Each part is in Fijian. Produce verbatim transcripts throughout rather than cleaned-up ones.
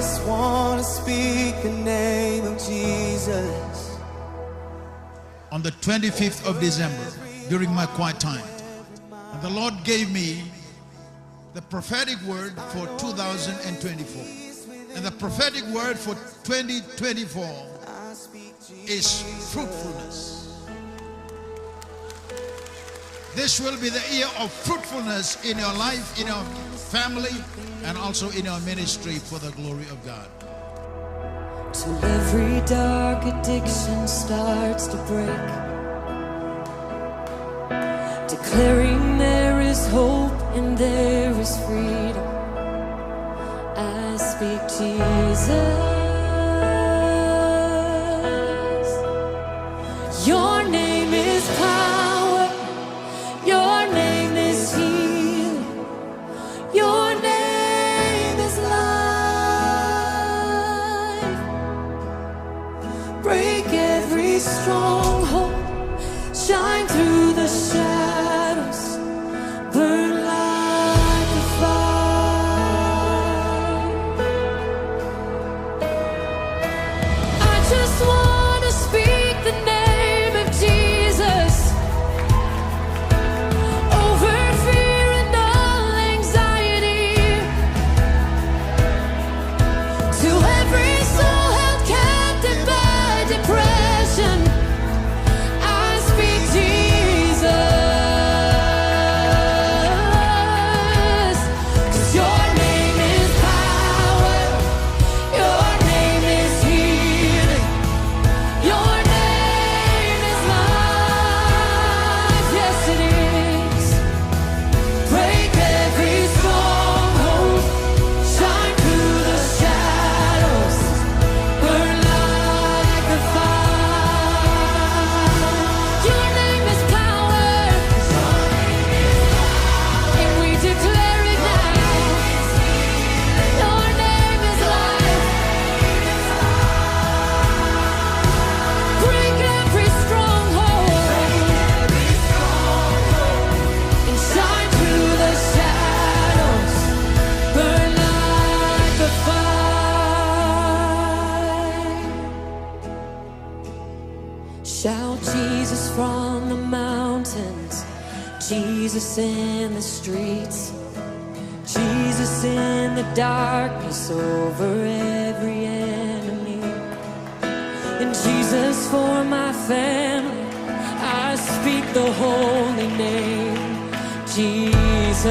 Just wanna speak the name of Jesus. On the twenty-fifth of December, during my quiet time, and the Lord gave me the prophetic word for two thousand and twenty-four. And the prophetic word for twenty twenty-four is fruitfulness. This will be the year of fruitfulness in your life, in your family, and also in your ministry for the glory of God. Till every dark addiction starts to break, declaring there is hope and there is freedom. I speak Jesus. Your name is power. Your name is healing. Your name is life. Break every stronghold. Shine through the shadows. Burn like a fire. I just wanna speak the name of Jesus over fear and all anxiety. To every soul held captive by depression, I speak Jesus. 'Cause your name is power, your name is healing, your name is life. Yes, it is. Break every stronghold, shine through the shadows, burn like a fire. Your name is power, and we declare it now. Your name is life. Break every stronghold and shine through the shadows. Burn like a fire. Shout Jesus from the mountains, Jesus in the streets, Jesus in the darkness over every enemy. And Jesus for my family, I speak the holy name, Jesus.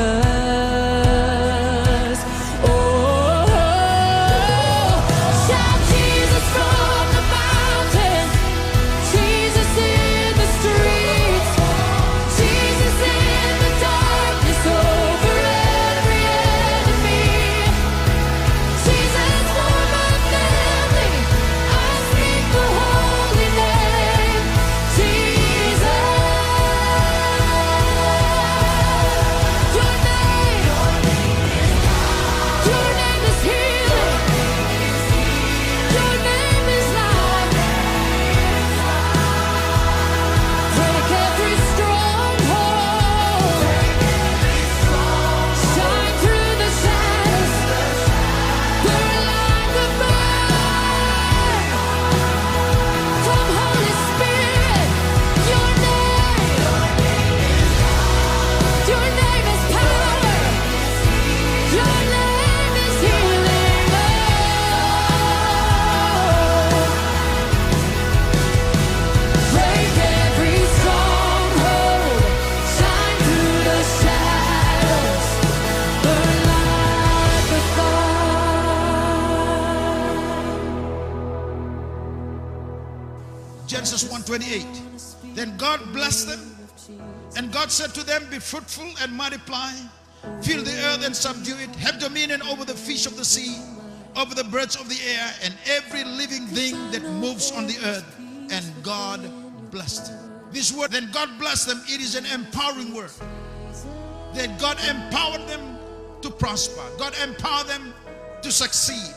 Oh, shout Jesus from the mountains, Jesus in the streets, Jesus in the darkness over every enemy. Jesus for my family, I speak the holy name, Jesus. Your name, your name is healing. Your name is life. Break every stronghold. Shine through the shadows. Burn like a fire. Come, Holy Spirit, your name, your name is power. Your name is healing, Lord. Break every stronghold, shine through the shadows, burn like a fire. Genesis one twenty-eight. Then God blessed them, and God said to them, "Be fruitful and multiply, fill the earth and subdue it. Have dominion over the fish of the sea, over the birds of the air, and every living thing that moves on the earth." And God blessed them. This word, "Then God blessed them," it is an empowering word. That God empowered them to prosper. God empowered them to succeed.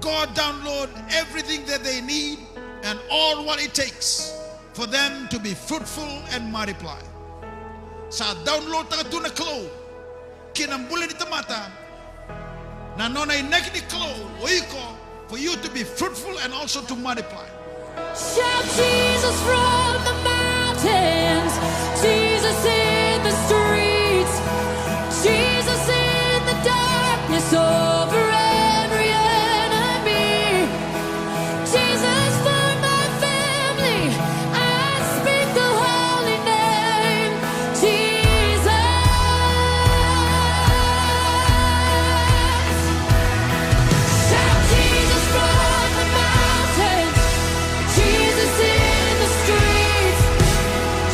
God download everything that they need and all what it takes for them to be fruitful and multiply. Sa download taka tu na Kalou ki na bula ni tamata Na nona inaki ni Kalou o iko, for you to be fruitful and also to multiply. Shout Jesus from the mountains, Jesus in the streets, Jesus in the darkness over every enemy. Jesus for my family, I speak the holy name, Jesus. Shout Jesus from the mountains, Jesus in the streets,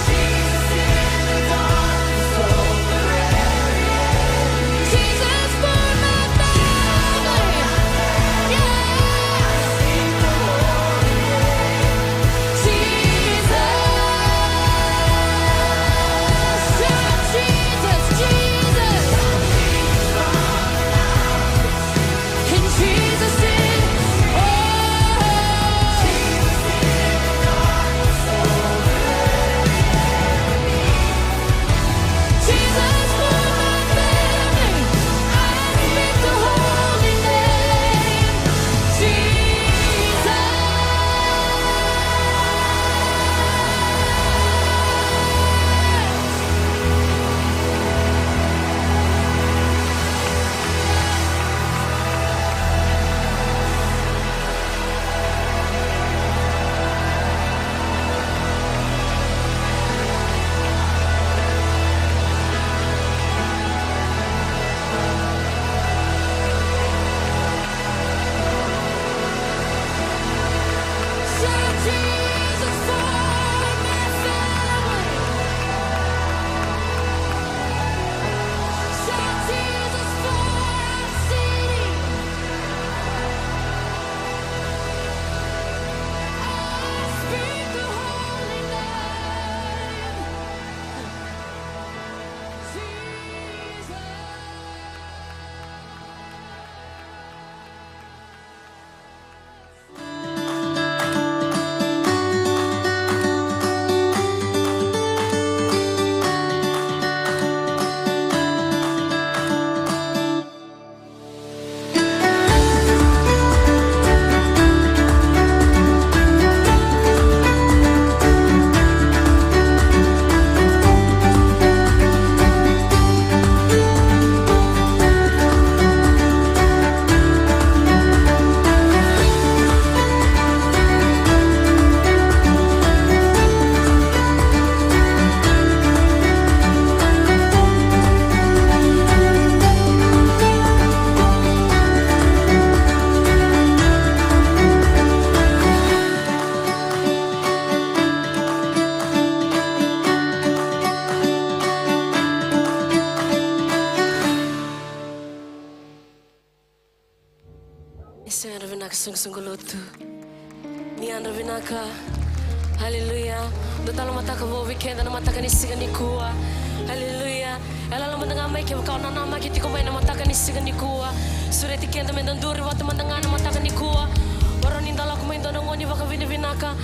Jesus in the darkness over every enemy. Jesus for my family. Yes. Jesus. Shout Jesus, Jesus. And Jesus in, oh. Jesus for my family, I speak the holy name, Jesus. Shout Jesus for my family. Shout Jesus for our city. I speak the holy name, Jesus. Ni sa yadra vinaka, soqosoqo lotu. Ni yadra vinaka. Aleluya. Dua tale mataka vou vei keda na mataka ni siga nikua. Aleluya. Yalayala mada ga mai kevaka o nanamaki tiko mai na mataka ni siga nikua. Sureti keda meda duri vata mada ga na mataka nikua. Vakarau ni da lako mai dua na gauna ni vakavinavinaka.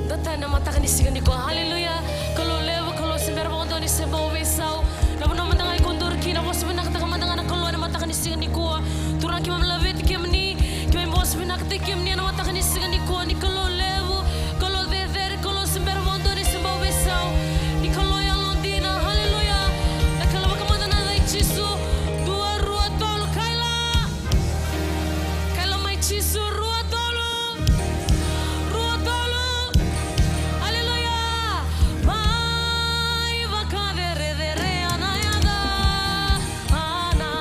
Dua tale na mataka ni siga nikua. Aleluya. Kalou levu, Kalou se bera vakadua ni se bau veisau. Na vanua mada ga iko duri kina, vosa vinakataka mada ga na Kalou ena mataka ni siga nikua. Turaga, keimami laveti kemuni, keimami vosa vinakataki kemuni ena mataka ni siga nikua. Ni Kalou levu, Kalou cecere, Kalou se bera vakadua ni se bau veisau. Ni Kalou yalodina. Aleluya. Kaila vaka mada na yaca i Jisu. Dua, rua, tolu, kaila. Kaila mai Jisu, rua, tolu. Rua, tolu. Aleluya. Mai vakacerecerea na yaca. Ana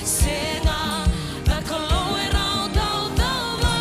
sega na Kalou e rau tautauvata.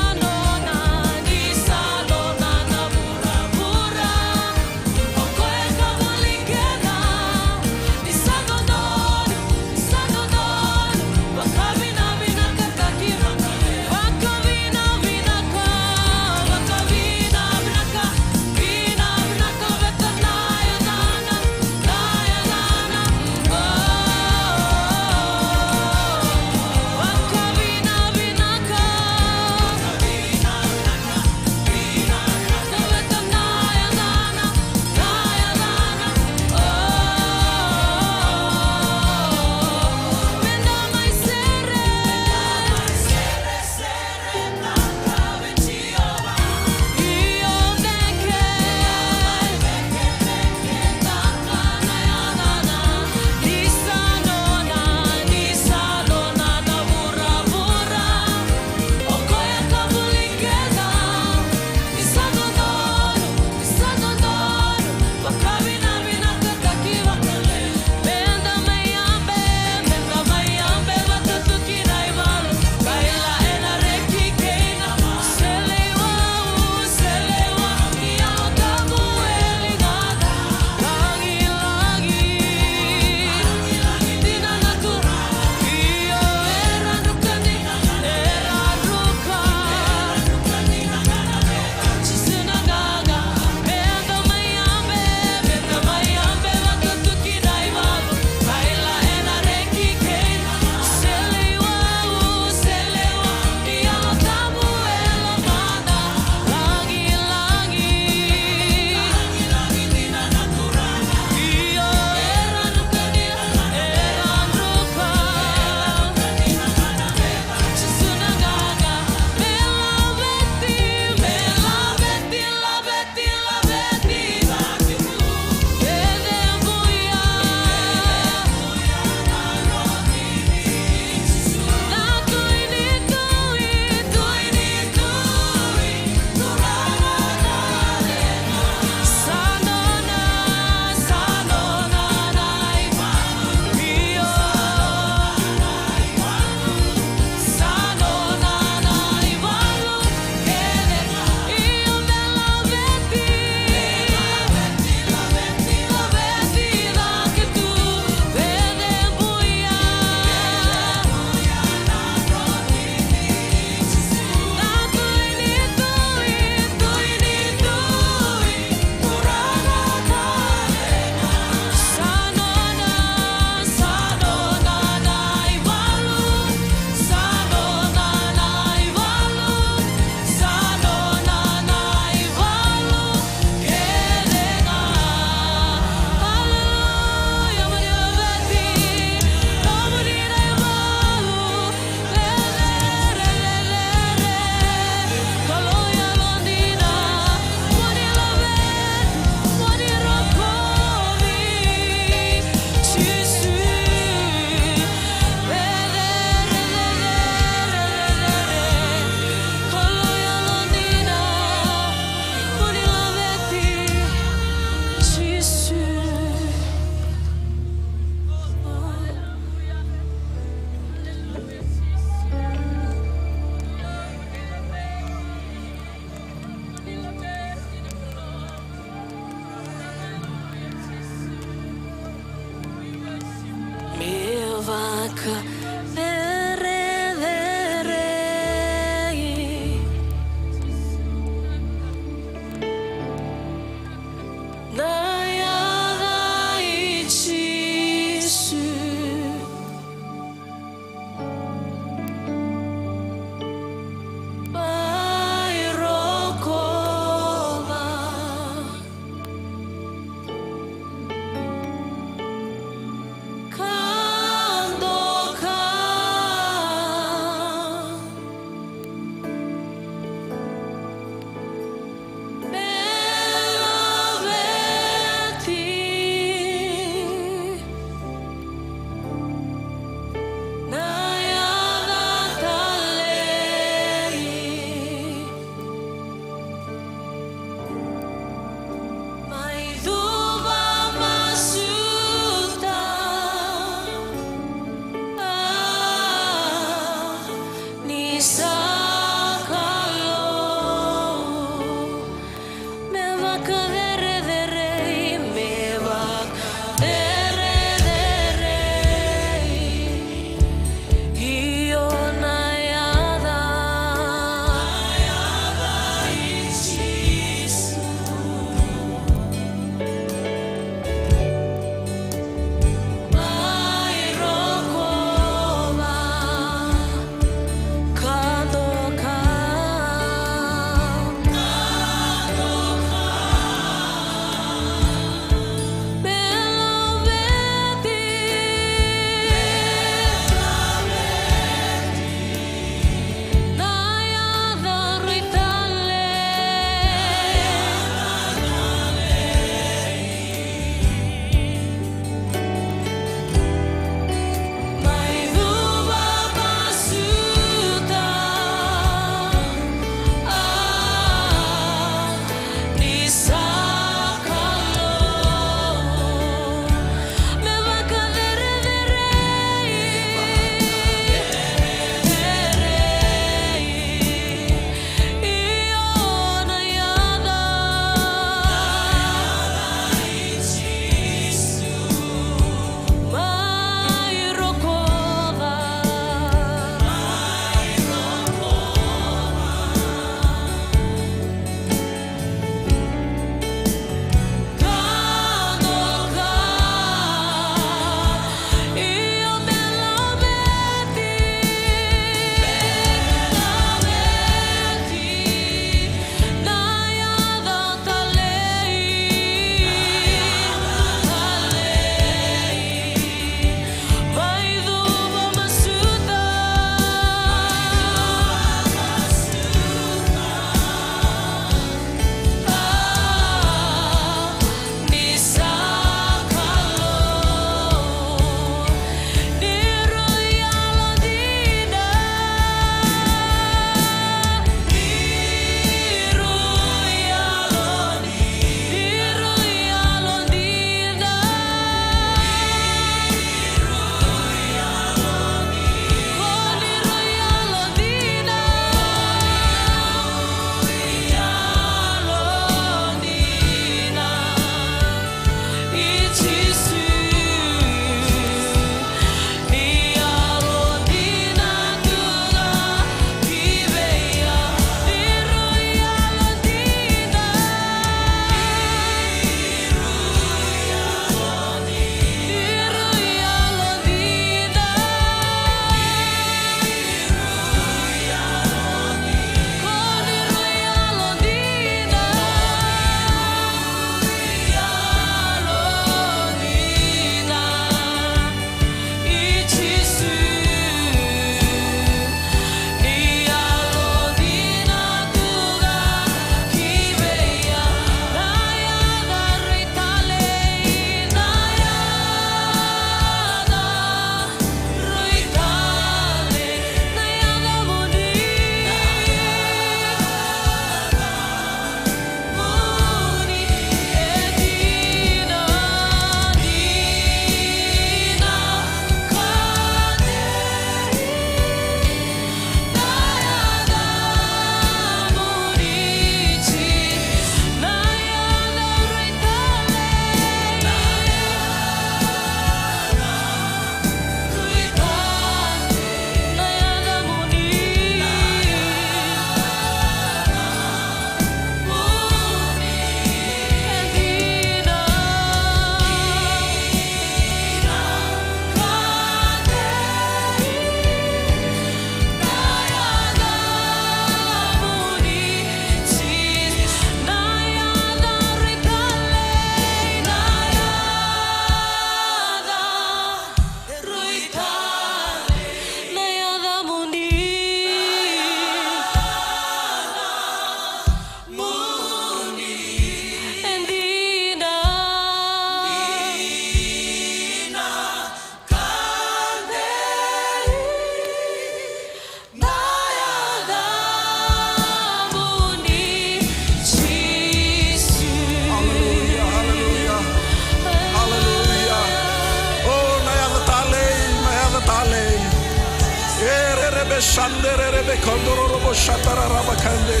Sandererebe kondororobo shatararaba kande.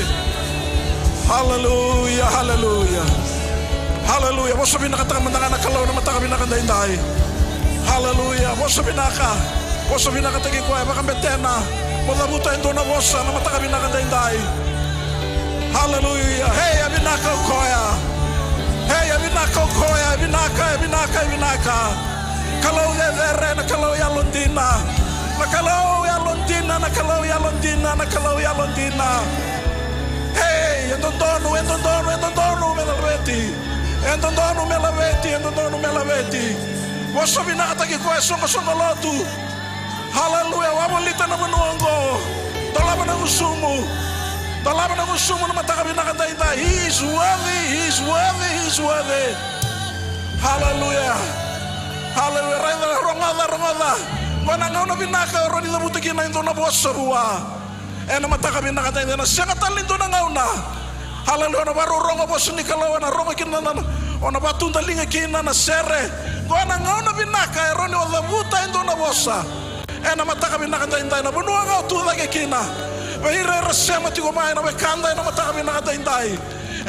Haleluya, haleluya. Haleluya. Vosa vinakataka mada ga na Kalou ena mataka vinaka daidai. Haleluya. Vosa vinaka. Vosa vinakataki koya, vakabetena. Mo cavuta e dua na vosa ena mataka vinaka daidai. Haleluya. Hei, e vinaka o koya. Hei, e vinaka o koya. E vinaka, e vinaka, e vinaka. Kalou cecere, na Kalou yalodina. Na Kalou yalodina, na Kalou yalodina, na Kalou yalodina. Ei, e dodonu, e dodonu, e dodonu me laveti. E dodonu me laveti, e dodonu me laveti. Vosa vinakataki koya e soqosoqo lotu. Haleluya, wavolita na vanua oqo. Dolava na gusumu. Dolava na gusumu na mataka vinaka daidai. He is worthy, he is worthy, he is worthy. Haleluya. Haleluya. Raica, rogoca, rogoca. Qo na gauna vinaka o rawa ni cavuta kina e dua na vosa vua. Ena mataka vinaka daidai, ena sega tale ni dua na gauna. Haleluya. O na vakarorogo vosa ni Kalou, o na rogo kina na, na, o na vakatudaliga kina na sere. Qo na gauna vinaka e rawa ni o cavuta e dua na vosa. Ena mataka vinaka daidai, na vanua ga o tu cake kina. Vei ira era sema tiko mai na wekada ena mataka vinaka daidai.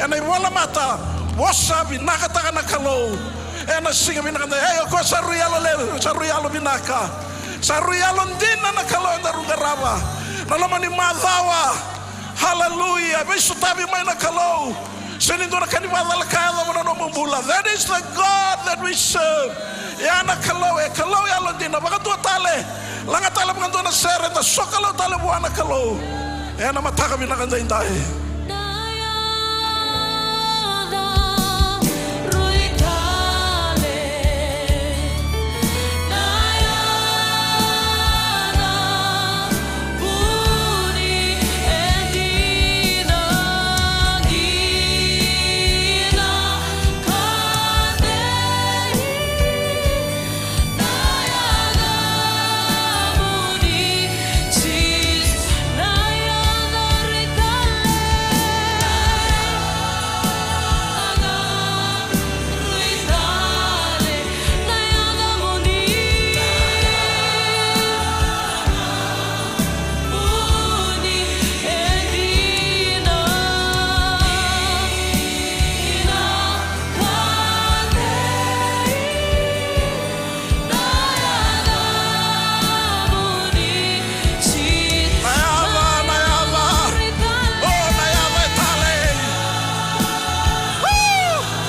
Ena ivolamata, vosa vinakataka na Kalou. Ena siga vinaka daidai, ei, o koya sa rui yalo levu, sa rui yalo vinaka. Sa rui yalodina na Kalou edaru qarava. Na loma ni macawa. Haleluya. Veisotavi mai na Kalou. Sega ni dua na ka ni vakacalaka e yacova na nomu bula. That is the God that we serve. Ya na Kalou, e Kalou yalodina. Vakadua tale. Laga tale vakadua na sere, da sokalou tale vua na Kalou. Ena mataka vinaka daidai. Na yaca, na yaca. O, na yaca e talei. Woo! Na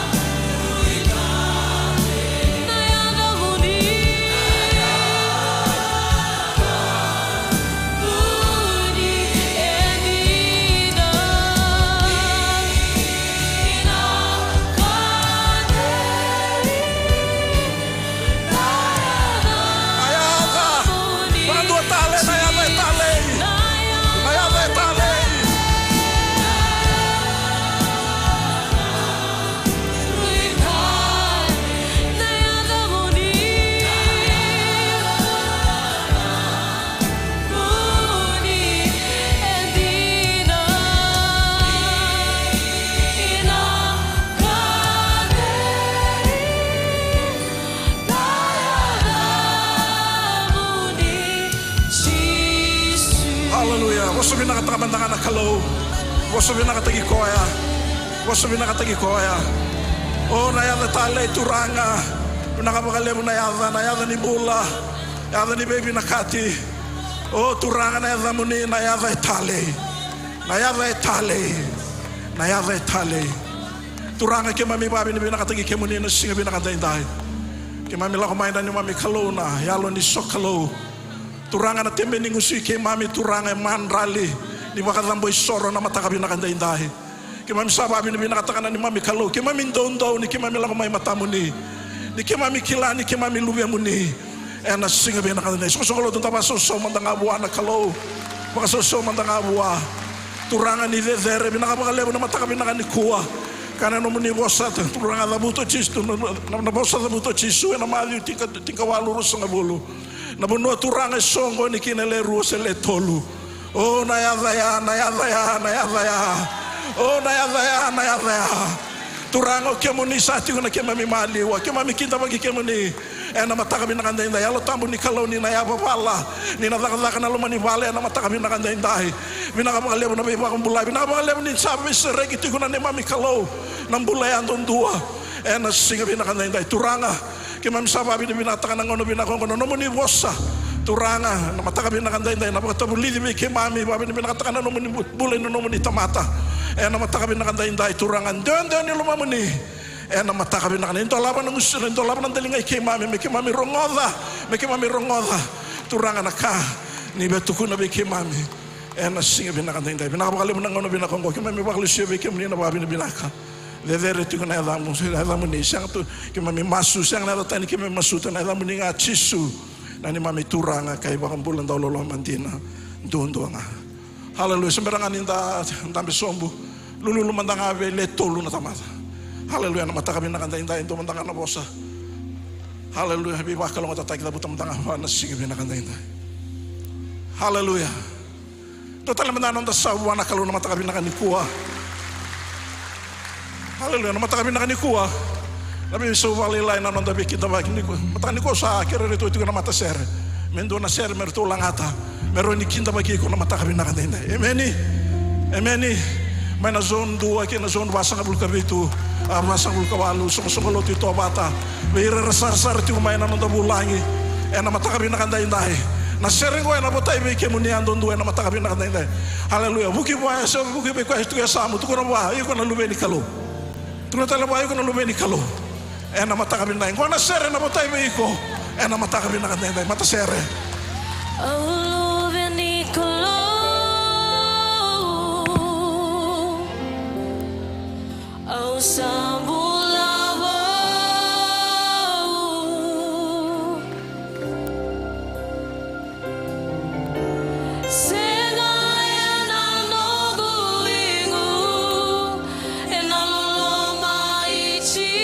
yaca. Vakadua tale, na yaca e talei. Na yaca e talei. Haleluya. Vosa vinakataka mada ga na Kalou. Vosa vinakataki koya. Vosa vinakataki koya. O, na yaca e talei, Turaga. Vinaka vakalevu na yaca, na yaca ni bula. Yaca ni veivinakati. O Turaga, na yacamuni, na yaca e talei. Na yaca e talei. Na yaca e talei. Turaga, keimami vakavinavinakataki kemuni na siga vinaka daidai. Keimami lako mai na neimami Kalou, na Yalo ni sokalou. Turaga, na tebe ni gusu i keimami, Turaga, e madrali ni vakacabo isoro na mataka vinaka daidai. Keimami sa vakavinavinakataka na neimami Kalou, keimami doudou ni keimami lako mai matamuni, ni keimami kila ni keimami luvemuni. Ena siga vinaka daidai, soqosoqo lotu, da vakasausau mada ga vua na Kalou. Vakasausau mada ga vua. Turaga ni cecere, vinaka vakalevu na mataka vinaka nikua. Ka na nomuni vosa, Turaga, cavuta o Jisu, na, na, na vosa cavuta o Jisu ena Maciu tika, tinikawalu, ruasagavulu. Na vanua, Turaga, e soqoni kina e le rua se le tolu. O, na yaca ya, na yaca ya, na yaca ya. O, na yaca ya, na yaca ya. Turaga, o kemuni sa tiko na keimami maliwa, keimami kidavaki kemuni. Ena mataka vinaka daidai, Yalo Tabu ni Kalou, ni na yavavala, ni na cakacaka na loma ni vale ena mataka vinaka daidai. Vinaka vakalevu na veivakabulai, vinaka vakalevu ni sa veisereki tiko na neimami Kalou na bula yadudua. Ena siga vinaka daidai Turaga, keimami sa vakavinavinakataka na gauna vinaka oqo, na nomuni vosa. Turaga, na mataka vinaka daidai na vakatavulici vei keimami, vakavinavinakataka na nomuni bu-, bula ina nomuni tamata. Ena mataka vinaka daidai Turaga, dewadewa ni lomamuni. Ena mataka vinaka ni dolava na gusu, ni dolava na daliga i keimami, me keimami rogoca, me keimami rogoca Turaga na ka ni via tukuna vei keimami. Ena siga vinaka daidai, vinaka vakalevu na gauna vinaka oqo, keimami vakalesuya vei kemuni na vakavinavinaka. Cecere tiko na yacamu, na yacamuni, sega tu keimami masu, sega na yaca tani keimami masuta, na yacamuni ga Jisu, na neimami Turaga ka iVakabula dau loloma dina duadua ga. Haleluya. Se bera ga ni da dabe sobu, lululu mada ga vei le tolu na tamata. Haleluya. Na mataka vinaka daidai, dua mada ga na vosa. Haleluya. Veivakalougatataki, cavuta mada ga vua na siga vinaka daidai. Haleluya. Dua tale mada na noda sau vua na Kalou na mataka vinaka nikua. Haleluya. Na mataka vinaka nikua, na veisau vakalailai na noda veikidavaki nikua. Mataka nikua sa kerea ratou tiko na matasere me dua na sere me ratou lagata, me rawa ni kidavaki iko na mataka vinaka daidai. Emeni. Emeni. Mai na zone dua kei na zone vasagavulu ka vitu, a, vasagavulu ka walu, soqosoqo lotu i Tovata, vei ira era sarasara tiko mai na noda vulagi ena mataka vinaka daidai. Na sere qo ena votai vei kemuni yadudua ena mataka vinaka daidai. Haleluya. Vuki vua, e se vuki vei koya e tu e yasamu, tukuna vua iko na luve ni Kalou. Tukuna tale vua iko na luve ni Kalou. Ena mataka vinaka qo na sere ena votai vei iko ena mataka vinaka daidai. Matasere. Au luve ni Kalou, au sa bula vou. Sega ena noqu igu, ena loloma i Jisu.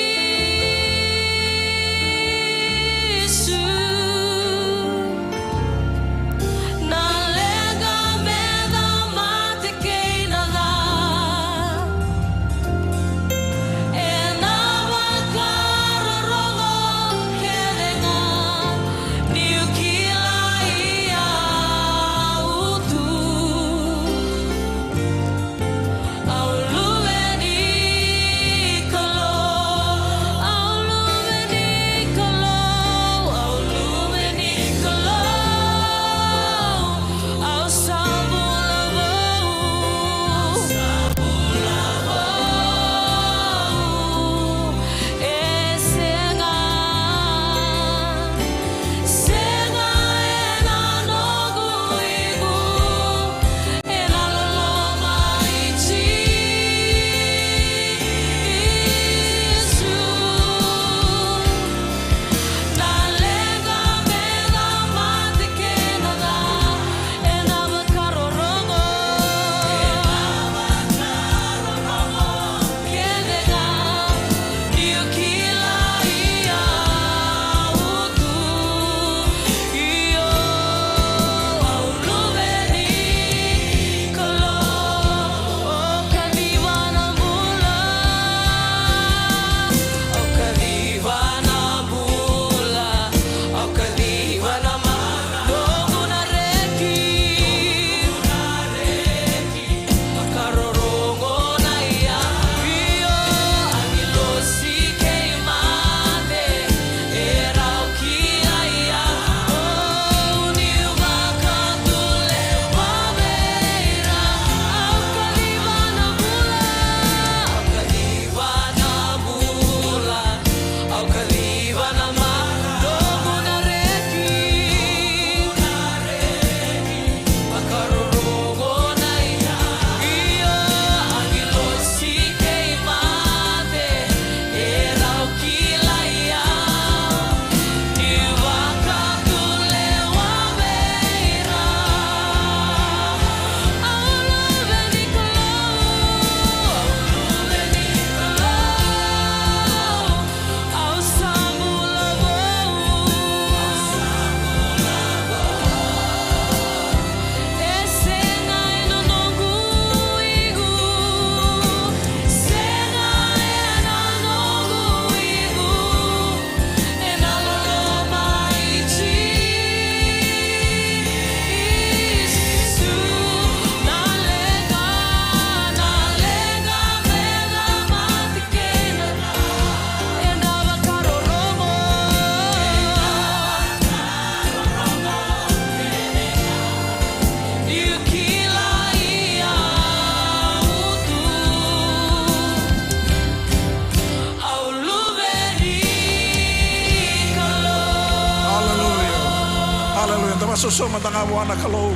Vosa mada ga vua na Kalou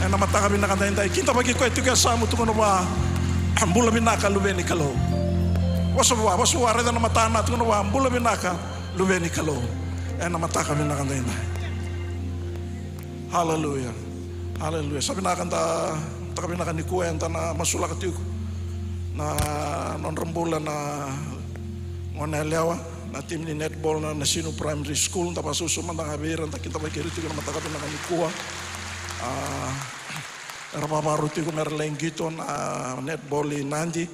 ena mataka vinaka daidai. Kidavaki koya tiko e yasamu, tukuna vua, bula vinaka luve ni Kalou. Vosa vua, vosa vua, raica na matana, tukuna vua, bula vinaka luve ni Kalou ena mataka vinaka daidai. Haleluya. Haleluya. Sa vinaka, da mataka vinaka nikua eda na masulaka tiko na nodra bula na gone yalewa, na timi ni netball na Nasinu Primary School. Da vakasausau mada ga vei ira, da kidavaki ira tiko na mataka vinaka nikua. A, era vavarau tiko mera lai qito na netball i Nadi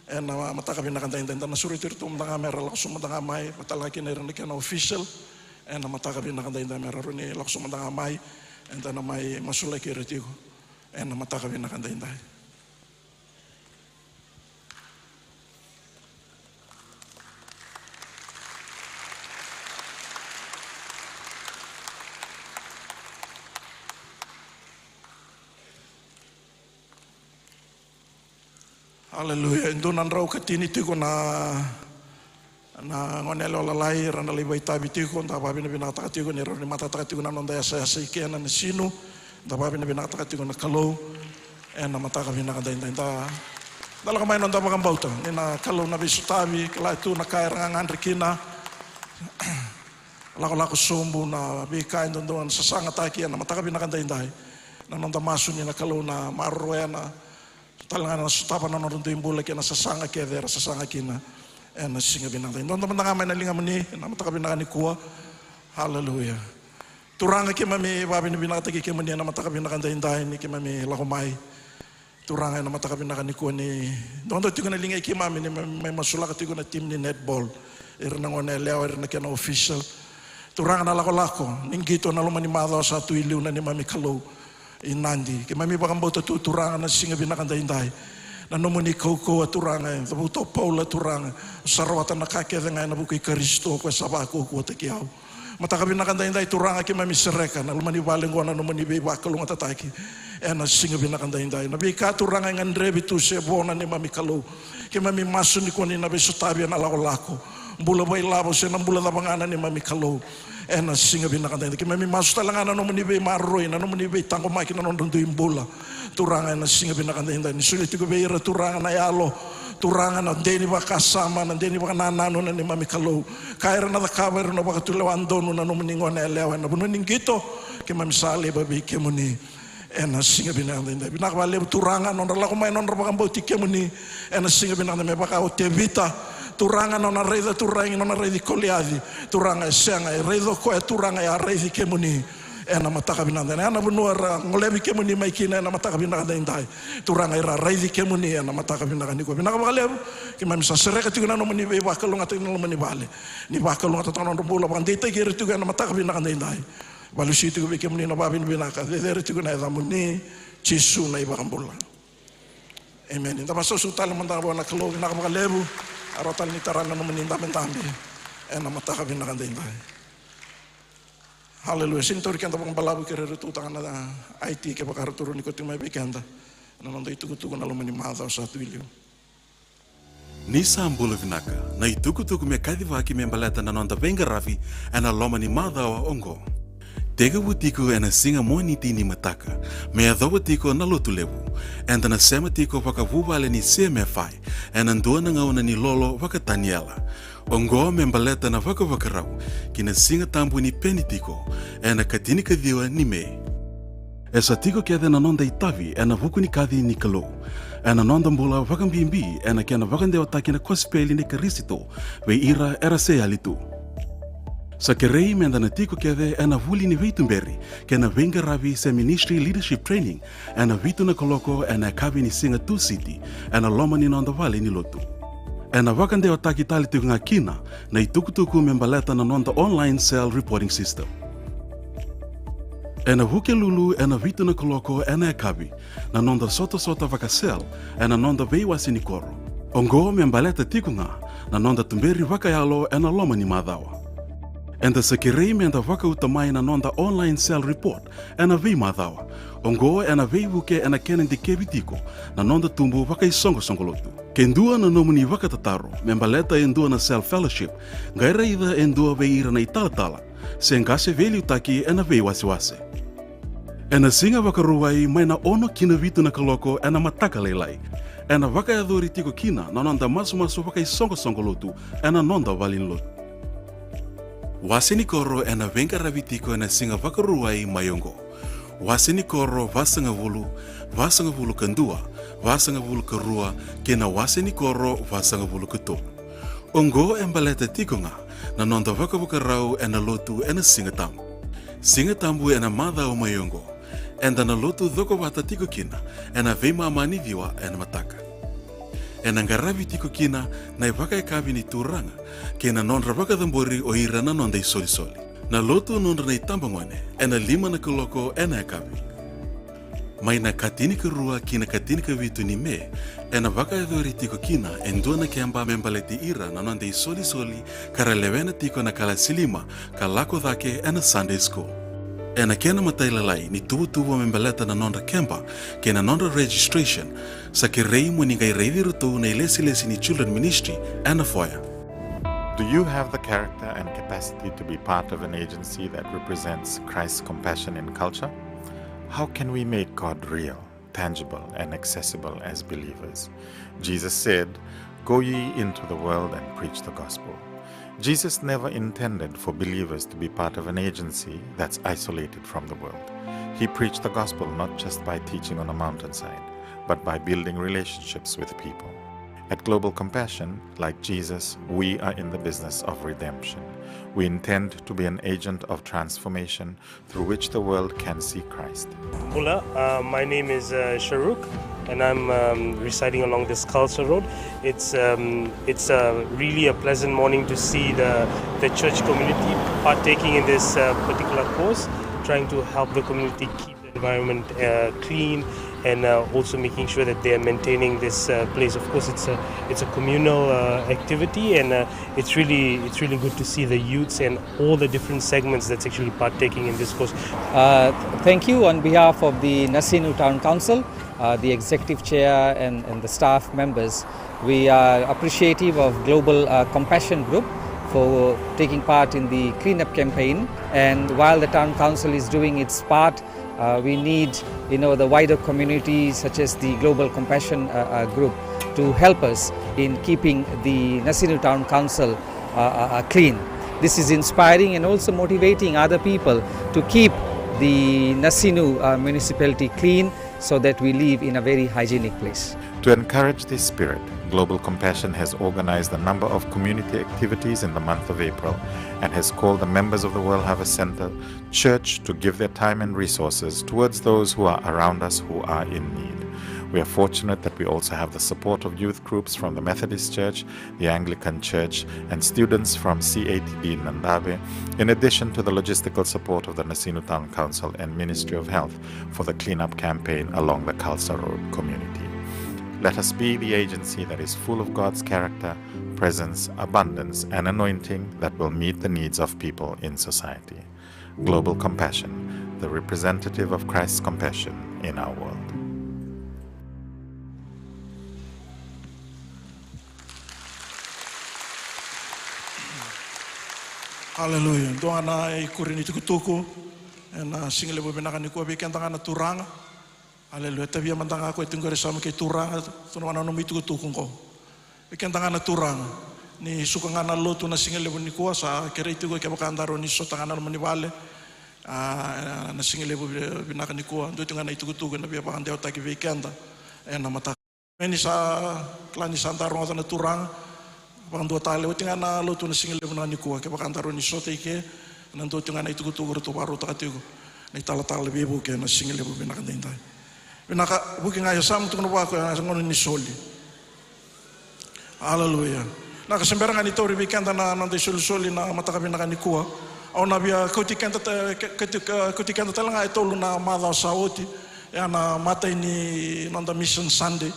ena mataka vinaka daidai. Da na sureti ira tu mada ga mera lako sobu mada ga mai, vata tale ga kina ira na kena official ena mataka vinaka daidai, mera rawa ni lako sobu mada ga mai. Eda na mai masulaki ira tiko ena mataka vinaka daidai. Aleluya. E dua na drau ka tini tiko na, na gone yalewa lalai, ra na lai vakaitavi tiko. Da vakavinavinakataka tiko ni rawa ni matataka tiko na noda yasayasa i kea na Nasinu. Da vakavinavinakataka tiko na Kalou ena mataka vinaka daidai. Da, da lako mai na noda vakabauta ni na Kalou na veisotavi, kila tu na ka era gagadre kina. Lakolako sobu na veika e dodonu na sasagataki ena mataka vinaka daidai. Na noda masu ni na Kalou na maroroya na, tale ga na sotava na nodra dui bula kei na sasaga kece era sasaga kina ena siga vinaka daidai. Dodo mada ga mai na ligamuni ena mataka vinaka nikua. Aleluya. Turaga, keimami vakavinavinakataki kemuni ena mataka vinaka daidai ni keimami lako mai. Turaga, ena mataka vinaka nikua ni dodo tiko na liga i keimami ni mai, mai masulaka tiko na timi ni netball, ira na gone yalewa, ira na kena official. Turaga, na lakolako ni qito na loma ni macawa sa tu i liu na neimami Kalou i Nadi. Keimami vakabauta tu, Turaga, na siga vinaka daidai na nomuni kaukauwa, Turaga, e cavuta o Paula, Turaga, sa rawata na ka kece ga ena vuku i Karisito, o koya sa vakaukauwataki au. Mataka vinaka daidai, Turaga, keimami sereka na loma ni vale oqo na nomuni veivakalougatataki ena siga vinaka daidai. Na veika, Turaga, e gadrevi tu se vo na neimami Kalou, keimami masu nikua ni na veisotavi ena lakolako, bula vakailavo se na bula cava ga na neimami Kalou. Ena siga vinaka daidai keimami masu tale ga na nomuni veimaroroi, na nomuni veitaqomaki na nodra dui bula. Turaga, ena siga vinaka daidai ni solia tiko vei ira, Turaga, na yalo, Turaga, na dei ni vakasama, na dei ni vakanananu na neimami Kalou. Ka era na cakava, era na vakatulewa donu na nomuni gone yalewa ena vanua ni qito. Keimami sa laiva vei kemuni ena siga vinaka daidai. Vinaka vakalevu, Turaga, nodra lako mai, nodra vakabauti kemuni ena siga vinaka daidai, me vaka o Tevita, Turaga, nona raica, Turaga, nona raici Koliaci. Turaga, e sega, e raica o koya, Turaga, e a raici kemuni ena mataka vinaka daidai. Ena vanua era golevi kemuni mai kina ena mataka vinaka daidai, Turaga, era raici kemuni ena mataka vinaka nikua. Vinaka vakalevu. Keimami sa sereka tiko na nomuni veivakalougatataki na loma ni vale. Ni vakalougatataka na nodra bula, vakadeitaki ira tiko ena mataka vinaka daidai. Vakalesui tiko vei kemuni na vakavinavinaka, cecere tiko na yacamuni, Jisu na iVakabula. Emeni. Da vakasausau tale mada vua na Kalou. Vinaka vakalevu. A rawa tale ni tara na nomuni dabedabe ena mataka vinaka daidai. Aleluya. Sega ni tauri keda vakabalavu ke ra ratou taga na I T kevaka ratou rawa ni kauta mai vei keda na noda itukutuku na loma ni macawa sa tu i liu. Ni sa bula vinaka. Na itukutuku me kacivaki me baleta na noda veiqaravi ena loma ni macawa oqo. Tekivu tiko ena siga Moniti ni mataka me yacova tiko na Lotulevu. Eda na sema tiko vakavuvale ni C M F I ena dua na gauna ni lolo vakataniela. Oqo me baleta na vakavakarau ki na Siga Tabu ni Penitiko ena ka tinikaciwa ni Me. E sa tiko kece na noda itavi ena vuku ni kaci ni Kalou ena noda bula, vakabibi ena kena vakadewataki na kosipeli nei Karisito vei ira era se yali tu. Sa kerei meda na tiko kece ena vuli ni veituberi kei na veiqaravi se Ministry Leadership Training ena vitu na kaloko ena yakavi ni siga Tusiti ena loma ni noda vale ni lotu. Ena vakadewataki tale tiko ga kina na itukutuku me baleta na noda online cell reporting system. Ena Vukelulu ena vitu na kaloko ena yakavi na noda sotasota vaka-cell ena noda veiwase ni koro. Oqo me baleta tiko ga na noda tuberi vakayalo ena loma ni macawa. Eda sa kerei meda vakauta mai na noda online cell report ena veimacawa. Oqo ena veivuke ena kena dikevi tiko na noda tubu vakaisoqosoqo lotu. Ke dua na nomuni vakatataro me baleta e dua na cell fellowship, qai raica e dua vei ira na italatala se qase veiliutaki ena veiwasewase. Ena Siga Vakarauwai mai na ono ki na vitu na kaloko ena mataka lailai, ena vakayacori tiko kina na noda masumasu vakaisoqosoqo lotu ena noda valenilotu. Wase ni koro ena veiqaravi tiko ena Siga Vakarauwai mai oqo. Wase ni koro vasagavulu, vasagavulu ka dua, vasagavulu ka rua, kei na wase ni koro vasagavulu ka tolu. Oqo e baleta tiko ga na noda vakavakarau ena lotu ena Siga Tabu. Siga Tabu ena macawa mai oqo, eda na lotu cokovata tiko kina ena veimama ni ciwa ena mataka. Ena qaravi tiko kina na ivakayakavi ni turaga kei na nodra vakacabori o ira na noda isolisoli. Na lotu nodra na itabagone ena lima na kaloko ena yakavi. Mai na ka tinikarua ki na ka tinikavitu ni Me, ena vakayacori tiko kina e dua na keba me baleti ira na noda isolisoli ka ra lewena tiko na kalasi lima ka lako cake ena Sunday school. Ena kena matailalai ni tuvatuva me baleta na nodra keba kei na nodra registration, sa kerei mo ni qai raici iratou na ilesilesi ni Children Ministry ena foyer. Do you have the character and capacity to be part of an agency that represents Christ's compassion in culture? How can we make God real, tangible, and accessible as believers? Jesus said, "Go ye into the world and preach the gospel." Jesus never intended for believers to be part of an agency that's isolated from the world. He preached the gospel not just by teaching on a mountainside, but by building relationships with people. At Global Compassion, like Jesus, we are in the business of redemption. We intend to be an agent of transformation through which the world can see Christ. Bula, uh, my name is uh, Sharuk, and I'm um, residing along this Khalsa Road. It's um, it's uh, really a pleasant morning to see the the church community partaking in this uh, particular cause, trying to help the community keep the environment uh, clean, and uh, also making sure that they are maintaining this uh, place. Of course, it's a it's a communal uh, activity, and uh, it's really it's really good to see the youths and all the different segments that's actually partaking in this course. Uh, thank you on behalf of the Nasinu Town Council, uh, the executive chair and, and the staff members. We are appreciative of Global uh, Compassion Group for taking part in the cleanup campaign. And while the town council is doing its part, uh, we need, you know, the wider community such as the Global Compassion uh, uh, Group to help us in keeping the Nasinu Town Council uh, uh, uh, clean. This is inspiring and also motivating other people to keep the Nasinu uh, municipality clean so that we live in a very hygienic place. To encourage this spirit, Global Compassion has organized a number of community activities in the month of April and has called the members of the World Harvest Centre Church to give their time and resources towards those who are around us who are in need. We are fortunate that we also have the support of youth groups from the Methodist Church, the Anglican Church, and students from C A T D Nadabe, in addition to the logistical support of the Nasinu Town Council and Ministry of Health for the cleanup campaign along the Khalsa Road community. Let us be the agency that is full of God's character, presence, abundance, and anointing that will meet the needs of people in society. Global Compassion, the representative of Christ's compassion in our world. Aleluya. Dua ga na ikuri ni tukutuku ena sigalevu vinaka nikua vei keda ga na turaga. Aleluya. Tavia mada ga koya tiko qori sa mai kei turaga, tukuna vua na nomu itukutuku oqo. Vei keda ga na turaga, ni suka ga na lotu na sigalevu nikua, sa kerei tiko kevaka daru ni sota ga na loma ni vale. A, na sigalevu vi- vinaka nikua, dua tiko ga na itukutuku ena via vakadewataki vei keda ena mataka. Me ni sa kila ni sa da rogoca na turaga. Vakadua tale, oti ga na lotu na sigalevu na nikua, kevaka daru ni sota i ke, na dua tiko ga na itukutuku ratou vakarautaka tiko na italatala veivuke na sigalevu vinaka daidai. Vinaka, vuki ga e yasamu, tukuna vua ko ya na gauna ni soli. Aleluya. Na ka se bera ga ni tauri vei keda na noda isolisoli na mataka vinaka nikua. Au na via kauti keda ta- ke- kauti, kauti keda tale ga e tolu na macawa sa oti. Ya na imatai ni noda Mission Sunday.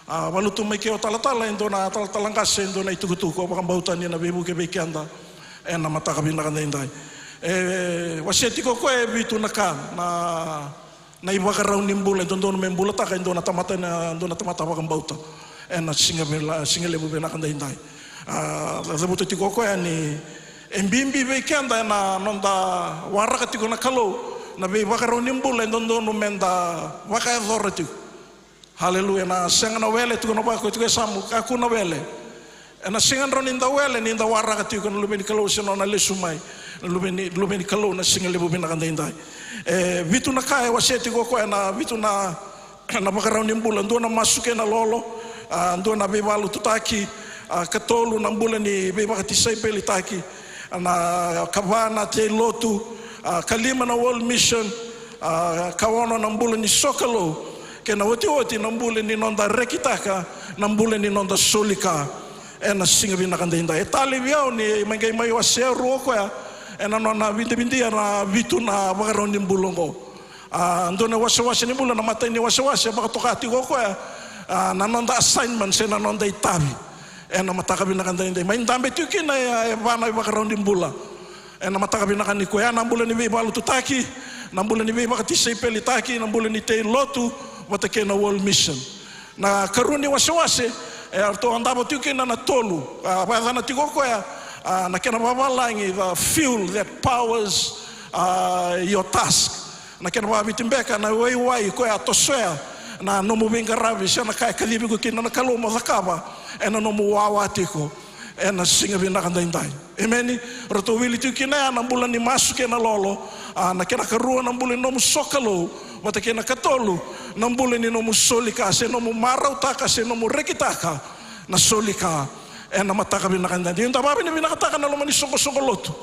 A, valutu mai ke o talatala e dua na talatala qase, e dua na itukutuku au vakabauta ni na veivuke vei keda ena mataka vinaka daidai. E wasea tiko o koya e vitu na ka, na, na ivakarau ni bula e dodonu me bulataka e dua na tamata, na dua na tamata vakabauta ena siga vila- sigalevu vinaka daidai. A, cavuta tiko o koya ni e bibi vei keda ena noda waraka tiko na Kalou Na veivakarau ni bula e dodonu meda vakayacora tiko. Haleluya. Na sega na wele, tukuna vaka koya tiko e Samu, kakua na wele. Ena sega ni rawa ni da wele ni da waraka tiko na Luve ni Kalou se nona lesu mai na Luve ni, Luve ni Kalou na siga levu vinaka daidai. E vitu na ka e wasea tiko o koya na vitu na, na vakarau ni bula. Dua na masu kei na lolo, a, dua na veivakalotutaki, a, katolu na bula ni veivakatisaipelitaki, na kava na tei lotu, a, kalima na world mission, a, kaono na bula ni sokalou, kei na otioti na bula ni noda rekitaka na bula ni noda soli ka ena siga vinaka daidai. E talevi au ni mai qai mai wasea rua o koya ena nona vidividia na vitu na vakarau ni bula oqo. A, dua na wasewase ni bula, na matai ni wasewase e vakatoka tiko o koya, a, na noda assignment se na noda itavi ena mataka vinaka daidai. Mai dabe tiko kina e, e va na ivakarau ni bula ena mataka vinaka nikua. Ya na bula ni veivakalotutaki, na bula ni veivakatisaipelitaki, na bula ni tei lotu vata kei na world mission. Na karua ni wasewase e ratou a davo tiko kina na tolu, a, vakayacana tiko o koya, a, na kena vavalagi, the fuel that powers, a, your task. Na kena vakaviti beka na waiwai koya a tosoya na nomu veiqaravi se na ka e kacivi iko kina na Kalou mo cakava ena nomu wawa tiko ena siga vinaka daidai. Emeni. Ratou wili tiko kina ya na bula ni masu kei na lolo, a, na kena karua na bula ni nomu sokalou, vata kei na katolu na bula ni nomu soli ka se nomu marautaka se nomu rekitaka na soli ka ena mataka vinaka daidai. Eda vakavinavinakataka na loma ni soqosoqo lotu.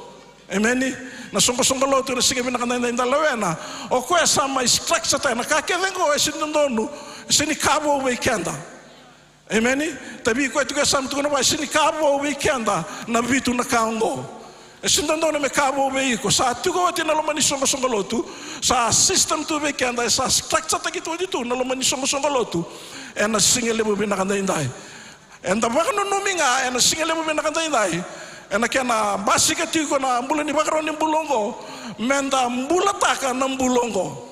Emeni. Na soqosoqo lotu ena siga vinaka daidai da lewena, o koya sa mai structure-taka na ka kece oqo, e sega ni dodonu, e sega ni ka vou vei keda. Emeni. Tavi koya tiko e Samu, tukuna vua, e sega ni ka vou vei keda na vitu na ka oqo. E sega ni dodonu me ka vou vei iko. Sa tiko oti na loma ni soqosoqo lotu, sa system tu vei keda, e sa structure-taki tu oti tu na loma ni soqosoqo lotu ena siga levu vinaka daidai. Eda vakananumi ga ena siga levu vinaka daidai, ena kena basika tiko na bula ni vakarau ni bula oqo, meda bulataka na bula oqo.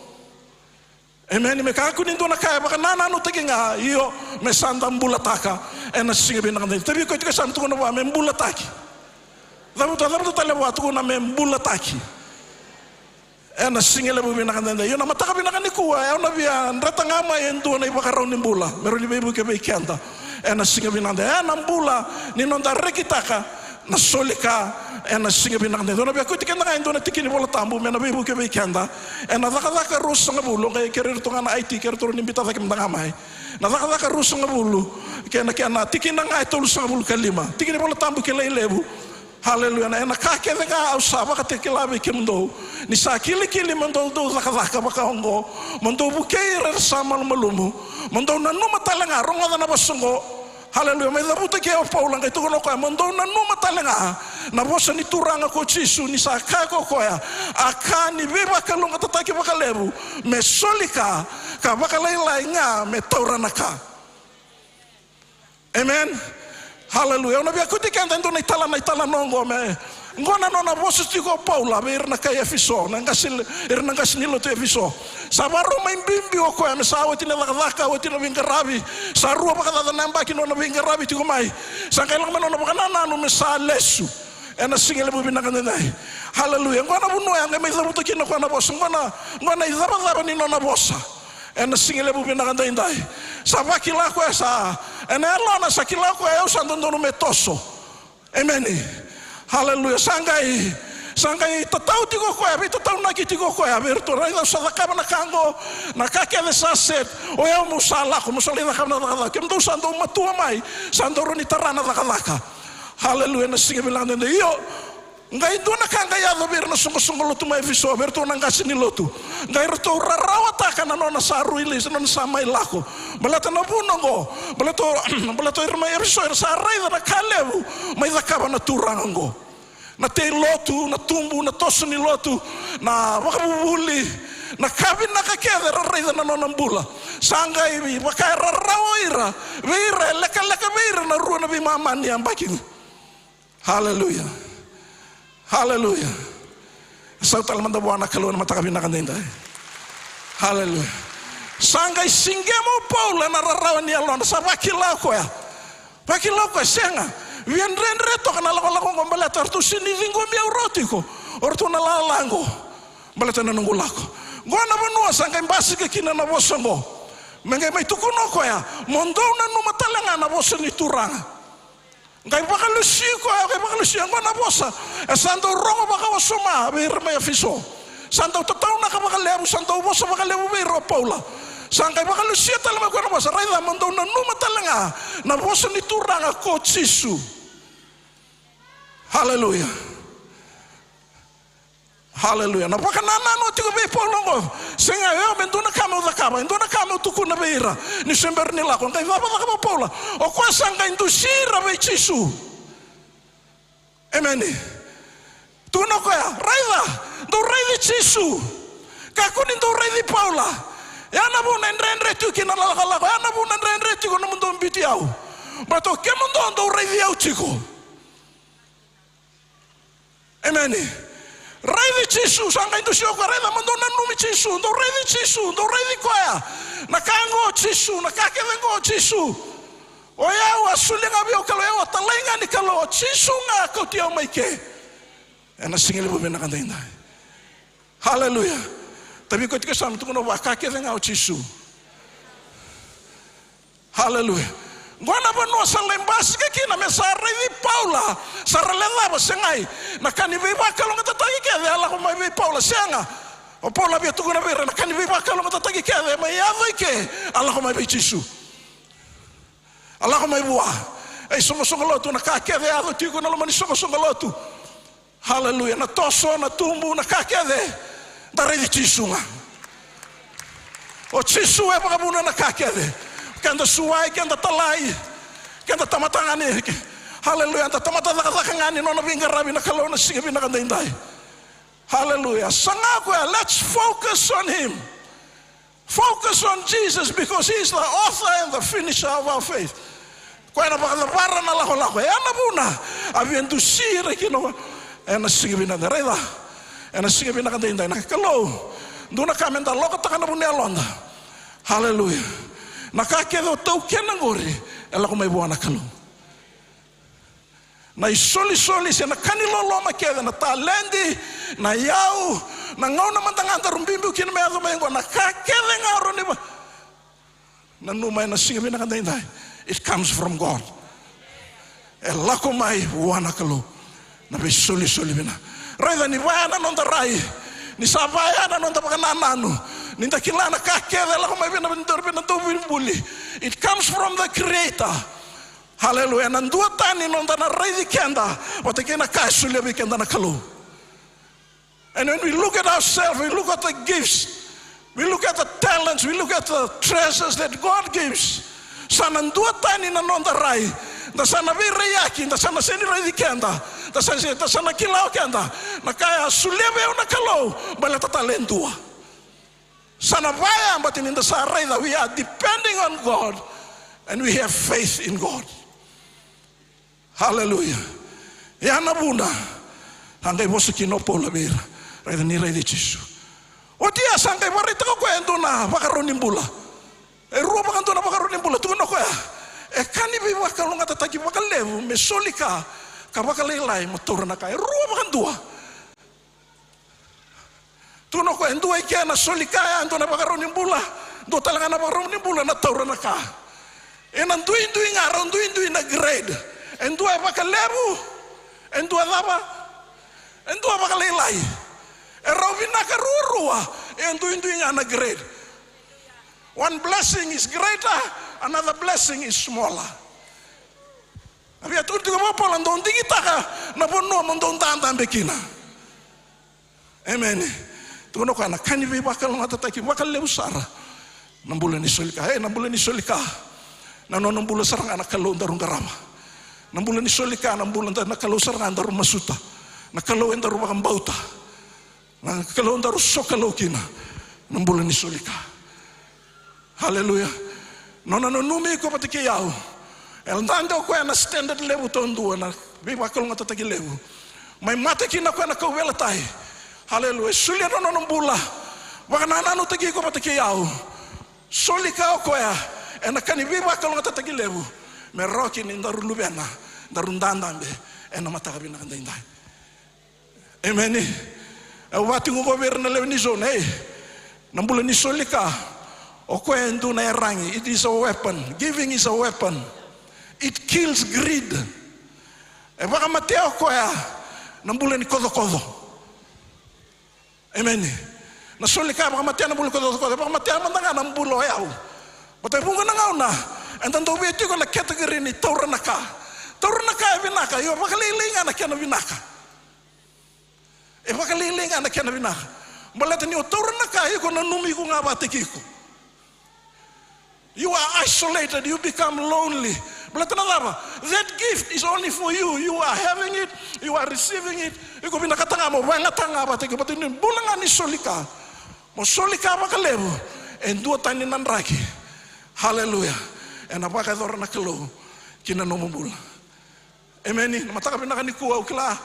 Emeni. Me kakua ni dua na ka e vakanananutaki ga, io, me sa da bulataka ena siga vinaka daidai. Tavi koya tiko e Samu, tukuna vua me bulataki. Cavuta, cavuta tale vua, tukuna me bulataki. Ena siga levu vinaka daidai. Io, na mataka vinaka nikua, e, au na via dreta ga mai e dua na ivakarau ni bula me rawa ni veivuke vei keda ena siga vinaka daidai. E, na bula ni noda rekitaka na soli ka ena siga vinaka daidai. Au na via kauti keda ga e dua na tiki ni Vola Tabu me na veivuke vei keda. Ena Cakacaka ruasagavulu, qai kere iratou ga na I T, kere ratou ni biuta cake mada ga mai. Na Cakacaka ruasagavulu, kei na, kei na tikina ga e tolusagavulu ka lima. Tiki ni Vola Tabu kilai levu. Haleluya. Na, ena ka kece ga au sa vakatakila vei kemudou, ni sa kilikili mo dou dau cakacaka vaka oqo, mo dou vukei ira era sa malumalumu, mo dou nanuma tale ga, rogoca na vosa oqo. Haleluya. Mai cavuta ke o Paula, qai tukuna o koya, mo dou nanuma tale ga na vosa ni Turaga ko Jisu, ni sa kaya ko koya, a ka ni veivakalougatataki vakalevu me soli ka, ka vakalailai ga me taura na ka. Amen. Haleluya. Au na via kauti keda e dua na italanoa, italanoa oqo me, oqo na nona vosa tiko o Paula vei ira na kai Efeso, na qase, ira na qase ni lotu Efeso. Sa vakarau mai biubiu o koya me sa oti na cakacaka, oti na veiqaravi. Sa rua vakacaca na yabaki nona veiqaravi tiko mai. Sa qai lako mai nona vakanananu me sa lesu ena siga levu vinaka daidai. Haleluya. Oqo na vanua ya qai mai cavuta kina o koya na vosa. Oqo na, oqo na icavacava ni nona vosa ena siga levu vinaka daidai. Sa vakila o koya sa, ena yalona sa kila o koya, au sa dodonu me toso. Emeni. Haleluya. Sa qai, sa qai tatau tiko o koya, veitataunaki tiko o koya vei iratou. Raica, au sa cakava na ka oqo, na ka kece sa set. O yau meu sa lako, meu sa lai cakava na cakacaka. Kemudou sa dau matua mai, sa dau rawa ni tara na cakacaka. Haleluya. Ena siga vinaka daidai. Io. Qai dua na ka qai yaco vei ira na soqosoqo lotu mai Efeso, vei iratou na qase ni lotu. Qai ratou rarawataka na nona sa rui lesu, na nona sa mai lako. Baleta na vuna oqo, baleta, baleta ira mai Efeso era sa raica na ka levu mai cakava na Turaga oqo. Na tei lotu, na tubu, na toso ni lotu, na vakavuvuli, na ka vinaka kece era raica na nona bula. Sa qai vaka e rarawa ira vei ira, e lekaleka vei ira na rua na veimama ni yabaki. Haleluya. Haleluya. Sau tale mada vua na Kalou ena mataka vinaka daidai. Haleluya. Sa qai siqema o Paula ena rarawa ni yalona, sa vakila o koya. Vakila o koya, sega. Via dredre toka na lakolako oqo baleta ratou sega ni ciqomi au rawa tiko o ratou na lala oqo. Baleta na noqu lako. Qo na vanua sa qai basika kina na vosa qo. Me qai mai tukuna o koya, mo dou nanuma tale ga na vosa ni Turaga. Qai vakalusi koya, qai vakalusi qo na vosa. E sa dau rogo vakawasoma vei ira mai Efeso. Sa dau tataunaka vakalevu, sa dau vosa vakalevu vei ira o Paula. Sa qai vakalusi tale mai koya na vosa. Raica, mo dou nanuma tale ga na vosa ni Turaga ko Jisu. Haleluya. Haleluya. Na vakanananu tiko vei Paula oqo. Sega, o yau me dua na ka meu cakava, e dua na ka meu tukuna vei ira ni se bera ni lako. Qai cava cakava o Paula? O koya sa qai dusi ira vei Jisu. Emeni. Tukuna o koya, raica, dou raici Jisu. Kakua ni dou raici Paula. Ya na vuna e dredre tiko kina na lakolako. Ya na vuna e dredre tiko nomudou biuti au. Baleta o kemudou dou raici au tiko. Emeni. Raici Jisu, sa qai dusi o koya, raica, mo dou nanumi Jisu, dou raici Jisu, dou raici koya. Na ka qo o Jisu, na ka kece qo o Jisu. O yau a solia ga vei au Kalou, o yau a talai ga ni Kalou, o Jisu ga a kauti au mai ke. Ena siga levu vinaka daidai. Haleluya. Tavi koya tiko e yasamu, tukuna vua, ka kece ga o Jisu. Haleluya. Qo na vanua sa lai basika kina me sa raici Paula, sa ra lai cava, segai. Na ka ni veivakalougatataki kece a lako mai vei Paula, sega. O Paula via tukuna vei ira, na ka ni veivakalougatataki kece mai yaco i ke, a lako mai vei Jisu. A lako mai vua. Ei, soqosoqo lotu, na ka kece yaco tiko na loma ni soqosoqo lotu. Haleluya. Na toso, na tubu, na ka kece. Da raici Jisu ga. O Jisu e vakavuna na ka kece. Keda suai, keda talai, keda tamata ga ni. Haleluya. Da tamata cakacaka ga ni nona veiqaravi na Kalou na siga vinaka daidai. Haleluya. Saga koya, let's focus on him. Focus on Jesus because he is the author and the finisher of our faith. Koya na vakacavara na lakolako. E ya na vuna a via dusi ira kina o koya. Ena siga vinaka, raica. Ena siga vinaka daidai na Kalou. Dua na ka me da lokataka na vuna yaloda. Haleluya. Na ka kece o taukena qori e lako mai vua na Kalou. Na isolisoli se na ka ni loloma kece, na taledi, na iyau, na gauna mada ga daru biubiu kina me yaco mai oqo, na ka kece ga o rawa ni va. Nanuma ena siga vinaka daidai. It comes from God. E lako mai vua na Kalou. Na veisolisoli vinaka. Raica ni vaya na noda rai. Ni sa vaya na noda vakanananu. Ni da kila na ka kece e lako mai vei na, vei na Dauveibuli. It comes from the Creator. Haleluya. Ena duatani noda na raici keda vata kei na ka e solia vei keda na Kalou. And when we look at ourselves, we look at the gifts, we look at the talents, we look at the treasures that God gives. Sa na duatani na noda rai. Da sa na veiraiyaki, da sa na sega ni raici keda. Da sa, da sa na kila o keda na ka e a solia vei au na Kalou, baleta tale e dua. Sa na vaya, but ni da sa raica, we are depending on God and we have faith in God. Haleluya. Ya na vuna a qai vosa kina o Paula vei ira. Raica ni raici Jisu. Oti ya sa qai vakaraitaka o koya e dua na vakarau ni bula. E rua vakadua na vakarau ni bula. Tukuna o koya, e ka ni veivakalougatataki vakalevu me soli ka, ka vakalailai mo taura na ka. E rua vakadua. Tukuna o koya, e dua i ke na soli ka ya, e dua na vakarau ni bula, dua tale ga na vakarau ni bula na taura na ka. Ena duidui ga, rau duidui na grade. E dua e vakalevu, e dua cava, e dua vakalailai. E rau vinaka ruarua, e duidui ga na grade. One blessing is greater, another blessing is smaller. A via tukuna tiko vua o Paula, dou digitaka na vanua mo dou dadabe kina. Emeni. Tukuna o koya na ka ni veivakalougatataki vakalevu sara. Na bula ni soli ka, e, na bula ni soli ka. Na nona bula sara ga na Kalou daru qarava. Na bula ni soli ka, na bula da, na Kalou sara ga daru masuta. Na Kalou e daru vakabauta. Na Kalou daru sokalou kina. Na bula ni soli ka. Haleluya. Nona nanumi iko vata kei au. E dade o koya na standard levu taudua, na veivakalougatataki levu. Mai mate kina o koya na kauveilatai. Haleluya. Solia na nona bula. Vakanananutaki iko vata kei au. Soli ka o koya ena ka ni veivakalougatataki levu. Me rawa kina ni daru luvena, daru dadabe ena mataka vinaka daidai. Emeni. Au vakatiko qo vei ira na lewe ni zone, ei, na bula ni soli ka, o koya e dua na iyaragi. It is a weapon. Giving is a weapon. It kills greed. E vakamatea o koya na bula ni kocokoco. Emeni. Na soli ka e vakamatea na bula ni kocokoco, e vakamatea mada ga na bula o yau. Baleta e vuqa na gauna eda dau via tiko na category ni taura na ka. Taura na ka e vinaka, io, e vakalailai ga na kena vinaka. E vakalailai ga na kena vinaka. Baleta ni o taura na ka, iko nanumi iko ga vakataki iko. You are isolated, you become lonely. Baleta na cava? That gift is only for you. You are having it, you are receiving it. Iko vinakata ga mo vakayagataka ga vakataki iko. Baleta ni bula ga ni soli ka, mo soli ka vakalevu, e duatani na draki. Haleluya. Ena vakayacora na Kalou ki na nomu bula. Emeni. Na mataka vinaka nikua, au kila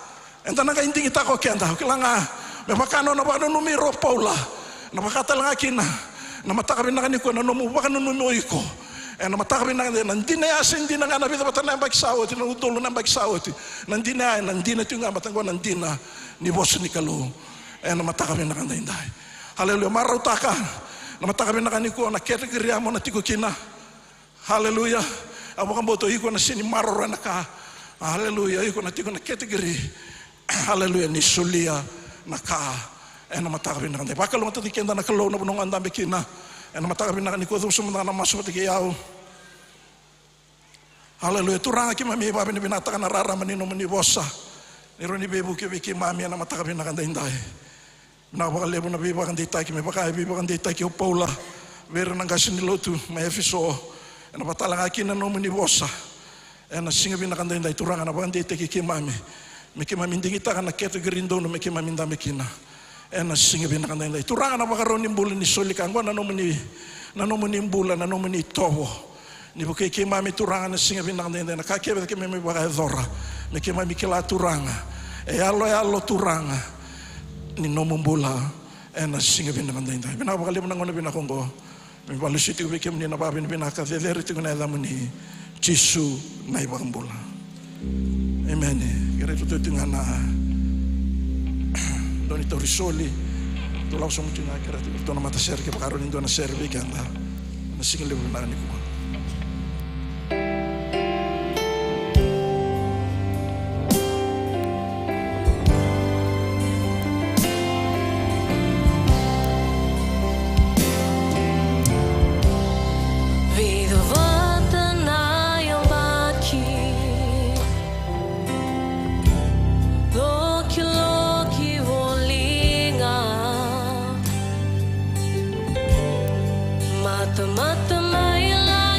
eda na qai digitaka o keda. Au kila ga me vaka na nona vakananumi ira o Paula, na vaka tale ga kina na mataka vinaka nikua na nomu vakananumi o iko. Ena mataka vinaka, na dina ya se dina ga na vica vata na yabaki sa oti, na udolu na yabaki sa oti. Na dina ya ena dina tiko ga, baleta qo na dina ni vosa ni Kalou. Ena mataka vinaka daidai. Haleluya. Marautaka na mataka vinaka nikua na category ya mo na tiko kina. Haleluya. Au vakabauta o iko na sega ni maroroya na ka. Haleluya. O iko na tiko na category, haleluya, ni solia na ka ena mataka vinaka daidai. Vakalougatataki keda na Kalou na vanua ga o dabe kina. Ena mataka vinaka nikua, cuva sobu mada ga na masu vata kei au. Haleluya. Turaga, keimami vakavinavinakataka na rarama ni nomuni vosa, ni rawa ni veivuke vei keimami ena mataka vinaka daidai. Vinaka vakalevu na veivakadeitaki, me vaka e veivakadeitaki o Paula vei ira na qase ni lotu mai Efeso. Ena vaka tale ga kina na nomuni vosa ena siga vinaka daidai, Turaga, na vakadeitaki keimami me keimami digitaka na category dodonu me keimami dabe kina ena siga vinaka daidai. Turaga, na vakarau ni bula ni soli ka, qo na nomuni, na nomuni bula, na nomuni itovo. Ni vukei keimami, Turaga, na siga vinaka daidai, na ka kece keimami vakayacora, me keimami kila, Turaga, e yaloyalo, Turaga, ni nomu bula ena siga vinaka daidai. Vinaka vakalevu na gauna vinaka oqo. Me vakalesui tiko vei kemuni na vakavinavinaka, cecere tiko na yacamuni, Jisu na iVakabula. Emeni. Kerea tou tiko ga na dua ni tauri soli. Tou lako sobu tiko ga, kerea tiko na matasere kevaka e rawa ni dua na sere vei keda na siga levu vinaka nikua. Vica vata na yabaki, lokiloki voli ga, matamata mai la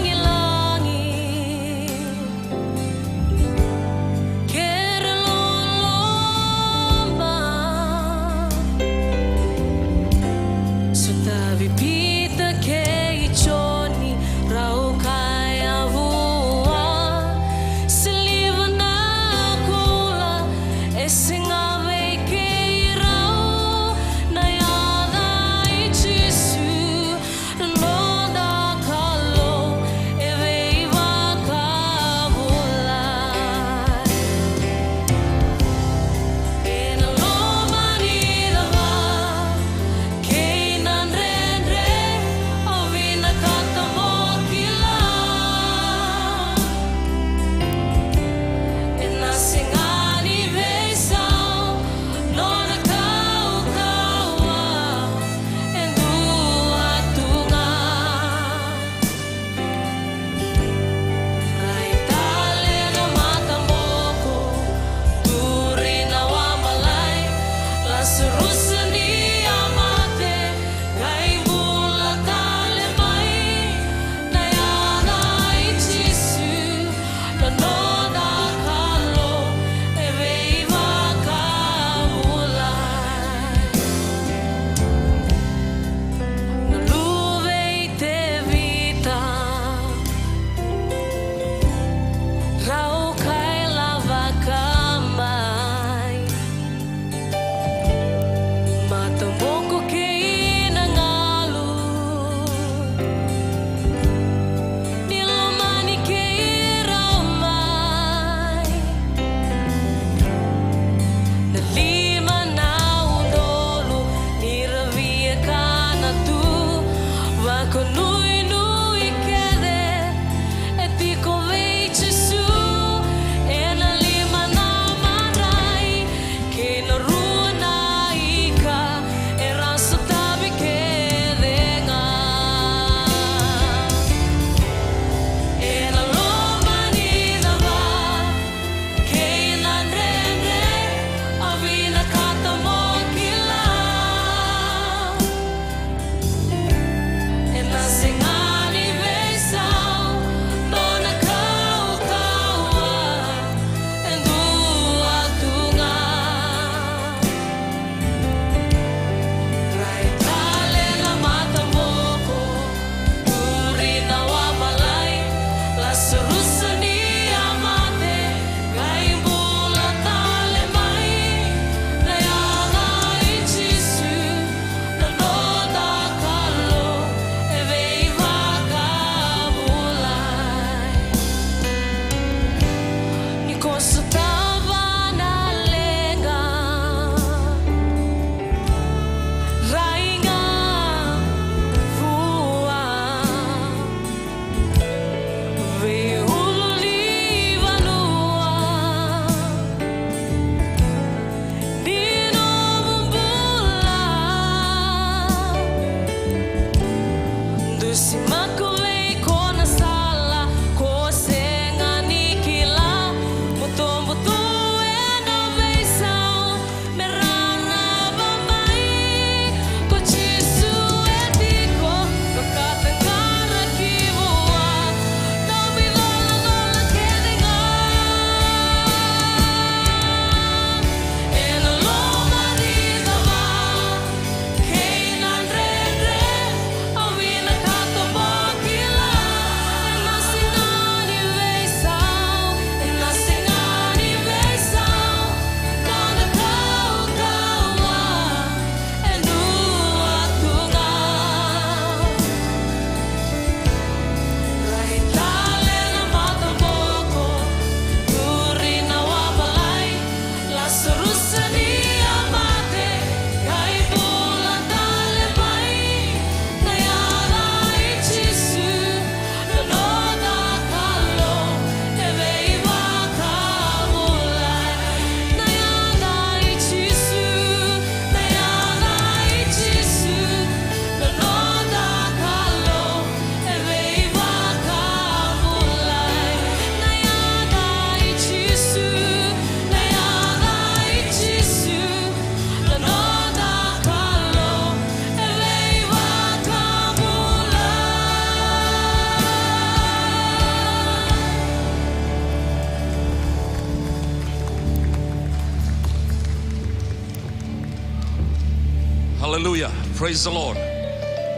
Hallelujah. Praise the Lord.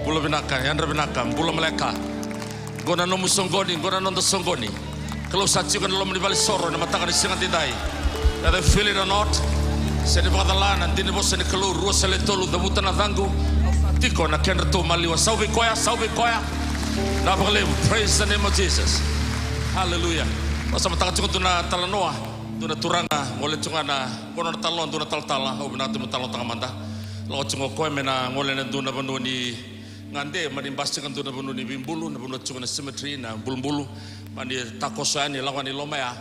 Bula vinaka, yadra vinaka, bula maleka. Qo na nomu soqoni, qo na noda soqoni. Kalou sa tiko ena loma ni valenisoro ena mataka ni siga edaidai. Whether you feel it or not, se ni vakacala na dina ni vosa ni Kalou, rua se lewe tolu, cavuta na caqu. Tiko na kedratou maliwa, sau vei koya, sau vei koya. Na vakalevu, praise the name of Jesus. Hallelujah. Au sa mataka tiko dua na talanoa, dua na turaga, gole tiko ga na, qo na nona talanoa, dua na talatala, au vinakata meu talanoataka mada. Lako tiko o koya me na gole ena dua na vanua ni gade, mani basika dua na vanua ni veibulu, na vanua tiko na cemetery, na bulubulu, mani takoso yani, lako yani i loma ya.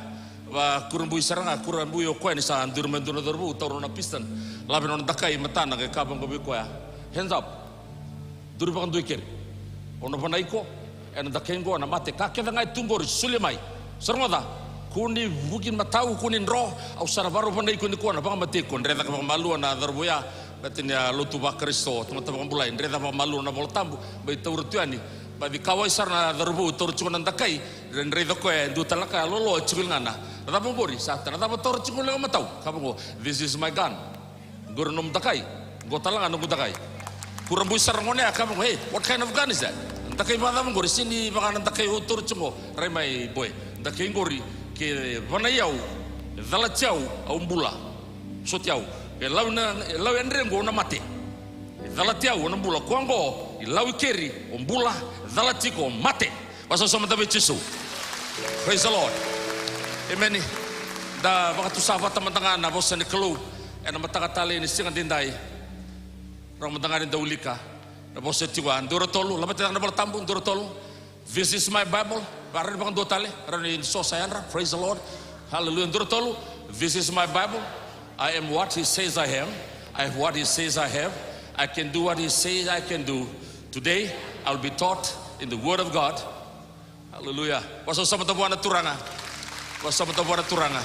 Vakurabui sara ga, kurabui o koya ni sa duri mai dua na cauravou, taura na piston, lave na nona dakai e matana, qai kaya vaqo vei koya, "Hands up. Duri vakadua i keri. Au na vanai iko ena dakai qo, na mate, ka kece ga e tu qori, solia mai. Sa rogoca, kua ni vuki matau, kua ni dro, au sa na vakarau vanai iko nikua, na vakamatei iko." Dre cake vakamalua na cauravou ya, baleta ni a lotu vaKarisito, tamata vakabulai, dre cake vakamalua na iVolatabu, mai taura tu yani. Baci kauwai sara na cauravou, taura tiko na dakai, dre, dre cake o koya e dua tale na ka, loaloa e tiko e ligana. "Na cava oqori, sa ta, na cava taura tiko e liga matau?" Kaya vaqo, "This is my gun. Qori nomu dakai. Qo tale ga noqu dakai." Kurabui sara na gone ya, kaya vaqo, "Hey, what kind of gun is that? Dakai vakacava qori? Sega ni vaka na dakai au taura tiko qo. Rai mai, boy. Dakai qori, ke vanai au, calati au, au bula. Soti au. Ke lau na, lau e dre qo, au na mate. Ke calati au, au na bula. Koya qo, i lau i keri, o bula, calati iko, o mate." Vakasausau mada vei Jisu. Praise the Lord. Emeni. Da vakatusa vata mada ga na vosa ni Kalou ena mataka talei ni siga edaidai. Rawa mada ga ni da wilika na vosa tiko ya. Dua, rua, tolu, laveta na iVolatabu, dua, rua, tolu. "This is my Bible." Vakarau ni vakadua tale, rawa ni so sa yadra. Praise the Lord. Hallelujah. Dua, rua, tolu. "This is my Bible. I am what he says I am. I have what he says I have. I can do what he says I can do. Today, I'll be taught in the word of God." Hallelujah. Vakasausau mada vua na Turaga. Vakasausau mada vua na Turaga.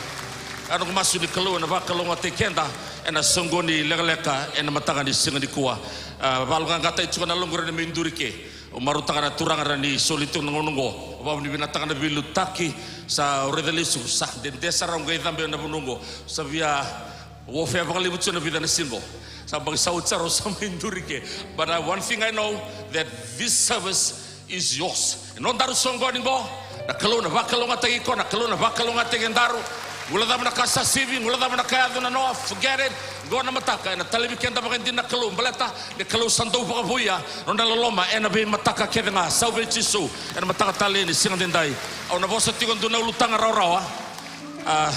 Ena noqu masu ni Kalou ena vakalougatataki keda ena soqoni lekaleka ena mataka ni siga nikua. A, vakayaloqaqataki tiko na yaloqu, rawa ni mai duri ke. Au marautaka na Turaga rawa ni soli tiko na gauna oqo. Au vakavinavinakataka na veiliutaki. Sa au raica lesu, sa dede sara au qai cabe ena vanua oqo. Sa via warfare vakalevu tiko ena vica na siga oqo. Sa baki sa oti sara au sa mai duri ke. But, uh, one thing I know, that this service is yours. E nodaru soqoni qo. Na Kalou na vakalougatataki iko, na Kalou na vakalougatataki edaru. Bula cava na ka sa sivi, bula cava na ka yaco, nanoa, forget it. Qo na mataka ena talevi keda vakaidina na Kalou, baleta na Kalou sa dau vakavouya na nona loloma ena veimataka kece ga. Sau vei Jisu ena mataka talei ni siga edaidai. Au na vosa tiko e dua na ulutaga rawarawa. A,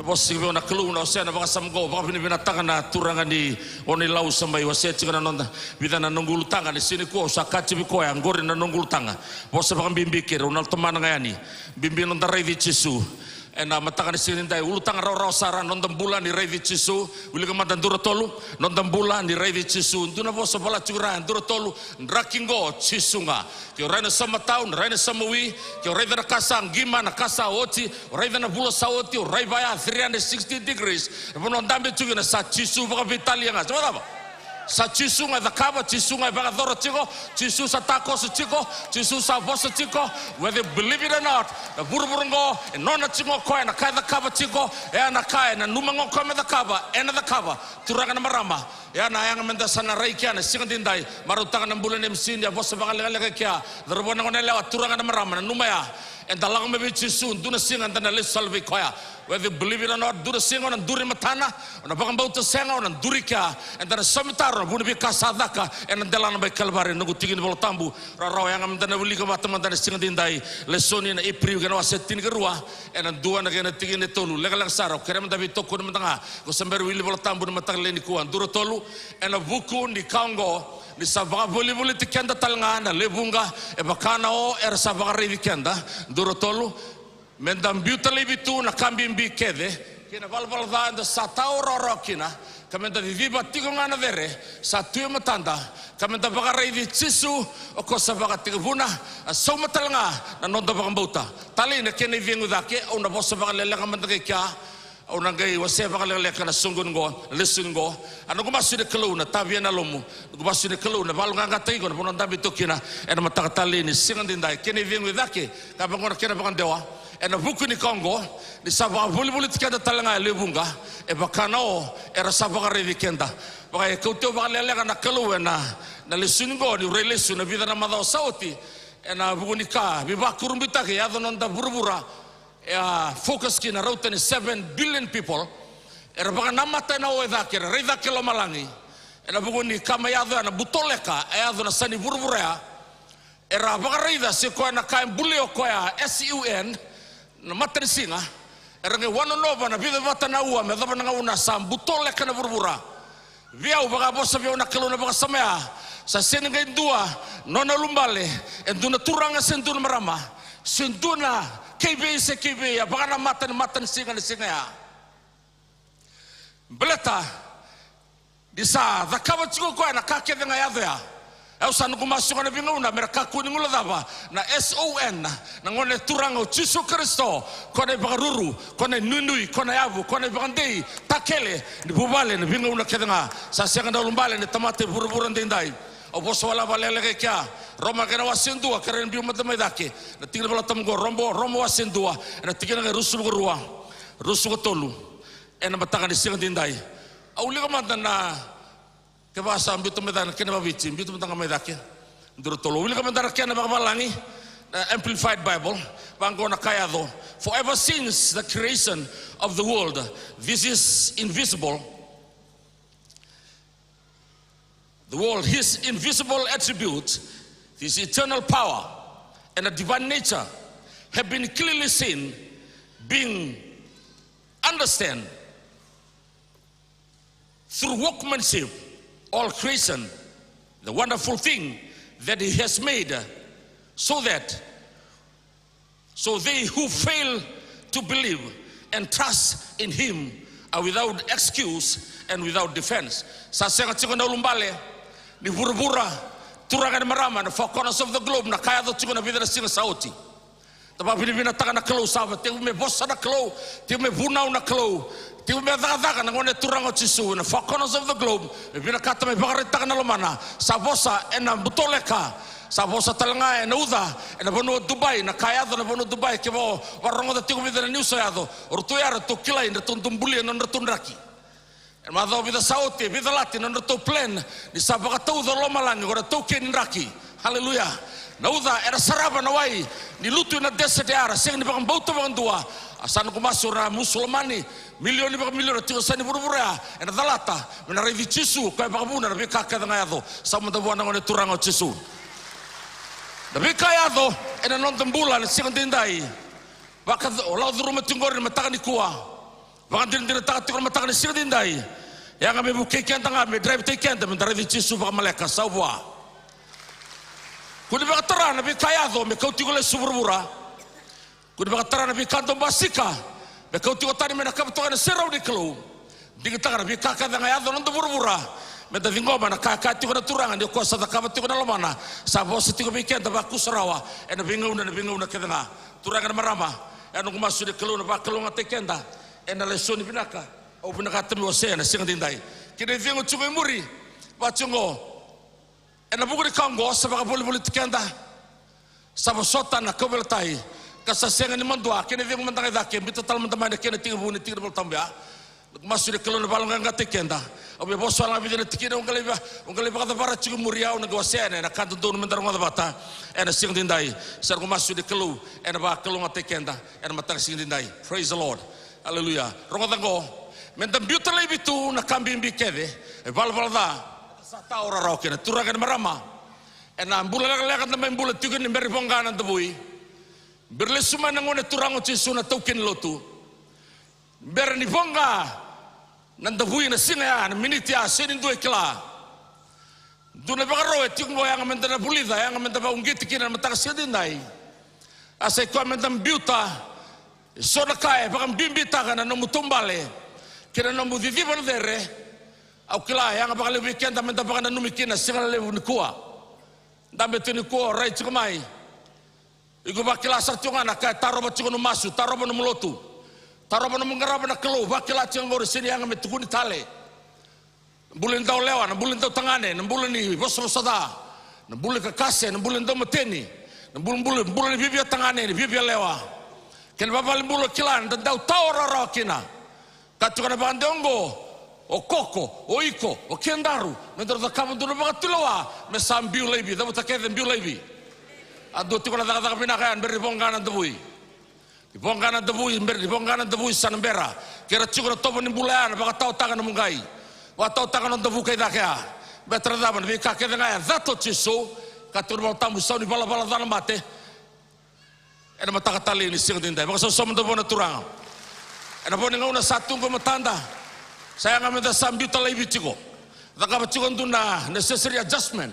vosa tiko vei au na Kalou, na wasea na vakasama qo, vakavinavinakataka na turaga ni Onailau sa mai wasea tiko na noda, vica na noqu ulutaga ni siga nikua. Au sa kaya tiko vei koya, qori na noqu ulutaga. Vosa vakabibi kei ira, au na tomana ga yani. Bibi na noda raici Jisu ena mataka ni siga edaidai. Ulutaga rawarawa sara, noda bula ni raici Jisu. Wilika mada, dua, rua, tolu. Noda bula ni raici Jisu. Dua na vosa vola tiko i ra, dua, rua, tolu. Draki qo, Jisu ga. Ke o rai na samatau, na rai na samawi, ke o raica na ka sa qima, na ka sa oti, o raica na vula sa oti, o rai vaya three hundred sixty degrees. E vanua o dabe tiko kina, sa Jisu vakaveitalia ga. Sa vakacava? Sa Jisu ga e cakava, Jisu ga e vakayacora tiko, Jisu sa takoso tiko, Jisu sa vosa tiko. Whether you believe it or not, na vuravura oqo e nona tiko o koya, na ka e cakava tiko, e a na ka e nanuma ga o koya me cakava, ena cakava. Turaga na marama, e a na yaga meda sa na rai kea na siga edaidai. Marautaka na bula ni M C ni a vosa vakalekaleka kea. Cauravou, na goneyalewa, turaga na marama, nanuma ya. Eda lako mai vei Jisu, dua na siga eda na lesu tale vei koya. Whether you believe it or not, dua na siga o na duri matana, o na vakabauta sega, o na duri kea. Eda na sauma taro na vu ni veika sa caka ena delana mai Kalivari. Noqu tiki ni Vola Tabu, rawarawa, yaga meda na wilika vata mada na siga edaidai. Lesoni na Iperiu, kena wase tinikarua, ena dua na kena tikina e tolu. Lekaleka sara, au kerea meda veitokoni mada ga. Ko se bera wili Vola Tabu na mataka lailai nikua, dua, rua, tolu. Ena vuku ni ka oqo, ni sa vakavolivoliti keda tale ga na lewe vuqa, e vaka na o era sa vakaraici keda, dua, rua, tolu. Meda biuta laivi tu na ka bibi kece kei na valavala ca eda sa tawa rawarawa kina, ka meda ciciva tiko ga na cere sa tu e matada, ka meda vakaraici Jisu, o koya sa vakatekivuna. A sauma tale ga na noda vakabauta. Talei na kena icegu cake, au na vosa vakaleleka mada ga i kea. Au na qai wasea vakalekaleka na soqoni qo, na lesoni qo. A noqu masu ni Kalou na tavia na yalomu. Noqu masu ni Kalou na vakayaloqaqataki iko, na vanua o dabe tu kina ena mataka talei ni siga edaidai. Kena icegu i cake, ka vaqo na kena vakadewa. Ena vuku ni ka oqo, ni sa vakavolivoliti keda tale ga e lewe vuqa, e vaka na o era sa vakaraici keda. Vaka e kauti au vakalekaleka na Kalou ena, na lesoni oqo, niu rai lesu na vica na macawa sa oti, ena vuku ni ka veivakurabuitaki e yaco na noda vuravura, e a focus kina rauta ni seven billion people era vakanamata ena o e cake, era rai cake lomalagi. Ena vuku ni ka mai yaco ya na butoleka e yaco na sa ni vuravura ya. Era vakaraica se koya na ka e buli o koya, S U N, na matanisiga. Era qai wanonova na vica vata na aua me yacova na gauna sa butoleka na vuravura. Vei au, vakavosa vei au na Kalou na vakasama ya, sa sega ni qai dua nona ulubale, e dua na turaga se dua na marama, se dua na kei vei se kei vei a vakanamata ni matanisiga na siga ya. Baleta ni sa cakava tiko o koya na ka kece ga e yaco ya. Au sa noqu masu ga na veigauna me ra kakua ni guilecava na S O N, na Gone Turaga o Jisu Karisito, ko na ivakaruru, ko na inuinui, ko na yavu, ko na ivakadei, takele ni vuvale na veigauna kece ga. Sa sega na ulubale ni tamata e vuravura daidai. Au vosa wale vakalekaleka e kea. Roma kei na wase dua, kerea ni biu mada mai cake. Na tikina Vola Tabu oqo, Roma, Roma wase dua, ena tikina ga e ruasagavulu ka rua, ruasagavulu ka tolu. Ena mataka ni siga daidai. Au wilika mada na, kevaka sa biuta mai cake na kena vakaviti, biuta mada ga mai cake. Dua, tolu. Au wilika mada na kena vakavalagi, na Amplified Bible. Vaqo na ka e yaco. For ever since the creation of the world, this is invisible. The world, his invisible attributes, his eternal power and a divine nature have been clearly seen, being understand through workmanship, all creation, the wonderful thing that he has made, so that so they who fail to believe and trust in him are without excuse and without defense. Sa sega tiko na ulubale ni vuravura, turaga ni marama, na four corners of the globe, na ka yaco tiko na vica na siga sa oti. Da vakavinavinakataka na Kalou, sa tekivu me vosa na Kalou, tekivu me vunau na Kalou, tekivu me cakacaka na Gone Turaga o Jisu ena four corners of the globe, me vinakata me vakaraitaka na lomana. Sa vosa ena butoleka, sa vosa tale ga ena uca ena vanua o Dubai, na ka yaco na vanua o Dubai, ke va, vakarogoca tiko vica na niusi yaco, o ratou ya ratou kilai, ratou dau bulia na nodratou draki. Ena macawa vica sa oti, e veicalati na nodratou plan ni sa vakatauca lomalagi ko na taukeni draki. Haleluya. Na uca era sarava na wai ni lutu ena desert ya, era sega ni vakabauta vakadua. A sa noqu masu na Musulomani, milioni vakamilioni tiko sa ni vuravura ya, ena calata me na raici Jisu, koya e vakavuna na veika kece ga yaco. Sa mada vua na Gone Turaga o Jisu. Na veika yaco ena noda bula ena siga daidai. Vaka o lako curuma tiko qori na mataka nikua. Vakadinadinataka tiko na mataka ni siga daidai. Yaga me vukei keda ga, me draivataki keda me da raici Jisu vakamaleka, sau vua. Kua ni vakatara na veika yaco me kauti iko lesu vuravura. Kua ni vakatara na veika dau basika me kauti iko tani mai na ka vakatoka ena serau ni Kalou. Digitaka na veika kece ga yaco na noda vuravura. Me da ciqoma na ka e kaya tiko na Turaga ni o koya sa cakava tiko na lomana. Sa vosa tiko vei keda vakusarawa ena veigauna, na veigauna kece ga. Turaga na marama, ena noqu masu ni Kalou na vakalougatataki keda ena lesoni vinaka au vinakata meu wasea ena siga daidai. Kei na icegu tiko e muri, vaka tiko oqo. Ena vuku ni ka oqo sa vakavolivoliti keda. Sa vosota na kauveilatai ka sa sega ni madua. Kei na icegu mada ga i cake, biuta tale mada mai na kena tekivu ni tiki ni Vola Tabu ya. Noqu masu ni Kalou na vakalougatataki keda. Au via vosa wale ga vica na tikina, au qai lai va-, au qai lai vakacavara tiko e muri, au na qai wasea yani ena ka dodonu me da rogoca vata ena siga daidai. Sa noqu masu ni Kalou ena vakalougatataki keda ena mataka siga daidai. Praise the Lord. Aleluya. Rogoca oqo. Me da biuta laivi tu na ka bibi kece, e valavala ca, sa taura rawa kina. Turaga kei na marama, ena bula lekaleka da mai bula tiko ni bera ni voqa na davui. Bera lesu mai na Gone Turaga o Jisu na taukeni lotu. Bera ni voqa na davui na siga ya, na miniti ya, sega ni dua e kila. Dua na ivakaro e tiko qo, yaga me da na vulica, yaga me da vakauqeti kina na mataka siga daidai. A sa i koya me da biuta eso na ka e vakabibitaka na nomu taubale kei na nomu ciciva na cere. Au kila e yaga vakalevu vei keda me da vakananumi kina siga levu nikua. Dabe tu nikua, rai tiko mai. Iko vakila sara tiko ga na ka e tarova tiko nomu masu, tarova nomu lotu, tarova nomu qarava na Kalou, vakila tiko ga qori, sega ni yaga me tukuni tale. Na bula ni dau lewa, na bula ni dau tagane, na bula ni vosavosa ca, na bula ni kakase, na bula ni dau mateni, na bula, bula, bula ni viavia tagane, ni viavia lewa. Kena vavale bula kila, da dau tawa rawarawa kina. Ka tiko na vakadewa oqo, o koko, o iko, o kedaru, me daru cakava dua na vakatulewa, me sa biu laivi, cavuta kece biu laivi. A dua tiko na cakacaka vinaka ya, bera ni voqa na davui. Ni voqa na davui, bera ni voqa na davui sa na bera. Ke ra tiko na tovo ni bula ya, na vakatawataka na muqai. Vakatawataka na davuka i cake ya. Beta ra cava na veika kece ga ya, cata o Jisu. Ka tiko na vakatabu sau ni valavala ca na mate. Ena mataka talei ni siga daidai. Vakasausau mada vua na Turaga. Ena vo ni gauna sa tu qo e matada. Sa yaga meda sa biuta laivi tiko. Cakava tiko dua na necessary adjustment.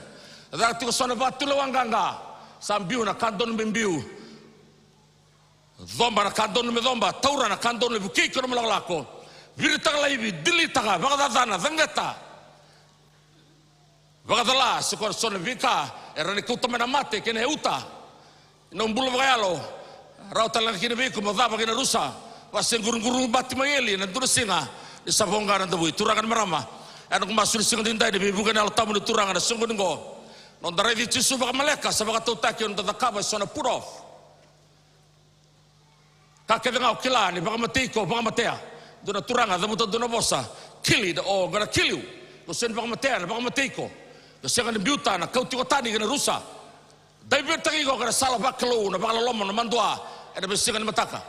Caka tiko so na vakatulewa qaqa. Sa biu na ka donu me biu. Coba na ka donu me coba. Taura na ka donu me vukei iko na nomu lakolako. Viritaka laivi, dilitaka, vakacacana, caqeta. Vakacala, se koya so na veika era na kauta mai na mate kei na uta. Ina bula vakayalo, rawa tale ga kina vei iko mo cava kei na rusa. Vakasequruquru bati mai eli ena dua na siga, ni sa voqa na davui. Turaga na marama, ena noqu masu ni siga daidai ni veivuke na Yalo Tabu ni Turaga na soqoni qo. Noda raici Jisu vakamaleka, sa vakatautaki, noda cakava eso na put off. Ka kece ga o kila ni vakamatei iko, vakamatea. Dua na turaga cavuta dua na vosa, kill it, o gonna kill you. Ko sega ni vakamatea, na vakamatei iko. Ko sega ni biuta, na kauti iko tani kei na rusa. Divert-taki iko kei na sala vakalou, na vakaloloma, na madua, ena veisiga ni mataka.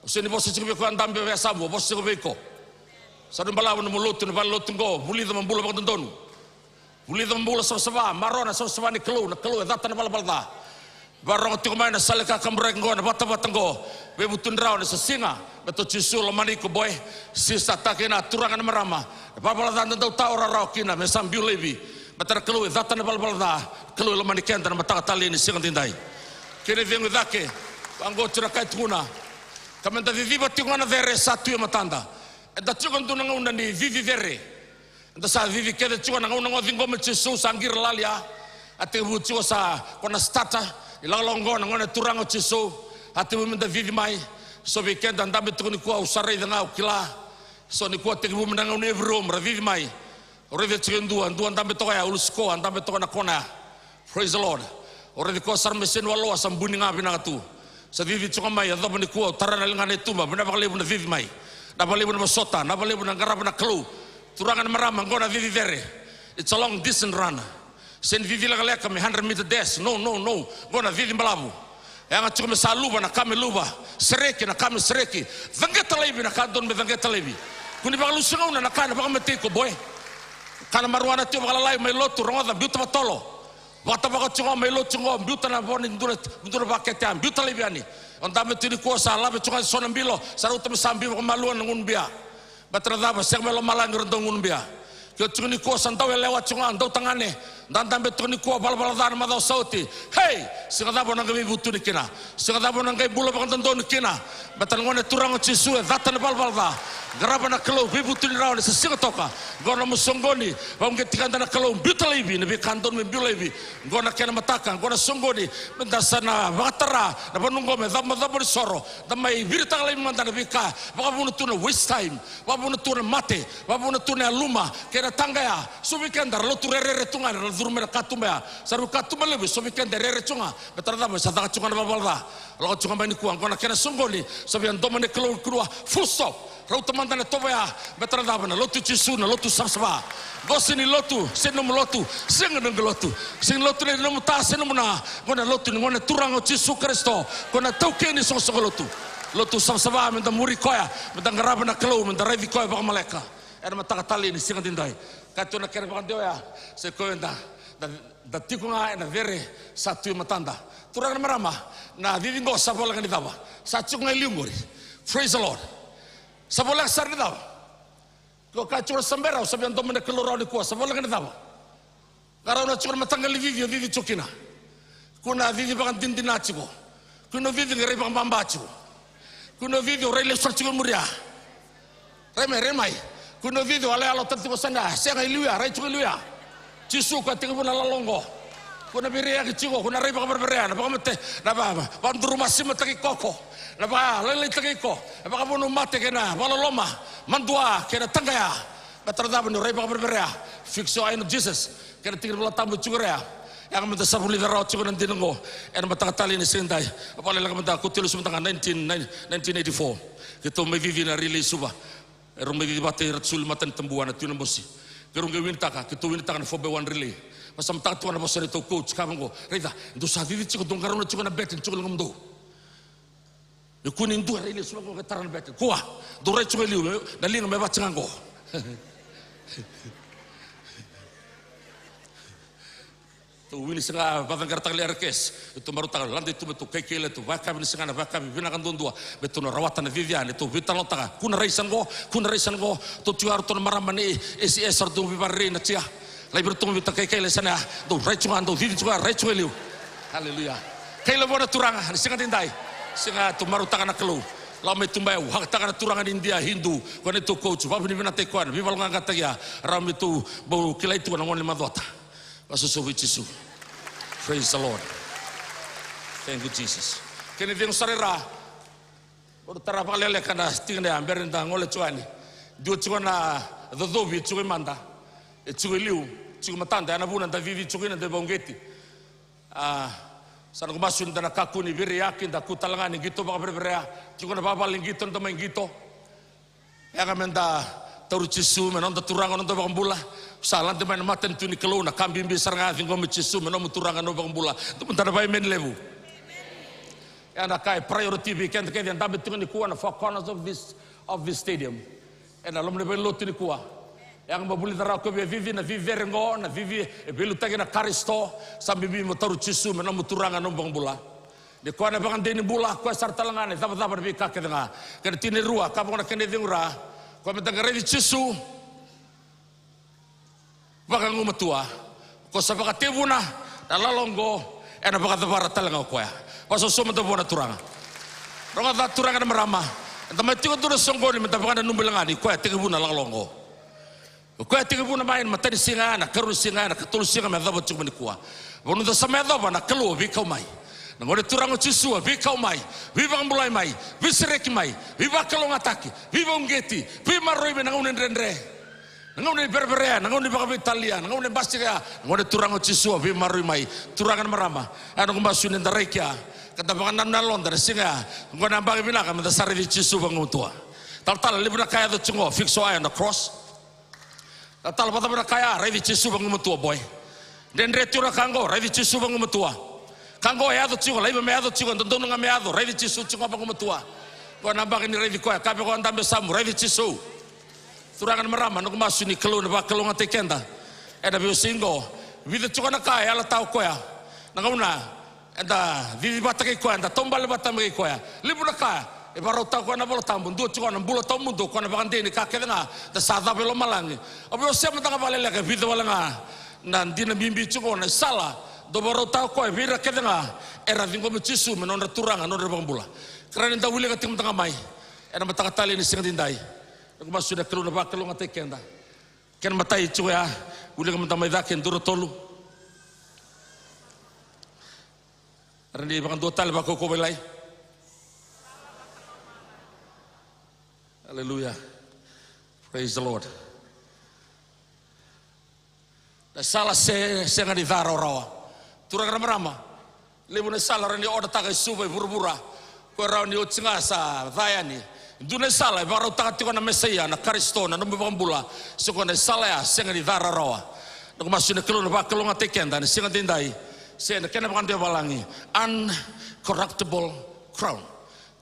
O sega ni vosa tiko vei iko, a dabe vei Samu, vosa tiko vei iko. Sa dau balavu na nomu lotu, na valelotu qo, vulica mo bula vakadodonu. Vulica mo bula savasava, maroroya na savasava ni Kalou, na Kalou e cata na valavala ca. Vakarorogo tiko mai na sala e kakaburaki qo, na vatavata qo. Veivutuni rawa ni sa siga, me to Jisu lomani iko boy. Sisataki na turaga na marama. Na valavala ca da dau tawa rawarawa kina, me sa biu laivi. Baleta na Kalou e cata na valavala ca, Kalou e lomani keda na mataka talei ni siga daidai. Kei na icegu i cake, vaqo tiko na ka e tukuna. Ka meda ciciva tiko ga na cere sa tu e matada. Eda tiko e dua na gauna ni cici cere. Eda sa cici kece tiko na gauna qo ciqoma Jisu sa qiri lali a. A tekivu tiko sa ko na starter. Ilakolako qo na gone turaga o Jisu. A tekivu meda cici mai. So vei keda dabe tiko nikua au sa raica ga au kila. So nikua tekivu me na gauna ni every home ra cici mai. O raica tiko e dua, dua dabe toka ya, ulu sikoa, dabe toka na kona ya. Praise the Lord. O raici koya sara mai seni waloa sa buni ga vinaka tu. Sa cici tiko mai, a cova nikua, tara na ligana e tuba, vinaka vakalevu na cici mai. Na vakalevu na vosota, na vakalevu na qarava na Kalou. Turaga na marama, qo na cici cere. It's a long distance run. Seni cici lekaleka me hundred meter dash. No, no, no. Qo na cici balavu. Yaga tiko me sa luva na ka me luva, sereki na ka me sereki, caqeta laivi na ka donu me caqeta laivi. Kua ni vakalusi gauna na ka ena vakamatei iko boy. Ka na marijuana tiko vakalalai mai lotu, rogoca, biuta vakatolo. Vakatavako tiko mai lotu tiko, biuta na vo ni dua na, dua na vakete ya, biuta laivi yani. O dabe tiko nikua sa lave tiko ga e so na bilo, sa rauta me sa biu vakamalua na gunu bia. Baleta na cava, sega mai lomalagi ra dau gunu bia. Ke o tiko nikua sa dau yalewa tiko ga, dau tagane, da dabe tiko nikua valavala ca na macawa sa oti. Hei, siga cava o na qai veivutuni kina? Siga cava o na qai bula vakadodonu kina? Baleta na gone turaga o Jisu e cata na valavala ca. Qarava na Kalou, veivutuni rawa ni sa siga toka. Qo na nomu soqoni, vakauqeti keda na Kalou, biuta laivi na veika donu me biu laivi. Qo na kena mataka, qo na soqoni, meda sa na vakatara na vanua qo me cabocabo ni soro. Da mai viritaka laivi mada na veika, vakavuna tu na waste time. Vakavuna tu na mate, vakavuna tu na yaluma kei na taqaya. So vei keda ra lotu rerere tu ga, ra curu mai na katuba ya. Sa rui katuba levu, so vei keda e rere tu ga. Baleta na cava? Sa caka tu ga na valavala ca. Lako tu ga mai nikua, qo na kena soqoni. Sa via domo na Kalou nikua, full stop. Rauta mada na tovo ya. Baleta na cava? Na lotu Jisu, na lotu savasava. Qo sega ni lotu, sega ni nomu lotu, sega ni noqu lotu. Sega ni lotu ni nomu ta, sega ni nomu na. Qo na lotu ni gone turaga o Jisu Karisito. Qo na taukei ni soqosoqo lotu. Lotu savasava, meda muri koya, meda qarava na Kalou, meda raici koya vakamaleka. Ena mataka talei ni siga daidai. Ka tu na kena vakadewa ya, se koya da, da, da tiko ga ena cere sa tu e matada. Turaga na marama, na cici qo sa voleka ni cava? Sa tiko ga e liu qori. Praise the Lord. Sa voleka sara ni cava? Ko ka tiko na sabera, au sa via domo na Kalou rawa nikua, sa voleka ni cava? Qarauna tiko na mataqali cici o cici tiko kina. Kua ni cici vakadinadina tiko. Kua ni cici qai rai vakababa tiko. Kua ni cici o rai lesu tiko e muria. Rai mai, rai mai. Kua ni cici o yaloyalo tale tiko sara, sega, e liu ya, rai tiko e liu ya. Jisu koya tekivu na lala oqo. Kua ni veiraiyaki tiko, kua ni rai vakavereverea, na vakamate, na va, va, vakadurumasimataki iko, na vakalailaitaki iko, na vakavunau mate kei na vakaloloma, madua kei na taqaya. Baleta na cava? Ni rai vakavereverea. Fix your eye on Jesus. Kena tiki ni Vola Tabu e tiko rea. Yaga meda sa vulica rawa tiko na dina oqo ena mataka talei ni siga edai. Vakalekaleka meda kauta lesu mada ga nineteen, nineteen eighty-four. Keitou mai cici na relay Suva. Erau mai cici vata i Ratu Sulu, Matanitabua, na Tui Namosi. Keirau qai winitaka, keitou winitaka na four by one relay. Vakasamataka tiko na vosa ni neitou coach, kaya vaqo: "Raica, dou sa cici tiko, dou qarauna tiko na baton tiko e ligamudou." E kua ni dua rai lesu vaqo qai tara na baton. Kua, dou rai tiko e liu, na liga me vaka tiko ga qo. Tou wini sega, vakacaqarataka li R K S. Tou marautaka, lade tu me tou kaikaila, tou vakayakavi ni siga, na vakayakavi vinaka duadua. Me tou na rawata na cici ya, ni tou veitalanoataka. Kua na rai sa qo, kua na rai sa qo. Tou tiko ya, ratou na marama ni A C S, ratou veivakarerei na tia. Lai vei ratou, vei ta kaikaila e sa na ya. Dou rai tiko ga, dou cici tiko ga, rai tiko e liu. Aleluya. Kaila vua na Turaga ni siga edaidai. Siga tou marautaka na Kalou. Lako mai tuba ya, vakataka na turaga ni Idia, Hindu, ko neitou coach, vakavinavinakataki koya, veivakayaloqaqataki ya, rawa me tou bau kilai tiko na gauna ni macota. Vakasoso vei Jisu. Praise the Lord. Thank you, Jesus. Kena icegu sara e ra. Au na tara vakalekaleka na tikina ya, bera ni da gole tiko yani. Dua tiko na cocovi, tiko i mada. E tiko i liu, tiko i matada, ya na vuna da cici tiko kina, da vakauqeti. A, sa noqu masu ni da na kakua ni veiraiyaki, da kua tale ga ni qito vakaverevereya. Tiko na vakavale ni qito, da mai qito. Yaga meda tauri Jisu me noda Turaga, noda iVakabula. Sa lade mai na matanitu ni Kalou, na ka bibi sara ga, ciqomi Jisu me nomu Turaga, nomu iVakabula. Dou mada na vakaemeni levu. Ya na ka e priority vei keda kece, e dabe tiko nikua na four corners of this, of this stadium. Ena loma ni valenilotu nikua. Yaga mo vulica rawa, ko via cici na cici cere qo, na cici e veiliutaki na Karisito. Sa bibi mo tauri Jisu me nomu Turaga, nomu iVakabula. Ni koya na ivakadei ni bula, koya sara tale ga na icavacava ni veika kece ga. Kena tikina e rua, ka vaka na kena icegu e ra. Koya meda qai raici Jisu vakagumatua. Ko sa vakatekivuna na lala oqo, ena vakacavara tale ga o koya. Vakasoso mada vua na Turaga. Rogoca turaga, na marama. Eda mai tiko tu na soqoni meda vakananuma tale ga ni koya e tekivuna na lala oqo. O koya e tekivuna mai na matanisiga ya, na ikarua ni siga ya, na ikatolu ni siga me yacova tiko mai nikua. Vanua da sa mai yacova, na Kalou a veikau mai. Na Gone Turaga o Jisu a veikau mai, veivakabulai mai, veisereki mai, veivakalougatataki, veivakauqeti, veimaroroi mai na gauna ni dredre, na gauna ni vereverea, na gauna ni vakaveitalia, na gauna ni basika ya. Na Gone Turaga o Jisu a veimaroroi mai. Turaga, na marama, e noqu masu ni da rai kea ka da vakananuma na yaloda na siga ya. Oqo na yabaki vinaka meda sa raici Jisu vakagumatua. Talatala, levu na ka e yaco tiko qo, fix your eye on the cross. Talatala, vakacava na ka ya? Raici Jisu vakagumatua, boy. Dredre tiko na ka qo, raici Jisu vakagumatua. Ka qo e yaco tiko, laiva me yaco tiko, dodonu ga me yaco, raici Jisu tiko vakagumatua. Qo na yabaki ni raici koya, kaya vei koya na dabe yasamu, raici Jisu. Turaga, na marama, noqu masu ni Kalou na vakalougatataki keda ena veiwasei qo. Vica tiko na ka e yalataka o koya. Na gauna eda cici vata kei koya, eda taubale vata mai kei koya. Levu na ka e vakarautaka o koya na iVola Tabu, dua tiko na bula tawamudu, o koya na ivakadei ni ka kece ga da sa cava i lomalagi. Au via wasea mada ga vakalekaleka e vica wale ga na dina bibi tiko, na isala dau vakarautaka o koya vei ira kece ga era ciqomi Jisu me nodra Turaga, nodra iVakabula. Kerea ni da wilika tiko mada ga mai ena mataka talei ni siga edaidai. Noqu masu na Kalou na vakalougatataki keda. Kena imatai tiko ya, wilika mada mai cake e dua, rua, tolu. Era ni vakadua tale, vakaukauwa vakalailai. Aleluya. Praise the Lord. Na isala se, sega ni ca rawarawa. Turaga, na marama, levu na isala rawa ni odataka e Suva, e vuravura. Koya rawa ni oti ga sa ca yani. Dua na isala e vakarautaka tiko na Mesaia, na Karisito, na nomu iVakabula. Se koya na isala ya sega ni ca rawarawa. Noqu masu na Kalou na vakalougatataki keda ena siga edaidai. Se na kena vakadewa valagi, uncorruptible crown.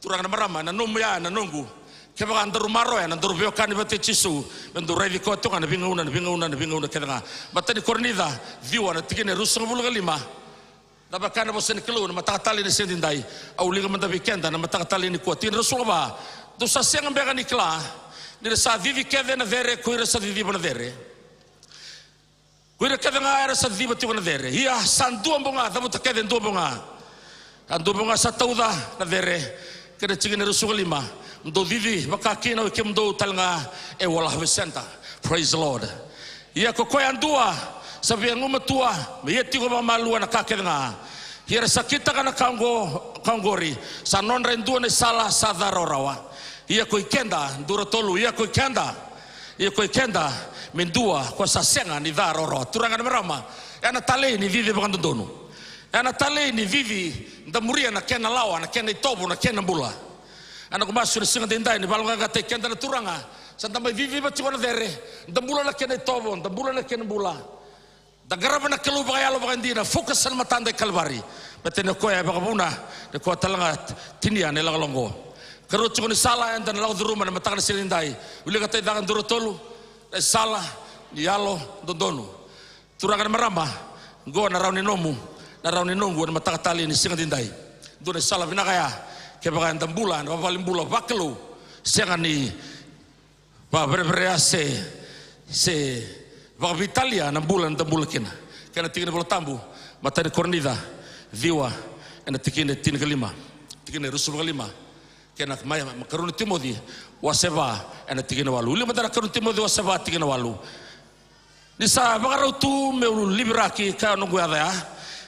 Turaga, na marama, ena nomu ya, ena noqu. Kevaka daru maroroya, na daru veiwekani vata kei Jisu, me daru raici koya tiko ga na veigauna, na veigauna, na veigauna kece ga. Matai ni Korinica ciwa, na tikina e ruasagavulu ka lima. Cava e kaya na vosa ni Kalou ena mataka talei ni siga edaidai? Au wilika mada vei keda ena mataka talei nikua, tikina e ruasagavulu ka va. Dou sa sega beka ni kila ni ra sa cici kece na cere ko ira sa ciciva na cere? Ko ira kece ga era sa ciciva tiko na cere. Ia, sa dua bau ga, cavuta kece, dua bau ga. Sa dua bau ga sa tauca na cere. Kena tikina e ruasagavulu ka lima. Mo dou cici vaka kina o i kemudou tale ga e World Harvest Centre. Praise the Lord. Ia ko koya yadua sa via gumatua me ia tiko vakamalua na ka kece ga. Ia era sa kitaka na ka oqo, ka oqori, sa nodra e dua na isala sa ca rawarawa. Ia ko i keda, dua, rua, tolu, ia ko i keda. Ia ko i keda, me dua ko sa sega ni ca rawarawa. Turaga, na marama, E na talei ni cici vakadodonu. E na talei ni cici, da muria na kena lawa, na kena itovo, na kena bula. E na noqu masu na siga daidai ni valoqaqataki keda na Turaga. Sa da mai ciciva tiko na cere, da bula na kena itovo, da bula na kena bula. Da qarava na Kalou vakayalo vakaidina, focus na matada i Kalivari. Baleta ni o koya e vakavuna, ni o koya tale ga tinia na ilakolako. Karua tiko ni sala eda na lako curuma na mataka ni siga daidai. Wilika tale cake dua, rua, tolu. Na sala ni yalododonu. Turaga na marama, qo na rawa ni nomu, na rawa ni noqu e na mataka talei ni siga daidai. Dua na sala vinaka ya, kevaka eda bula e na vavale bula vakalou, sega ni vakavereverea se, se vakaveitalia na bula eda bula kina. Kei na tikina ni Vola Tabu, matai ni Korinica ciwa, e na tikina e tinikalima, tikina e ruasagavulu ka lima. Kei na mai, mai karua ni Timoci wase va, e na tikina e walu. Wilika mada na karua ni Timoci wase va, tikina e walu. Ni sa vakarau tu meu liviraki, kaya o noqu yaca ya,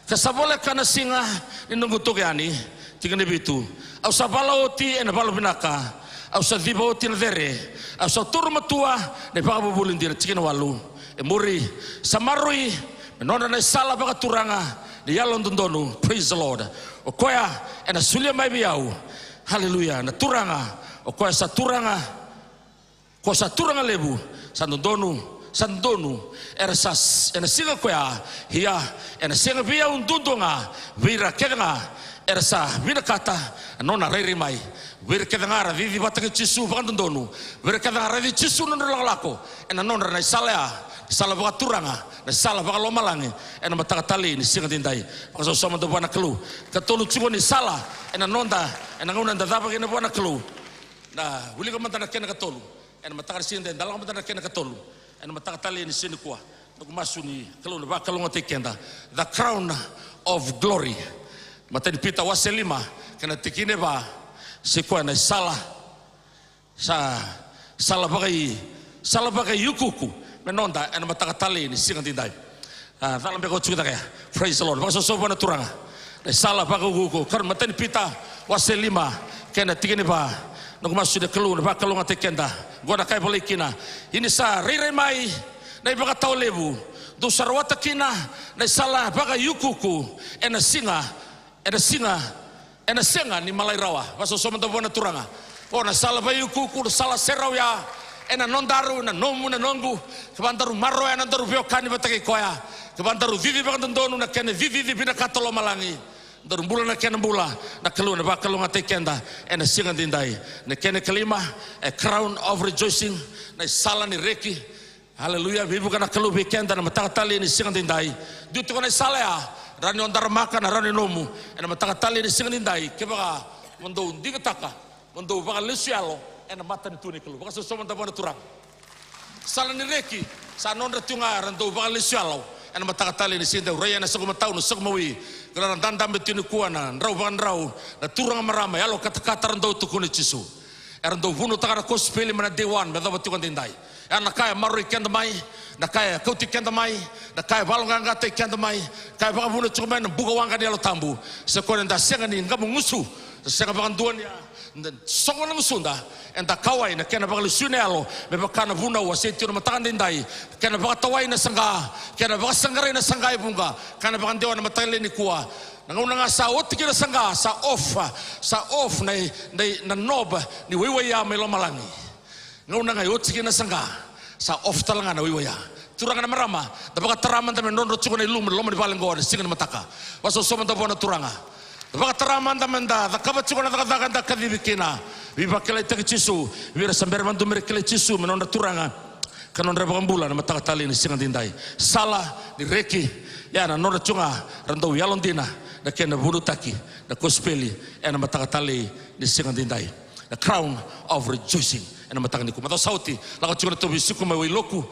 ka sa voleka na siga ni noqu tuki yani. Tikina e vitu. Au sa vala oti e na valo vinaka, au sa civa oti na cere, au sa taura matua na ivakavuvuli dina. Tikina e walu. E muri, sa maroroi me nodra na isala vakaturaga ni yalododonu. Praise the Lord. O koya e na solia mai vei au. Haleluya. Na Turaga, o koya sa Turaga, ko sa Turaga levu, sa dodonu, sa dodonu, era sa, e na siga koya, ia, e na sega vei au duadua ga, vei ira kece ga era sa vinakata na nona rairai mai. Vei ira kece ga era cici vata kei Jisu vakadodonu, vei ira kece ga era cici Jisu na nodra lakolako e na nodra na isala ya, na sala vakaturaga, na sala vakalomalagi, e na mataka talei ni siga daidai. Vakasausau mada vua na Kalou. Katolu tiko ni sala e na noda, e na gauna eda cava kina vua na Kalou. Na wilika mada na kena katolu. E na mataka ni siga daidai, da lako mada na kena katolu. E na mataka talei ni siga nikua. Noqu masu ni Kalou na vakalougatataki keda. The crown of glory. Matai ni Pita wase lima, kei na tikina e va. Sa i koya na isala, sa, sala vakai, sala vakaiukuuku me noda e na mataka talei ni siga daidai. A, cala beka oti tiko cake ya. Praise the Lord. Vakasausau vua na Turaga. Na isala vakaiukuuku. Karua, matai ni Pita wase lima, kei na tikina e va. Noqu masu ni Kalou na vakalougatataki keda. Qo na ka e volai kina. Ia ni sa rairai mai na ivakatawa levu, dou sa rawata kina na isala vakaiukuuku e na siga, e na siga, e na sega ni malai rawa. Vakasausau mada vua na Turaga. O na sala vakaiukuuku, na sala serau ya, e na nodaru, na nomu, na noqu. Kevaka daru maroroya na nodaru veiwekani vata kei koya, kevaka daru cici vakadodonu na kena cicici vinakata lomalagi, daru bula na kena bula. Na Kalou na vakalougatataki keda e na siga daidai. Na kena ikalima, a crown of rejoicing, na isala ni reki. Haleluya. Veivuke na Kalou vei keda na mataka talei ni siga daidai. Dua tiko na isala ya, rawa ni o daramaka, na rawa ni nomu e na mataka talei ni siga daidai. Kevaka mo dou digitaka, mo dou vakalesu yalo e na matanitu ni Kalou. Vakasausau mada vua na Turaga. Sala ni reki, sa nodra tiko ga era dau vakalesu yalo e na mataka talei ni siga daidai. Rai e na soqomatau, na soqomawi, kei na nona dadabe tiko nikua na drau vakadrau, na turaga, marama, yalo katakata era dau tukuna o Jisu. Era dau vunautaka na kosipeli mai na day one me yacova tiko daidai. Ya na ka e maroroi keda mai, na ka e kauti keda mai, na ka e valoqaqataki keda mai, ka e vakavuna tiko mai na buka waqa ni Yalo Tabu. Se koya ni da sega ni qamugusu, da sega vakadua ni a, da sogo na gusuda, eda kauwai na kena vakalesui na yalo, me vaka na vunau a sega tiko na mataka daidai, kena vakatawai na saqa, kena vakasaqarai na saqa e vuqa, ka na vakadewa na mataka lailai nikua. Na gauna ga sa oti kina na saqa, sa off, sa off na, na, na knob ni waiwai ya mai lomalagi. Gauna ga e oti kina na saqa, sa off tale ga na waiwai ya. Turaga na marama, da vakatara mada me drodro tiko na ilumu, na loma ni vale qo, na siga ni mataka. Vakasausau mada vua na Turaga. Da vakatara mada me da cakava tiko na cakacaka eda kacivi kina. Veivakakilaitaki Jisu, vei ira sa bera vakadua me ra kilai Jisu me nodra Turaga ka nodra iVakabula na mataka talei ni siga daidai. Sala ni reki, ya na nodra tiko ga, ra dau yalodina na kena vunautaki na kosipeli e na mataka talei ni siga daidai. The crown of rejoicing. E na mataka nikua, macawa sa oti, lako tiko na tauveisiko mai Wailoku,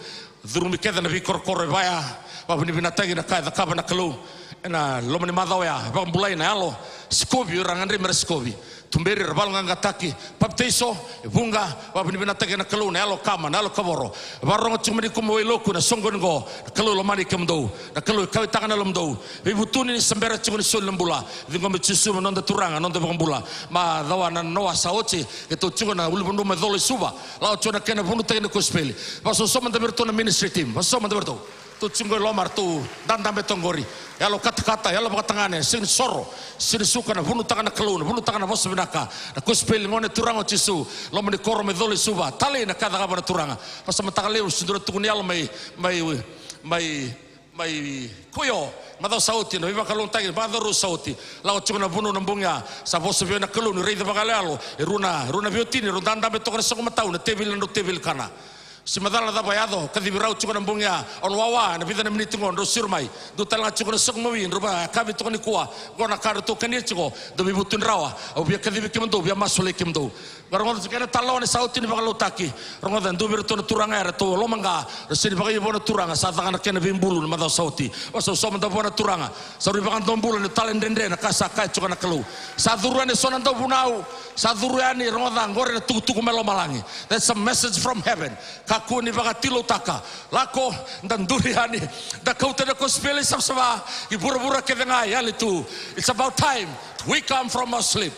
curumi kece na veikorokoro e vaya. Vakavinavinataki na ka e cakava na Kalou e na loma ni macawa oya. Vakabulai na yalo, sikovi o ira gadrevi me ra sikovi. Tuberi era valoqaqataki, papitaiso e vuqa. Vakavinavinataki na Kalou na yalo kama, na yalo kavoro. Vakarorogo tiko mai nikua mai Wailoku na soqoni qo. Na Kalou lomani kemudou, na Kalou e kauwaitaka na yalomudou. Veivutuni ni sa bera tiko ni soli na bula. Ciqomi Jisu me noda Turaga, noda iVakabula. Macawa na noa sa oti, keitou tiko na ulunivanua mai Colo i Suva. Lako tiko na kena vunautaki na kosipeli. Vakasausau mada vei iratou na ministry team. Vakasausau mada vei iratou. Ratou tiko qo i loma, ratou dadabe toka qori. Yalo katakata, yalo vakatagane, sega ni soro, sega ni suka, na vunutaka na Kalou, na vunutaka na vosa vinaka, na kosipeli, gone turaga o Jisu. Loma ni koro mai Colo i Suva, talei na ka e cakava na Turaga. Vakasamataka levu, sega ni dua na tukuni yalo mai, mai, mai, mai Kuio, macawa sa oti, na veivakalougatataki, macawa rua sa oti. Lako tiko na vunau na bogi ya, sa vosa vei au na Kalou ni raica vakayaloyalo e rua na, rua na veiwatini, rau dadabe toka na soqo matau, na teveli, na drau teveli kana. Sega ni macala na cava e yaco, kacivi rau tiko na bogi ya, au na wawa ena vica na miniti qo, drau siro mai. Dua tale ga tiko na soqo mawi, drau vakayakavi toka nikua. Qo na ka ratou kania tiko, dou veivutuni rawa. Au via kacivi kemudou, via masulaki kemudou. Qo rogoca tiko na talone sa oti ni vakalotutaki. Rogoca, dua vei iratou na turaga era ratou lomaqa, ra sega ni vakaio vua na Turaga, sa caka na kena veibulu na macawa sa oti. Vakasausau mada vua na Turaga. Sa rui vakadomobula ni tala e dredre na ka sa kaya tiko na Kalou. Sa curu yani eso na dauvunau. Sa curu yani, rogoca, qori na tukutuku mai lomalagi. That's a message from heaven. Kakua ni vakatiloutaka. Lako, da duri yani. Da kauta na kosipeli savasava ki vuravura kece ga e yali tu. It's about time we come from our sleep,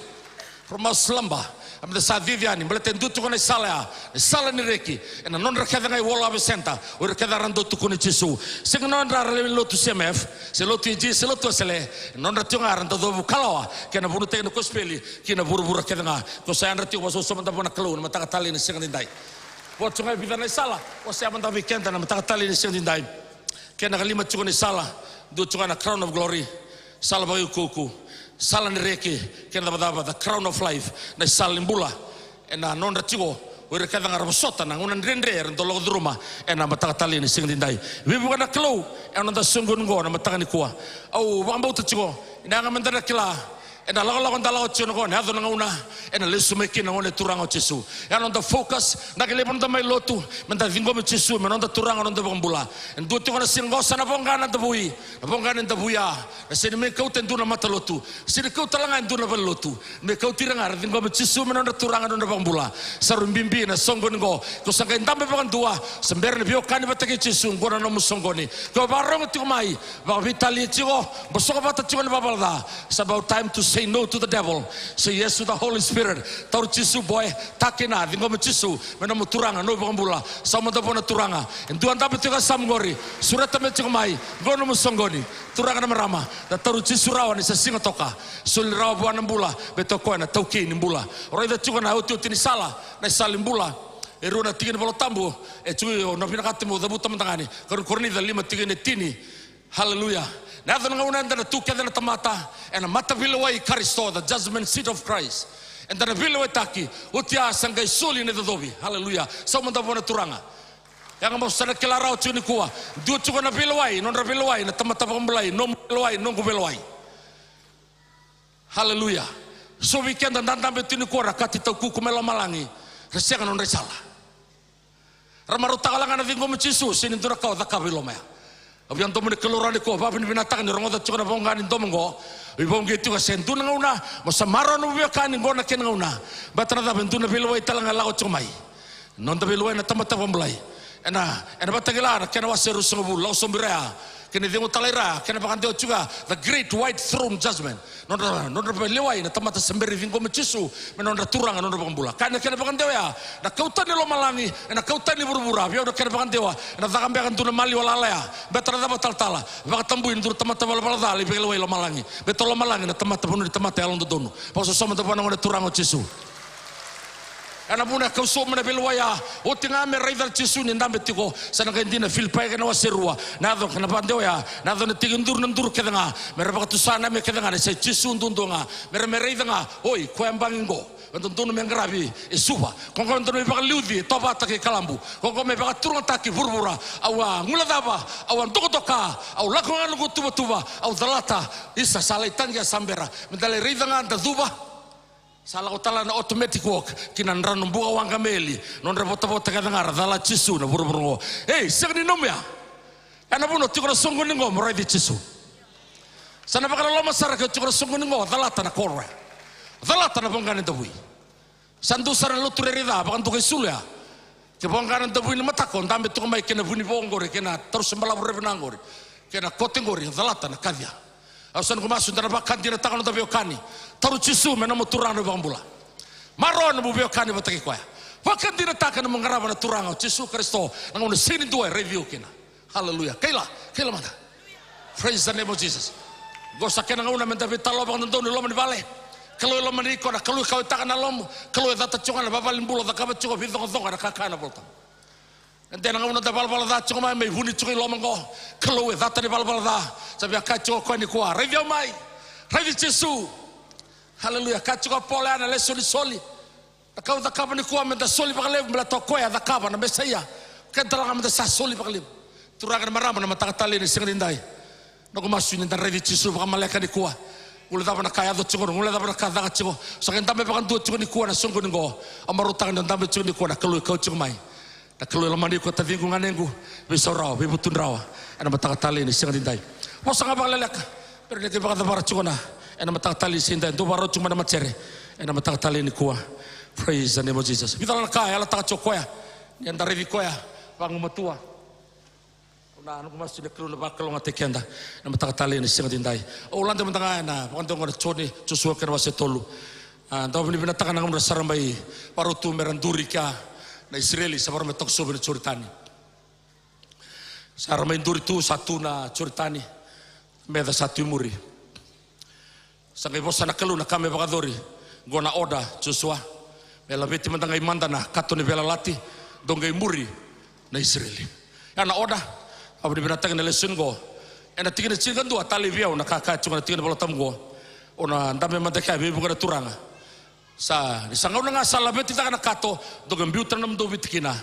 from our slumber. Meda sa cici yani, baleta e dua tiko na isala ya, na isala ni reki, ena nodra kece ga iwalave senta, o ira kece era dau tukuna Jisu. Sega ni nodra era lewe ni lotu C M F, se lotu AG, se lotu Wesele, e nodra tiko ga era dau cavu kalawa kei na vunutaki na kosipeli ki na vuravura kece ga. Ko sa yadra tiko, vakasausau mada vua na Kalou na mataka talei ni siga nidai. Vo tiko ga e vica na isala, wasea mada vei keda na mataka talei ni siga nidai. Kena ikalima tiko na isala, dua tiko ga na crown of glory, sala vakaiukuuku, sala ni reki, kena icavacava, the crown of life, na isala ni bula. Ena nodra tiko o ira kece ga era vosota na gauna dredre era dau lako curuma ena mataka talei ni siga nidai. Veivuke na Kalou ena noda soqoni qo na mataka nikua. Au vakabauta tiko ni yaga meda na kila, ena lakolako eda lako tiko na qo, ena yaco na gauna ena lesu mai kina na Gone Turaga o Jisu. E a noda focus, na kena levu noda mai lotu, meda ciqomi Jisu me noda Turaga, noda iVakabula. E dua tiko na siga qo sa na voqa na davui, na voqa ni davui ya. Na sega ni mai kauta e dua na matalotu, sega ni kauta tale ga e dua na valenilotu. Me kauti ira ga era ciqomi Jisu me nodra Turaga, nodra iVakabula. Sa rui bibi na soqoni qo. Ko sa qai dabe vakadua, se bera ni veiwekani vata kei Jisu, qo na nomu soqoni. Ko vakarogo tiko mai, vakaveitalia tiko, bosoko vata tiko na ivalavala ca. It's about time to say no to the devil. Say yes to the Holy Spirit. Tauri Jisu boy, takina, ciqomi Jisu me nomu Turaga, nomu iVakabula. Sauma mada vua na Turaga. E dua dabe tiko e yasamu qori, sureta me tiko mai, qo nomu soqoni. Turaga, na marama, da tauri Jisu rawa ni sa siga toka. Soli rawa vua na bula, baleta o koya na itaukei ni bula. O raica tiko na iotioti ni sala, na isala ni bula. E rua na tikina ni iVolatabu e tiko, au na vinakata meu cavuta mada ga yani. Karua ni Korinica lima, tikina e tini. Haleluya. Na yaco na gauna eda na tu kece na tamata ena mataveilewai i Karisito, the judgment seat of Christ. Eda na veilewaitaki, oti ya sa qai soli na icocovi. Haleluya. Sauma mada vua na Turaga. Ia ga mo sa na kila rawa tiko nikua, dua tiko na veilewai, nodra veilewai na tamata vakabulai, nomu veilewai, noqu veilewai. Haleluya. So vei keda da dabe tu nikua, ra kati taukuku mai lomalagi, ra sega nodra isala. Ra marautaka wale ga na ciqomi Jisu, sega ni dua na ka o cakava i loma ya. Au via domo ni Kalou rawa nikua, vakavinavinakataka ni rogoca tiko na voqa ni domo oqo. Au vakauqeti tiko, se dua na gauna mo sa maroroya na veiwekani, qo na kena gauna. Baleta na cava? E dua na veilewai tale ga e lako tiko mai. Noda veilewai na tamata vakabulai. Ena, ena Vakatakila na kena wase ruasagavulu, Lako sobu i ra ya, kei na icegu talai ra ya, kena vakadewa tiko ya, the great white throne judgment. Nodra, nodra veilewai na tamata sa bera ni ciqomi Jisu me nodra Turaga, nodra iVakabula. Kaya na kena vakadewa ya, na kau tani lomalagi, ena kau tani vuravura. Vei au na kena vakadewa, ena caka beka e dua na maliwa lala ya. Baleta na cava? Talatala, vakatabui e dua na tamata valavala ca, lai veilewai lomalagi. Baleta lomalagi na tamata, vanua ni tamata yalododonu. Vakasausau mada vua na Gone Turaga o Jisu. Ena vuna e kau sobu mai na veilewai ya, oti ga me raica na Jisu ni dabe tiko. Sa na qai dina, Filipai kei na wase rua. Na yaco kei na vakadewa ya, na yaco na tiki duru, na duru kece ga, me ra vakatusa na yame kece ga ni sa i Jisu duadua ga. Me ra mai raica ga, oi, koya e yabaki qo, e dodonu me qaravi e Suva. Ko qo e dodonu me vakaliuci e Tovata kei Kalabu. Ko qo me vakaturagataki vuravura. Au a guilecava, au a dokadoka, au lako ga noqu tuvatuva, au calata. Isa, sa lai taqi, a sa bera meda lai raica ga, da cuva. Sa lako tale na automatic walk ki na drano buka waqa me eli. Nodra votavota kece ga ra cala Jisu na vuravura oqo. Ei, sega ni nomu ya. Ena vuna o tiko na soqoni oqo mo raici Jisu. Sa na vakaloloma sara ke o tiko na soqoni oqo, calata na koro ya. Calata na voqa ni davui. Sa dua sara na lotu rairai ca, vakaduka isulu ya. Ke voqa na davui ni mataka, dabe toka mai kei na vunivo oqori, kei na tarusa balavu rerevena oqori, kei na kote oqori, calata na kaci ya. Au sa noqu masu, da na vakadinataka noda veiwekani. Tauri Jisu me nomu Turaga, nomu iVakabula. Maroroya nomu veiwekani vata kei koya. Vakadinataka nomu qarava na Turaga o Jisu Karisito na gauna sega ni dua e raici iko kina. Hallelujah. Kaila, kaila mada. Praise the name of Jesus. Qo sa kena gauna meda veitalanoa vakadodonu e loma ni vale. Kalou e lomani iko, na Kalou e kauwaitaka na yalomu. Kalou e cata tiko ga na vavale ni bula, cakava tiko veicoqacoqa na kakana volta. E dua na gauna da valavala ca tiko mai, mai vuni tiko i loma qo. Kalou e cata na ivalavala ca. Sa via kaya tiko o koya nikua, raici au mai. Raici Jisu. Hallelujah. Kaya tiko o Paula ena lesoni soli. Na ka au cakava nikua meda soli vakalevu, baleta o koya a cakava, na Mesaia. Keda la ga meda sa soli vakalevu. Turaga, na marama, na mataka talei ni siga nidai. Noqu masu ni da raici Jisu vakamaleka nikua. Guilecava na ka yaco tiko, guilecava na ka caka tiko. Sa qai dabe vakadua tiko nikua na soqoni qo. Au marautaka ni o dabe tiko nikua, na Kalou e kau tiko mai. Na Kalou e lomani iko, taciqu, ganequ, veisaurawa, veivutudrawa. Ena mataka talei ni siga nidai. Vosa ga vakaleleka. Bera ni qai vakacavara tiko na, ena mataka talei ni siga nidai. Dou vakarau tiko mai na matere. Ena mataka talei nikua. Praise the name of Jesus. Vica la na ka e yalataka tiko o koya. Ni da raici koya vagumatua. Na noqu masu ni Kalou na vakalougatataki keda na mataka talei ni siga nidai. Au lade mada ga ena vakadewa qo na Joni, Josua kei na wase tolu. A, dau vinavinakataka na gauna ra sara mai vakarau tu mera duri kea na Isireli, sa vakarau me takosovi na Joritani. Sa ra mai duri tu, sa tu na Joritani, meca sa tu i muri. Sa qai vosa na Kalou na ka me vakayacori. Qo na order, Josua. Me laveti mada ga i mada na kato ni veiyalayalati, dou qai muri na Isireli. Ya na order. Au vinavinakataka na lesoni qo. Ena tikina tinikadua, talei vei au na ka kaya tiko na tikina ni Vola Tabu qo. O na dabe mada kea veivuke na Turaga. Sa, ni sa gauna ga sa laveti cake na kato, dou qai biuta na nomudou viti kina.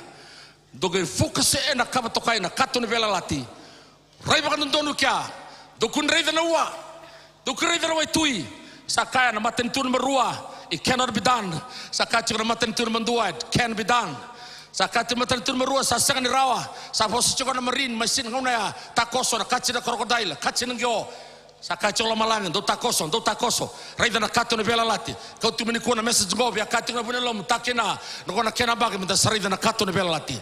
Dou qai focus ena ka vakatokai na kato ni veiyalayalati. Rai vakadodonu kea. Dou kua ni raica na ua. Dou kua ni raica na waitui. Sa kaya na matanitu numa rua, it cannot be done. Sa kaya tiko na matanitu numa dua, it can be done. Sa kaya tiko na matanitu numa rua, sa sega ni rawa. Sa vosa tiko na marine, mai sina gauna ya, takoso, na kaya tiko na crocodile, kaya tiko na qio. Sa kaya tiko lomalagi, dou takoso, dou takoso. Raica na kato ni veiyalayalati. Kau tu mai nikua na message qo, via kaya tiko na vu ni lomamu, takina, na qo na kena baki, meda sa raica na kato ni veiyalayalati.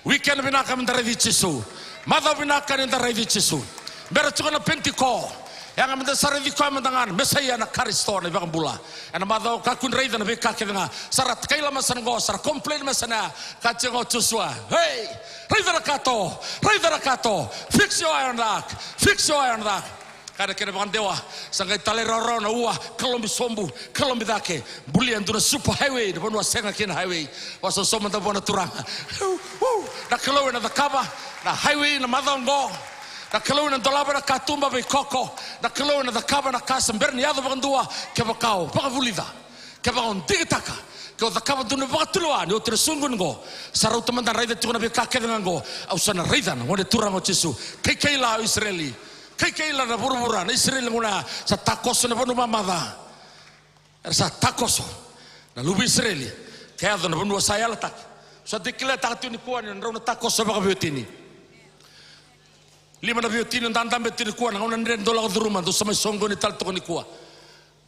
Weekend vinaka meda raici Jisu. Macawa vinaka ni da raici Jisu. Bera tiko na Penitiko. Yaga meda sa raici koya mada ga na Mesaia, na Karisito, na iVakabula. Ena macawa kakua ni raica na veika kece ga. Sa ra kaila mai sa na qo, sa ra complain mai sa na ya. Kaya tiko o Josua. Hey! Raica na kato! Raica na kato! Fix your eye on that! Fix your eye on that! Kaya na kena vakadewa, sa qai talairawarawa na ua, kalobi sobu, kalobi cake, bulia e dua na super highway, na vanua sega kina highway. Vakasausau mada vua na Turaga. Uu, uu. Na Kalou ena cakava na highway na macawa oqo. Na Kalou ena dolava na katuba veikoko. Na Kalou ena cakava na ka se bera ni yaco vakadua, kevaka o vakavulica. Kevaka o digitaka, ke o cakava dua na vakatulewa ni oti na soqoni qo, sa rauta mada na raica tiko na veika kece ga qo, au sa na raica na Gone Turaga o Jisu. Kaikaila o Isireli, kaikaila na vuravura, na Isireli gona sa takoso na vanua mamaca. Era sa takoso na luve i Isireli, ka yaco na vanua sa yalataki. Sa dei kilataka tiko nikua ni drau na takoso vakaveiwatini. Lima na veiwatini o dadabe tiko nikua, na gauna dredre dou lako curuma, dou sa mai soqoni tale toka nikua.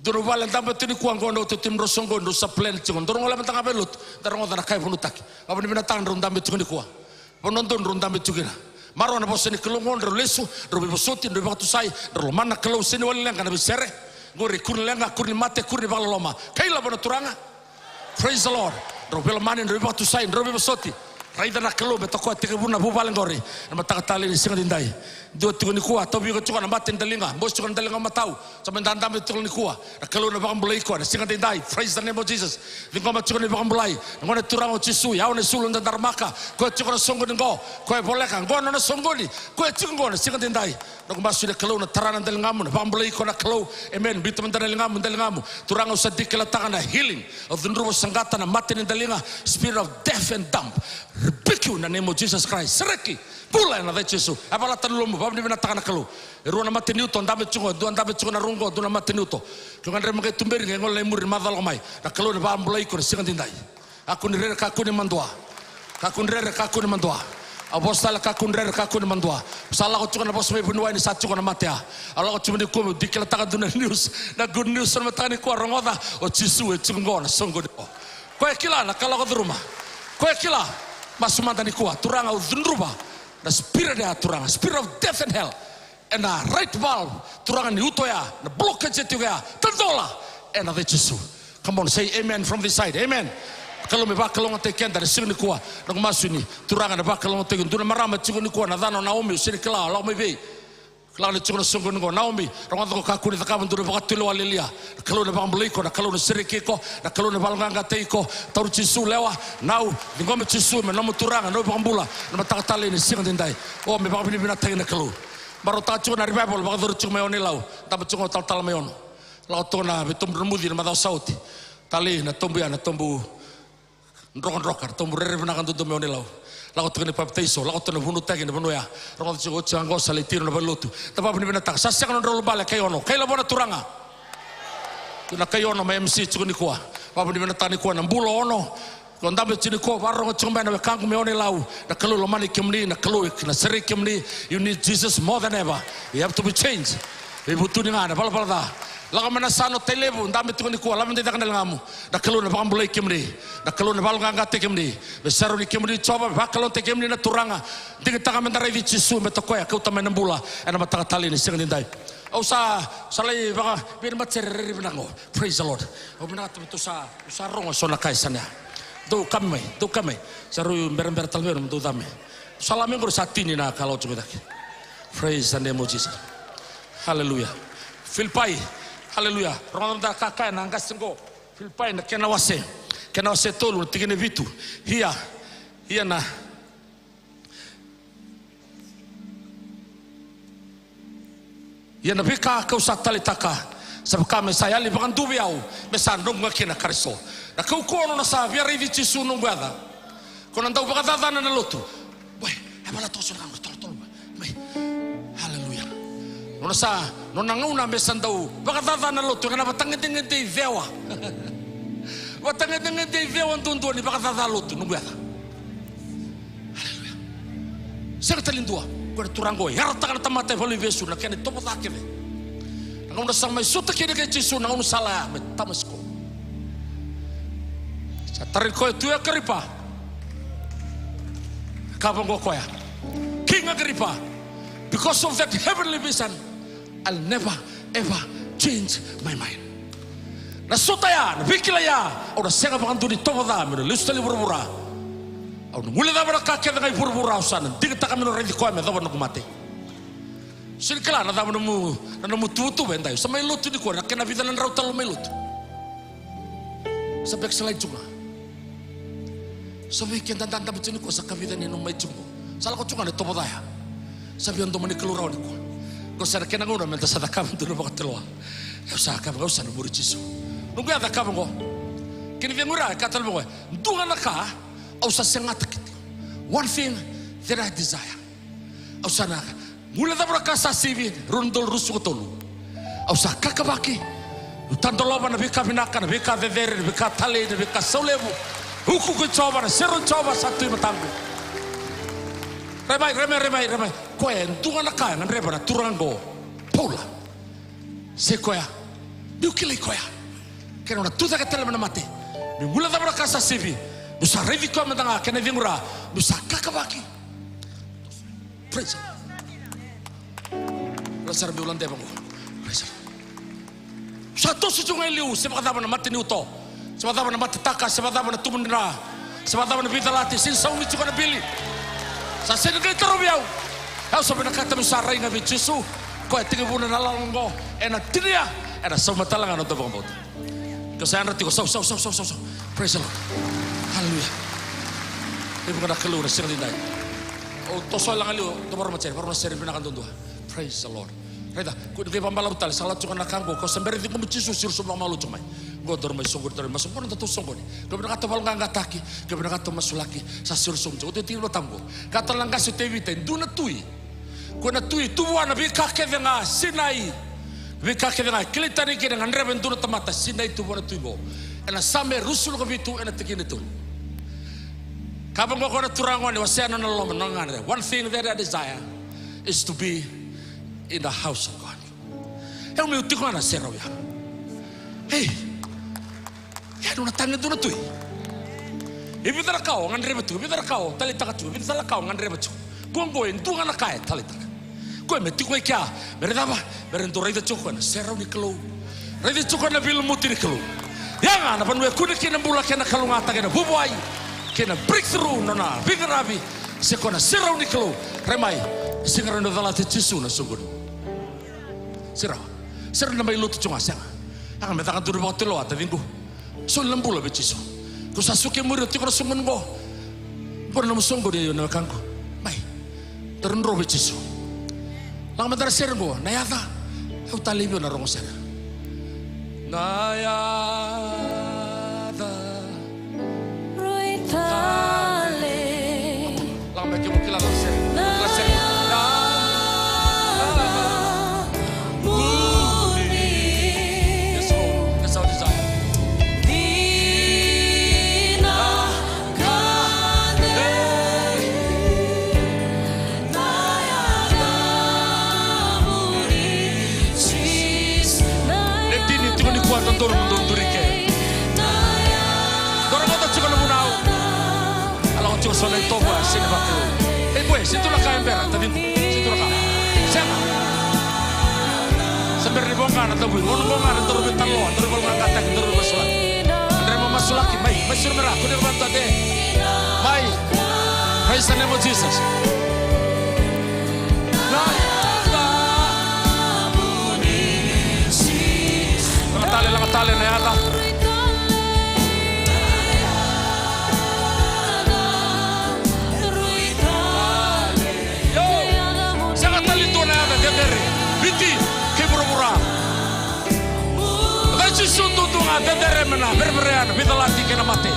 Dou na vale dabe tiko nikua, qo na iotioti ni drau soqoni, drau sa plan tiko. Drau rogoca mada ga vei lotu, da rogoca na ka e vunautaki. Au vinavinakataka drau dabe tiko nikua. Vanua donu drau dabe tiko kina. Maroroya na vosa ni Kalou qo, drau lesu, drau veivosoti, drau veivakatusai, drau lomana na Kalou, sega ni wali leqa na veisere. Qori kuri ni leqa, kuri ni mate, kuri ni vakaloloma. Kaila vua na Turaga. Praise the Lord. Drau veilomani, drau veivakatusai, drau veivosoti. Raica na Kalou me toka tiko vua na vuvale qori. Na mataka talei ni siga nidai. Dua tiko nikua, tauvi iko tiko na mate ni daliga. Bosi tiko na daliga matau. Sa mai dadabe tiko nikua. Na Kalou na vakabulai iko na siga nidai. Praise the name of Jesus. Ciqoma tiko na ivakabulai. Na Gone Turaga o Jisu, yawa na isulu daramaka. Koya tiko na soqoni qo. Koya voleka qo na nona soqoni. Koya tiko qo na siga nidai. Noqu masu ni Kalou na tara na daligamu, na vakabulai iko na Kalou. Amen. Biuta mada na ligamu, daligamu. Turaga, au sa dei kilataka na healing. Au cudruva, saqata na mate ni daliga. Spirit of deaf and dumb. Rebuke you in the name of Jesus Christ. Sereki. Bula ena yaca i Jisu. Yavalata na lomamu, vakavinavinakataka na Kalou. E rua na mate ni uto, dabe tiko, dua dabe tiko na ruqo, dua na mate ni uto. Ke o gadreva me qai tuberi, qai gole i muri, macawa lako mai. Na Kalou ena vakabulai iko na siga nidai. Kakua ni rere, kakua ni madua. Kakua ni rere, kakua ni madua. Au vosa tale, kakua ni rere, kakua ni madua. Sa lako tiko na vosa mai vuniwai ni sa tiko na mate ya. Au lako tiko nikua meu dei kilataka dua na news. Na good news na mataka nikua, rogoca, o Jisu e tiko qo na soqoni qo. Koya e kila na ka lako curuma. Koya e kila. Masu mada nikua, Turaga, au cudruva na spirit ya, Turaga. Spirit of death and hell. Ena right valve, Turaga, ni uto ya, na blockage e tiko ya, tadola ena yaca i Jisu. Come on, say amen from this side. Amen. Kalou me vakalougatataki keda ena siga nikua. Noqu masu ni Turaga na vakalougatataki. Dua na marama tiko nikua, na yacana o Naomi, au sega ni kila o lako mai vei. Lako na tiko na soqoni qo, Naomi, rogoca qo, kakua ni cakava dua na vakatulewa lialia. Na Kalou na vakabulai iko, na Kalou na sereki iko, na Kalou na valoqaqataki iko. Tauri Jisu lewa, nau, ciqomi Jisu me nomu Turaga, nomu iVakabula, na mataka talei ni siga edaidai. O, me vakavinavinakataki na Kalou. Marautaka tiko na revival vakayacori tiko mai Onelau. Dabe tiko qo talatala mai Ono. Lako toka na veitobu dromuci na macawa sa oti. Talei na tobu ya, na tobu drokadroka, na tobu rairai vinaka duadua mai Onelau. Lako toka ni papitaiso, lako toka na vunautaki na vanua ya. Rogoca tiko oti, sa qo sa lai tiko na valenilotu. Da vakavinavinakataka, sa sega na nodrau ulubale, kai Ono, kai Lavo na Turaga. Kei na kai Ono mai M C tiko nikua. Vakavinavinakataka nikua na bula o Ono. Ko dabe tiko nikua, vakarorogo tiko mai na wekaqu mai Onelau. Na Kalou lomani kemuni, na Kalou na sereki kemuni. You need Jesus more than ever. You have to be changed. Veivutuni ga na valavala ca. Lako mai na Sano, Tailevu, dabe tiko nikua, laveta cake na ligamu. Na Kalou na vakabulai kemuni. Na Kalou na valoqaqataki kemuni. Me serauni kemuni Jiova, me vakalougatataki kemuni na Turaga. Digitaka meda raici Jisu, me tokoya, kauta mai na bula ena mataka talei ni siga edaidai. Au sa, sa lai vaka, vei na matasere rairai vinaka qo. Praise the Lord. Au vinakata me tou sa, tou sa rogo eso na ka e sa na ya. Dou kami mai, dou kami mai. Sa rui berabera tale vei au me dou cabe mai. Sa lako mai qori sa tini na ka lako tiko i cake. Praise the name of Jesus. Hallelujah. Filipai. Hallelujah. Rogoca mada na ka e kaya na qase qo. Filipai na kena wase, kena wase tolu, na tikina e vitu. Ia, ia na, ia na veika kau sa taleitaka, sa vaka me sa yali vakadua vei au, me sa noqu ga kina Karisito. Na kaukauwa nona sa via raici Jisu, noqu yaca. Ko na dau vakacacana na lotu. Boy, e vala toka so na ka qo, tolotolo mai. Mai. Haleluya. Nona sa, nona gauna me sa dau vakacacana na lotu, ena vatagedegede i cewa. Vatagedegede i cewa duadua ni vakacaca lotu, noqu yaca. Haleluya. Sega tale ni dua, ko na Turaga qo e yarataka na tamata e valeniveivesu na kena itovo ca kece. Na gauna sa mai suta kina kei Jisu, na gauna sa lako mai Tamasiko. Sa tarai koya tu o Akaripa. Kaya vaqo o koya, King Akaripa, because of that heavenly vision, I'll never ever change my mind. Na sota ya, na veikilai ya, au na sega vakadua ni tovo ca meu na lesu tale i vuravura. Au na guilecava na ka kece ga i vuravura, au sa na digitaka meu na raici koya me yacova na noqu mate. Sega ni kila na cava na nomu, na nomu tuvatuva edai. Au sa mai lotu nikua, na kena vica na drau tale au mai lotu. Sa backslide tu ga. So vei keda da dabe tu nikua, sa ka vica ni nomu mai tu qo. Sa lako tu ga na itovo ca ya. Sa via domo ni Kalou rawa nikua. Qo sa na kena gauna meda sa cakava dua na vakatulewa. Au sa kaya vaqo, au sa na muri Jisu. Noqu yaca, kaya vaqo. Kena icegu i ra, e kaya tale vaqo, e dua ga na ka au sa segata kina. One thing that I desire. Au sa na guilecava na ka sa sivi, rua na udolu ruasagavulu ka tolu. Au sa kakavaki meu tadolova na veika vinaka, na veika cecere, na veika talei, na veika saulevu. Ukuuku i Jiova, na serau i Jiova sa tu e mataqu. Rai mai, rai mai, rai mai, rai mai. Koya e dua ga na ka e gadreva na turaga qo, Paula. Se koya, meu kilai koya. Kei na nona tucake tale mai na mate. Meu guilecava na ka sa sivi. Meu sa raici koya mada ga, kena icegu i ra, meu sa kakavaki. Praise the Lord. Lasara meu ladeva qo. Praise the Lord. Sa toso tiko ga e liu, se vakacava na mate ni uto. Se vakacava na matetaka, se vakacava na tubu ni dra. Se vakacava na veicalati, sega ni saumi tiko na bili. Sa sega ni qai tarovi au. Au sa vinakata meu sa rai ga vei Jisu. Koya e tekivuna na lala qo. Ena tinia, ena sauma tale ga na noda vakabauta. Ke sa yadra tiko, sau, sau, sau. Praise the Lord. Hallelujah. Levu ga na Kalou na siga nidai. O toso e laga liu, dou varau matasere, varau na sere vinaka duadua. Praise the Lord. Raica, ko ni qai vakabalavu tale, sa lako tiko na ka qo, ko sa bera ni ciqomi Jisu, siro sobu vakamalua tiko mai. Qo daru mai soqoni, daru mai masu, qo na datou soqoni. Ke vinakata valoqaqataki, ke vinakata masulaki, sa siro sobu tiko. Oti, oti, oti, oti, qo. Ka tale na qase o Tevita, e dua na tui. Ko na tui, tu vua na veika kece ga, sinai. Veika kece ga, kilai tani kina, gadreva e dua na tamata, sinai tu vua na tui qo. Ena Same ruasagavulu ka vitu, ena tikina e tolu. Ka vaqo ko na turaga gone, wasea na nona loloma, nona gagadre. One thing that I desire is to be in the house of God. Au meu tiko ga na serau ya. Ei. Ia, nona tagi e dua na tui. E vica na ka o gadreva tiko, e vica na ka o taleitaka tiko, e vica na ka o gadreva tiko. Qo, qo e dua ga na ka e taleitaka. Koya me tiko i kea, me ra cava, me ra dau raica tiko koya na serau ni Kalou. Raica tiko koya na veilumuti ni Kalou. Ia ga na vanua e kune kina na bula kei na kalougata kei na vuavuai kei na breakthrough, nona veiqaravi, se koya na serau ni Kalou. Rai mai, sega rawa ni o calata Jisu na soqoni. Sega rawa. Sega rawa ni mai lotu tu ga, sega. Ia ga me caka duru vakatulewa, taciqu. Soli na bula vei Jisu. Ko sa suke muri o tiko na soqoni qo. Qo na nomu soqoni, io na wekaqu. Mai. Daru dro vei Jisu. Laga mada na sere qo, na yaca. Au talevi au na rogo sere. Na yaca. Rui tale. Laga mai kemuni kila na sere. Na yaca. Muni. Yes, Lord. That's our desire. Dina. E dina tiko nikua, dodonu mo duri ke. Dou rogoca tiko na vunau. A lako tiko so na itovo, a sega ni vakalou. Ei boy, se tu na ka e bera, taciqu. Se tu na ka. Sega. Sa bera ni voqa na tavui, gauna voqa na daru veitalanoa, daru veivakalologataki, daru veimasulaki. Dre mo masulaki, mai, mai suru me ra, kune vata de. Mai. Praise the name of Jesus. Laga tale, laga tale na yaca. Io. Sega tale tu na yaca cecere. Viti kei vuravura. Cei Jisu dudu ga cecere me na vereverea na veicalati kei na mate.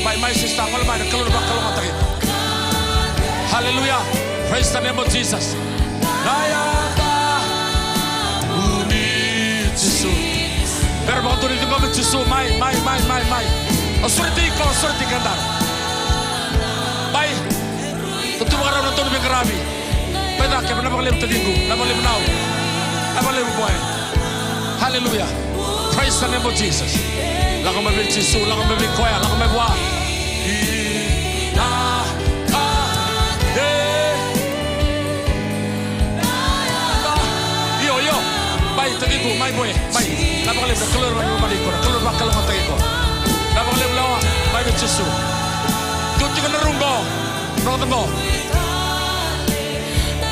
Mai, mai sista, gole mai, na Kalou na vakalougatataki iko. Hallelujah. Praise the name of Jesus. Na yaca muni Jisu. Bera vakadua ni ciqomi Jisu, mai, mai, mai, mai, mai. Au sureti iko, au sureti kedaru. Mai. Tou tu vakarau na donu veiqaravi. Mai cake, vinaka vakalevu taciqu, vinaka vakalevu nau. Vinaka vakalevu boy. Hallelujah. Praise the name of Jesus. Lako mai vei Jisu, lako mai vei koya, lako mai vua. Ina ka e. Io, io. Mai taciqu, mai boy, mai. Vinaka vakalevu na Kalou e lomani iko, na Kalou e vakalougatataki iko. Vinaka vakalevu lewa, mai vei Jisu. Tu tiko na rua qo. Rogoca qo.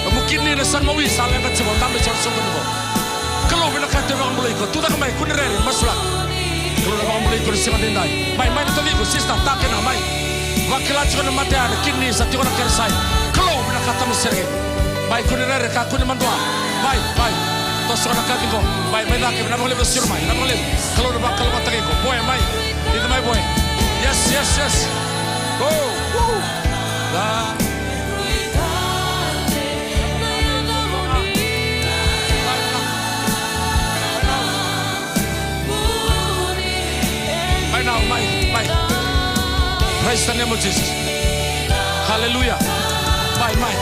Nomu kidney na sa gaui, sa leqa tiko, dabe tiko na soqoni qo. Kalou vinakata me vakabulai iko. Tucake mai, kua ni rere, masulaka. Kalou na vakabulai iko na siga edaidai. Mai, mai na taciqu, sister, ta kina, mai. Vakila tiko na mate ya, na kidney sa tiko na keresai. Kalou vinakata me sereki. Mai, kua ni rere, kakua ni madua. Mai, mai. Toso na kaci qo. Mai, mai cake, vinaka vakalevu na siro mai, vinaka vakalevu. Kalou na vakalougatataki iko. Boy, mai. Ida mai, boy. Yes, yes, yes. Oh, woo. Mai now, mai, mai. Praise the name of Jesus. Hallelujah. Mai, mai.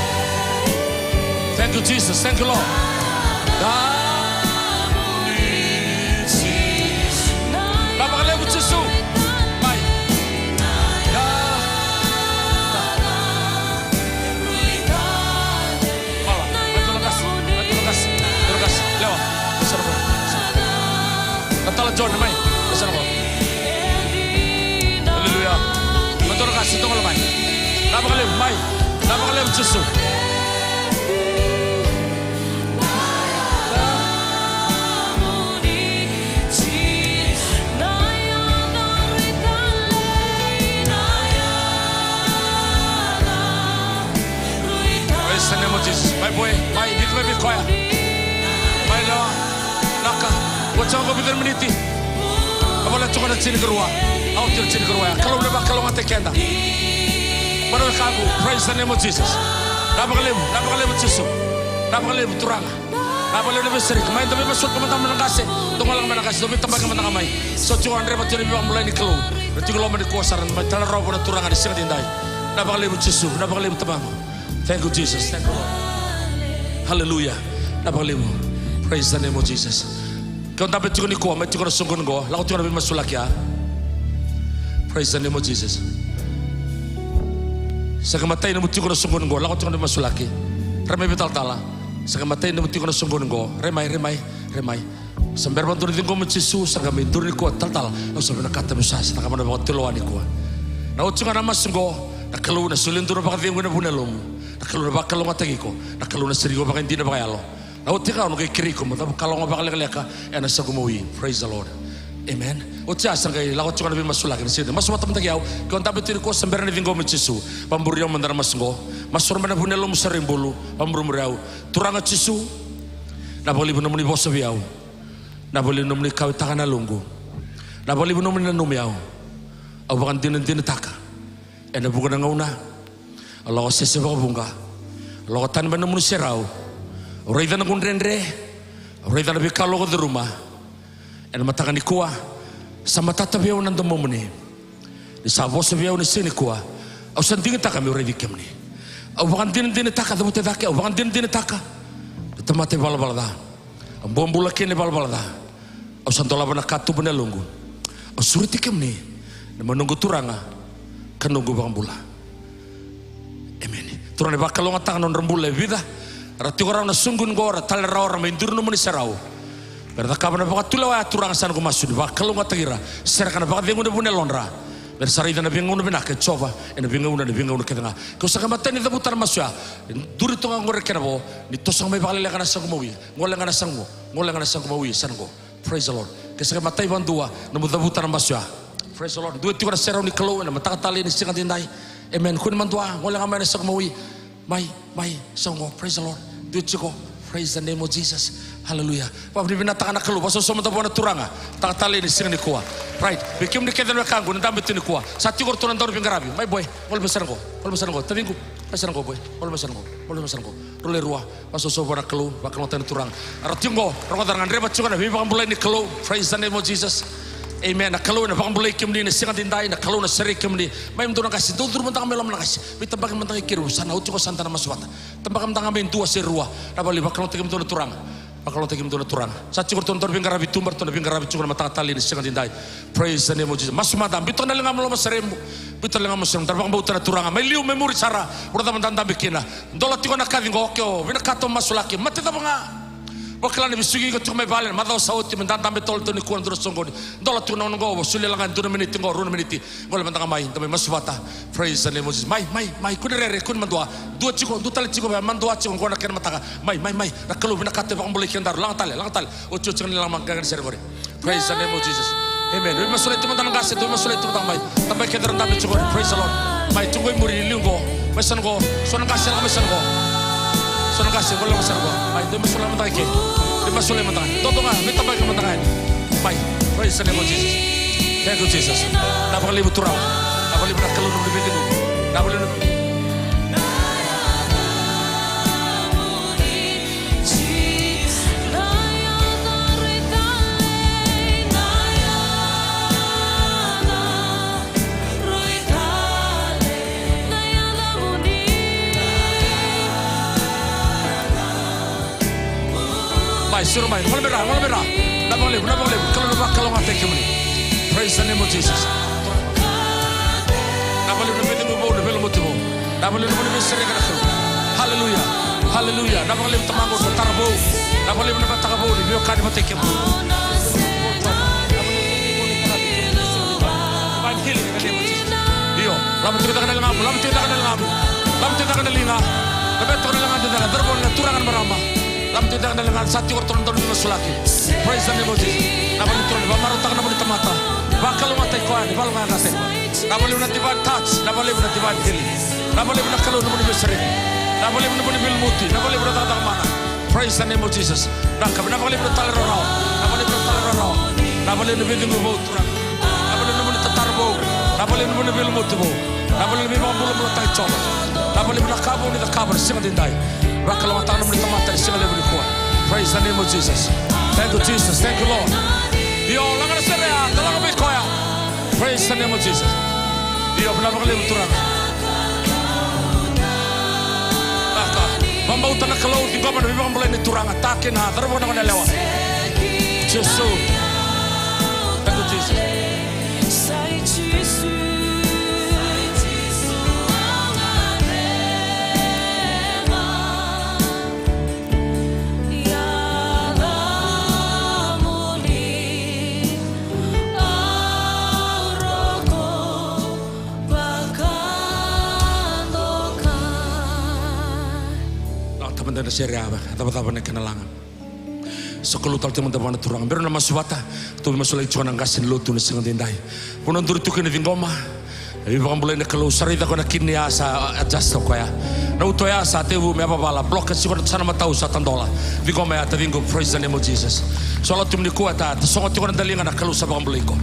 Thank you, Jesus. Thank you, Lord. Vinaka vakalevu Jisu. Mai. Mala, mai tu na qase, mai tu na qase, tu na qase, lewa, qase na qo. Na tala John, mai, qase na qo. Hallelujah. Mai tu na qase, tu na qase, mai. Vinaka vakalevu, mai. Vinaka vakalevu Jisu. Praise the name of Jesus. Mai boy, mai, ni tu mai vei koya. Mai lewa, naka, oti ga qo vica na miniti. A voleka tiko na tinikarua. A oti na tinikarua ya. Kalou na vakalougatataki keda. Mana wekaqu, praise the name of Jesus. Vinaka vakalevu, vinaka vakalevu Jisu. Vinaka vakalevu Turaga. Vinaka vakalevu na veisereki. Mai da veivosoti mada mai na qase. Dou gole ga mai na qase, dou veitabaki mada ga mai. So tiko ga dreva tiko na veivakabulai ni Kalou. Na tiko loma nikua sara mai talanoa vua na Turaga ni siga edaidai. Vinaka vakalevu Jisu, vinaka vakalevu Tamaqu. Thank you, Jesus. Thank you, Lord. Hallelujah. Vinaka vakalevu. Praise the name of Jesus. Ke o dabe tiko nikua, mai tiko na soqoni qo, lako tiko na veimasulaki ya. Praise the name of Jesus. Sa qai matai nomu tiko na soqoni qo, lako tiko na veimasulaki. Rai mai veitalatala. Sa qai matai nomu tiko na soqoni qo. Rai mai, rai mai, rai mai. Sa bera vakadua na ciqomi Jisu, sa qai mai duri nikua talatala. Au sa vinakata meu sa, sa cakava na vakatulewa nikua. Na oti ga na masu qo, na Kalou na solia dua na vakacegu ena vu ni yalomu. Na Kalou na vakalougatataki iko. Na Kalou na sereki iko vakaidina vakayalo. Na oti ga au na qai kerei iko mo cavu kalougata vakalekaleka ena soqo mawi. Praise the Lord. Amen. Oti ya sa qai lako tiko na veimasulaki na siga. Masu vata mada kei au. Ke o dabe tu nikua, sa bera ni ciqomi Jisu. Vaburi au mada na masu qo. Masu mai na vu ni yalomu, sa rui bulu. Vamurimuri au. Turaga Jisu, na vakalevu nomuni vosa vei au. Na vakalevu nomuni kauwaitaka na yaloqu. Na vakalevu nomuni nanumi au. Au vakadinadinataka ena vuqa na gauna. Au lako sese vakavuqa. Au lako tani mai nomuni serau. Au raica na noqu dredre. Au raica na veika au lako curuma. Ena mataka nikua, sa matata vei au na domomuni. Ni sa vosa vei au ena siga nikua, au sa digitaka meu raici kemuni. Au vakadinadinataka, cavuta e cake, au vakadinadinataka na tamata ivalavala ca. Au bobula kina ivalavala ca. Au sa dolava na katuba ni yaloqu. Au sureti kemuni na mai noqu Turaga ka noqu iVakabula. Emeni. Turaga ni vakalougatataka na nodra bula e vica era tiko rawa na soqoni qo, ra tale rawa, ra mai duri nomuni serau. Me ra cakava na vakatulewa ya, Turaga, sa noqu masu ni vakalougatataki ira. Sereka na vakacegu ena vu ni yalodra. Me ra sa raica na veigauna vinaka, e Jiova, ena veigauna, ena veigauna kece ga. Ke au sa qai matai ni cavuta na masu ya, e duri toka qori kena vo, ni toso ga mai vakaleleka na soqo mawi. Gole ga na soqo, gole ga na soqo mawi, sa noqo. Praise the Lord. Ke sa qai matai vakadua nomu cavuta na masu ya. Praise the Lord. Dua tiko na serau ni Kalou ena mataka talei ni siga daidai. Amen. Kua ni madua, gole ga mai na soqo mawi. Mai, mai, soqo. Praise the Lord. Dua tiko. Praise the name of Jesus. Hallelujah. Vakavinavinakataka na Kalou, vakasosomitaka vua na Turaga. Mataka talei ni siga nikua. Right. Vei kemuni kece na wekaqu na dabe tu nikua. Sa tiko ratou na dauniveiqaravi. Mai boy, gole mai sara qo. Gole mai sara qo. Taciqu. Mai sara qo boy. Gole mai sara qo. Gole mai sara qo. Rau lewe rua. Vakasoso vua na Kalou, vakalougatataki na Turaga. Era tiko qo, rogoca, ra gadreva tiko na veivakabulai ni Kalou. Praise the name of Jesus. Amen. Na Kalou ena vakabulai kemuni ena siga daidai, na Kalou na sereki kemuni. Mai dua na qase, dou curu mada ga mai loma na qase. Veitabaki mada ga i keri, sa na oti qo, sa da na masu vata. Tabaka mada ga mai dua se rua. Na vale, vakalougatataki kemudou na Turaga. Vakalougatataki kemudou na Turaga. Sa tiko ratou na dauniveiqaravi tu, ratou na veiqaravi tiko na mataka talei ni siga daidai. Praise the name of Jesus. Masu mada, biuta na ligamu loma seremu. Biuta na ligamu loma seremu. Da vakabauta na Turaga. Mai liu, mai muri sara. Vuravura mada dabe kina. Dola tiko na kaci qo, ke o vinakata mo masulaki, mate cava ga. Vakila ni vesuki iko tiko mai vale, na macawa sa oti, me da dabe tale tu nikua na dua na soqoni. Dola tiko na gauna qo, solia la ga e dua na miniti qo, rua na miniti. Gole mada ga mai, da mai masu vata. Praise the name of Jesus. Mai, mai, mai, kua ni rere, kua ni madua. Dua tiko, dua tale tiko, madua tiko, qo na kena mataka. Mai, mai, mai. Na Kalou vinakata, vakabulai kedaru. Laga tale, laga tale. Oti, oti, laga mai, qaqa ni sere qori. Praise the name of Jesus. Amen. Veimasulaki tu mada na qase, veimasulaki tu mada mai. Tabaki kece ra dabe tiko qori. Praise the Lord. Mai tu qo i muri, liu qo. Mai sa na qo. So na qase, lako mai sa na qo. So na qase, qo lako mai sa na qo. Mai, veimasulaki mada ke. Veimasulaki mada. Toto ga, veitabaki mada ga. Mai. Praise the name of Jesus. Thank you, Jesus. Vinaka vakalevu Turaga. Vinaka vakalevu na Kalou na veivuke. Vinaka vakalevu. Mai, siro mai, gole mai ra, gole mai ra. Vinaka vakalevu, vinaka vakalevu. Kalou na vakalougatataki kemuni. Praise the name of Jesus. Vinaka vakalevu na veicegu vou, na veilumuti vou. Vinaka vakalevu na nomuni veisereki na Kalou. Hallelujah. Hallelujah. Vinaka vakalevu tamaqu, tatara vou. Vinaka vakalevu na mataka vou, ni veiwekani vata kei kemuni. Divine healing in the name of Jesus. Io, lako tiko cake na ligamu, lako tiko cake na ligamu. Lako tiko cake na liga. Na vei tiko na liga, tiko cake, cauravou, na turaga, na marama. Lako tiko cake na liga, sa tiko ratou na daunimasulaki. Praise the name of Jesus. Vinaka vakalevu Turaga, ni vakamarautaka na nomuni tamata. Vakalougatataki koya, ni vakalougatataki koya. Vinaka vakalevu na divine touch, vinaka vakalevu na divine healing. Vinaka vakalevu na Kalou na nomuni veisereki. Vinaka vakalevu na nomuni veilumuti, vinaka vakalevu na cakacaka mana. Praise the name of Jesus. Vinaka, vinaka vakalevu na talairawarawa. Vinaka vakalevu na talairawarawa. Vinaka vakalevu na veicegu vou Turaga. Vinaka vakalevu na nomuni tatara vou. Vinaka vakalevu na nomuni veilumuti vou. Vinaka vakalevu na veivakabulabulataki Jiova. Vinaka vakalevu na ka vou ni cakava na siga daidai. Vakalougatataka na nomuni tamata na siga levu nikua. Praise the name of Jesus. Thank you, Jesus. Thank you, Lord. Io, laga na sere ya, da laga vei koya. Praise the name of Jesus. Io, vinaka vakalevu Turaga. Vinaka. Vakabauta na Kalou, ciqoma na veivakabulai ni Turaga. Takina, cauravou, na goneyalewa. Jisu. Thank you, Jesus. Mada na sere a, cavacava na kena laga. Sa Kalou tale tiko mada vua na Turaga. Bera na masu vata, tou veimasulaki tiko na qase ni lotu na siga daidai. Vanua duri tu kina, ciqoma. E veivakabulai na Kalou, sa raica ko na kidney ya sa adjust o koya. Na uto ya sa tevu me yavavala, block tiko na tosana matau sa tadola. Ciqoma ya taciqu, praise the name of Jesus. So lako tu mai nikua, ta, ta sogo tiko na daliga, na Kalou sa vakabulai iko.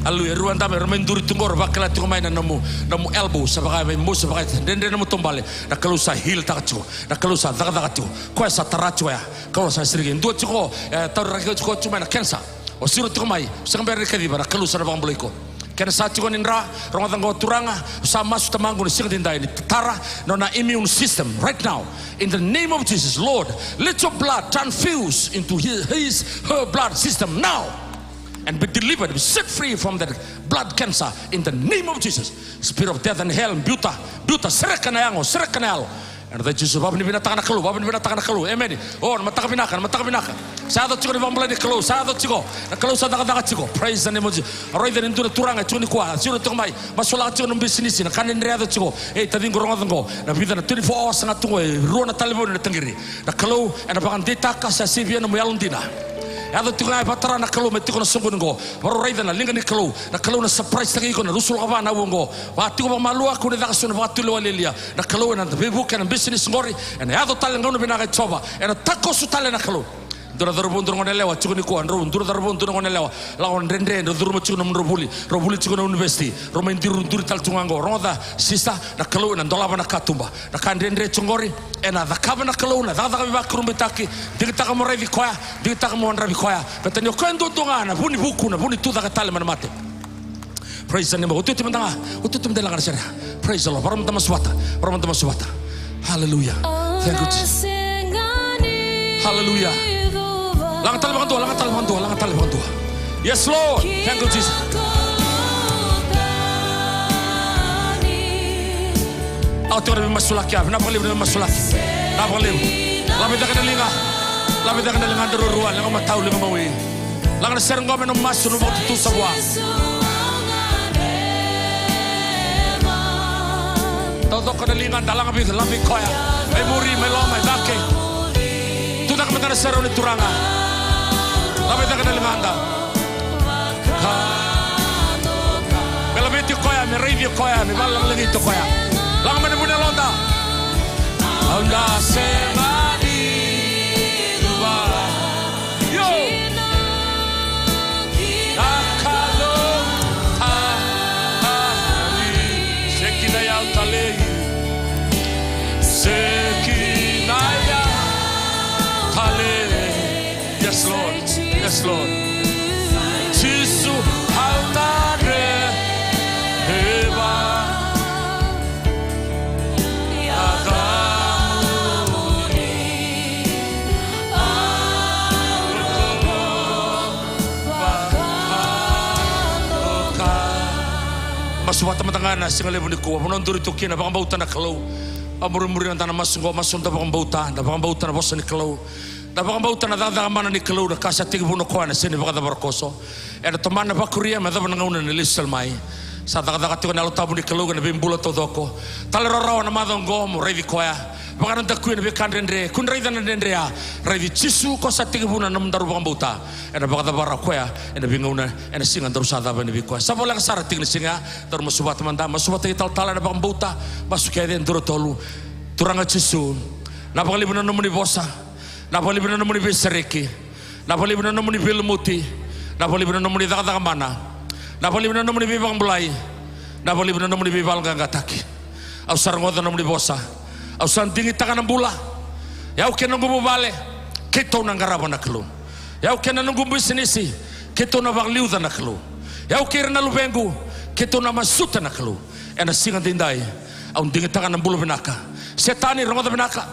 Aleluya. Rua dama era mai duri tu qo, ra vakila tiko mai na nomu, nomu elbow, sa vaka mai mosi, sa vaka dredre nomu taubale. Na Kalou sa heal taka tiko. Na Kalou sa cakacaka tiko. Koya sa tara tiko ya. Kalou sa sereki. Dua tiko, e, tauri raki tiko tu mai na cancer. O siro tiko mai, sega bera ni kaciva, na Kalou sa na vakabulai iko. Kena sa tiko ni dra, rogoca qo Turaga, sa masu Tamaqu ni siga daidai ni tara na nona immune system right now. In the name of Jesus, Lord, let your blood transfuse into his, his, her blood system now. And be delivered, be set free from that blood cancer in the name of Jesus. Spirit of death and hell, biuta, biuta, sereka na yago, sereka na yalo. Ena yaca i Jisu, vakavinavinakataka na Kalou, vakavinavinakataka na Kalou. Emeni. O, na mataka vinaka, na mataka vinaka. Sa yaco tiko na vakabulai ni Kalou, sa yaco tiko. Na Kalou sa cakacaka tiko. Praise the name of Jesus. Au raica ni dua na turaga e tiko nikua, siro tiko mai, masulaka tiko na bisinisi, na ka dredre yaco tiko. Ei, taciqu, rogoca qo. Na vica na twenty-four hours ga tu qo, e rua na talevoni na taqiri. Na Kalou ena vakadeitaka, sa sivia nomu yalodina. Yaco tiko ga e vakatara na Kalou me tiko na soqoni qo. Vakarau raica na liga ni Kalou. Na Kalou na surprise-taki iko na ruasagavulu ka va na aua qo. Va tiko vakamalua, kua ni caka so na vakatulewa lialia. Na Kalou ena veivuke ena bisinisi qori. Ena yaco tale na gauna vinaka i Jiova. Ena takoso tale na Kalou. Dua na cauravou, dua na goneyalewa tiko nikua, drau, dua na cauravou, dua na goneyalewa. Lako dredre, drau curuma tiko nomudrau vuli. Drau vuli tiko na univesiti. Drau mai duri, duri tale tu ga qo. Rogoca, sista, na Kalou ena dolava na katuba. Na ka dredre tiko qori, ena cakava na Kalou na cakacaka veivakurabuitaki. Digitaka mo raici koya, digitaka mo wadravi koya. Baleta ni o koya duadua ga na vu ni vuku, na vu ni tucake tale mai na mate. Praise the name of, otioti mada ga, otioti mada, laga na sere. Praise the Lord. Vakarau mada masu vata, vakarau mada masu vata. Hallelujah. Thank you, Jesus. Hallelujah. Laga tale vakadua, laga tale vakadua, laga tale vakadua. Yes, Lord. Thank you, Jesus. Au tiko na veimasulaki, vinaka vakalevu na veimasulaki. Vinaka vakalevu. Laveti cake na liga. Laveti cake na liga, daru rua, liga matau, liga mawi. Laga na sere qo me nomu masu, nomu vakatutusa vua. Taucoko na liga, da laga vica, laga vei koya. Mai muri, mai loma, mai cake. Tucake mada na sere ni Turaga. Laveti cake na ligada. Me laveti koya, me raici koya, me vakalagilagi koya. Laga mai na vu ni yaloda. Au na sega ni cuva. Io. Na Kalou talei. Sega ni au talei. Sega ni au talei. Yes, Lord. Yes, Lord. Jisu, au na rerevaka. Masu vata mada ga na siga levu nikua. Vanua duri tu kina, vakabauta na Kalou. Vamurimuri na masu qo, masu da vakabauta, da vakabauta na vosa ni Kalou. Da vakabauta na cakacaka mana ni Kalou, na ka sa tekivu o koya ena sega ni vakacavara koso. Ena tomana na vakuria me yacova na gauna ena lesu tale mai. Sa cakacaka tiko na Yalo Tabu ni Kalou ena veibula taucoko. Talairawarawa na macawa oqo mo raici koya. Vakanadakuya na veika dredre, kua ni raica na dredre ya. Raici Jisu, ko sa tekivu na nomudaru vakabauta. Ena vakacavara o koya ena veigauna, ena siga daru sa cava yani vei koya. Sa voleka sara tiko na siga ya, daru masu vata mada, masu vata italatala ena vakabauta, masu kece, dua, tolu. Turaga Jisu, na vakalevu na nomuni vosa. Na vakalevu na nomuni veisereki. Na vakalevu na nomuni veilumuti. Na vakalevu na nomuni cakacaka mana. Na vakalevu na nomuni veivakabulai. Na vakalevu na nomuni veivakayaloqaqataki. Au sa rogoca na nomuni vosa. Au sa digitaka na bula. Ia au kei na noqu vuvale, keitou na qarava na Kalou. Ia au kei na noqu bisinisi, keitou na vakaliuca na Kalou. Ia au kei ira na luvequ, keitou na masuta na Kalou. Ena siga daidai, au digitaka na bula vinaka. Setani, rogoca vinaka.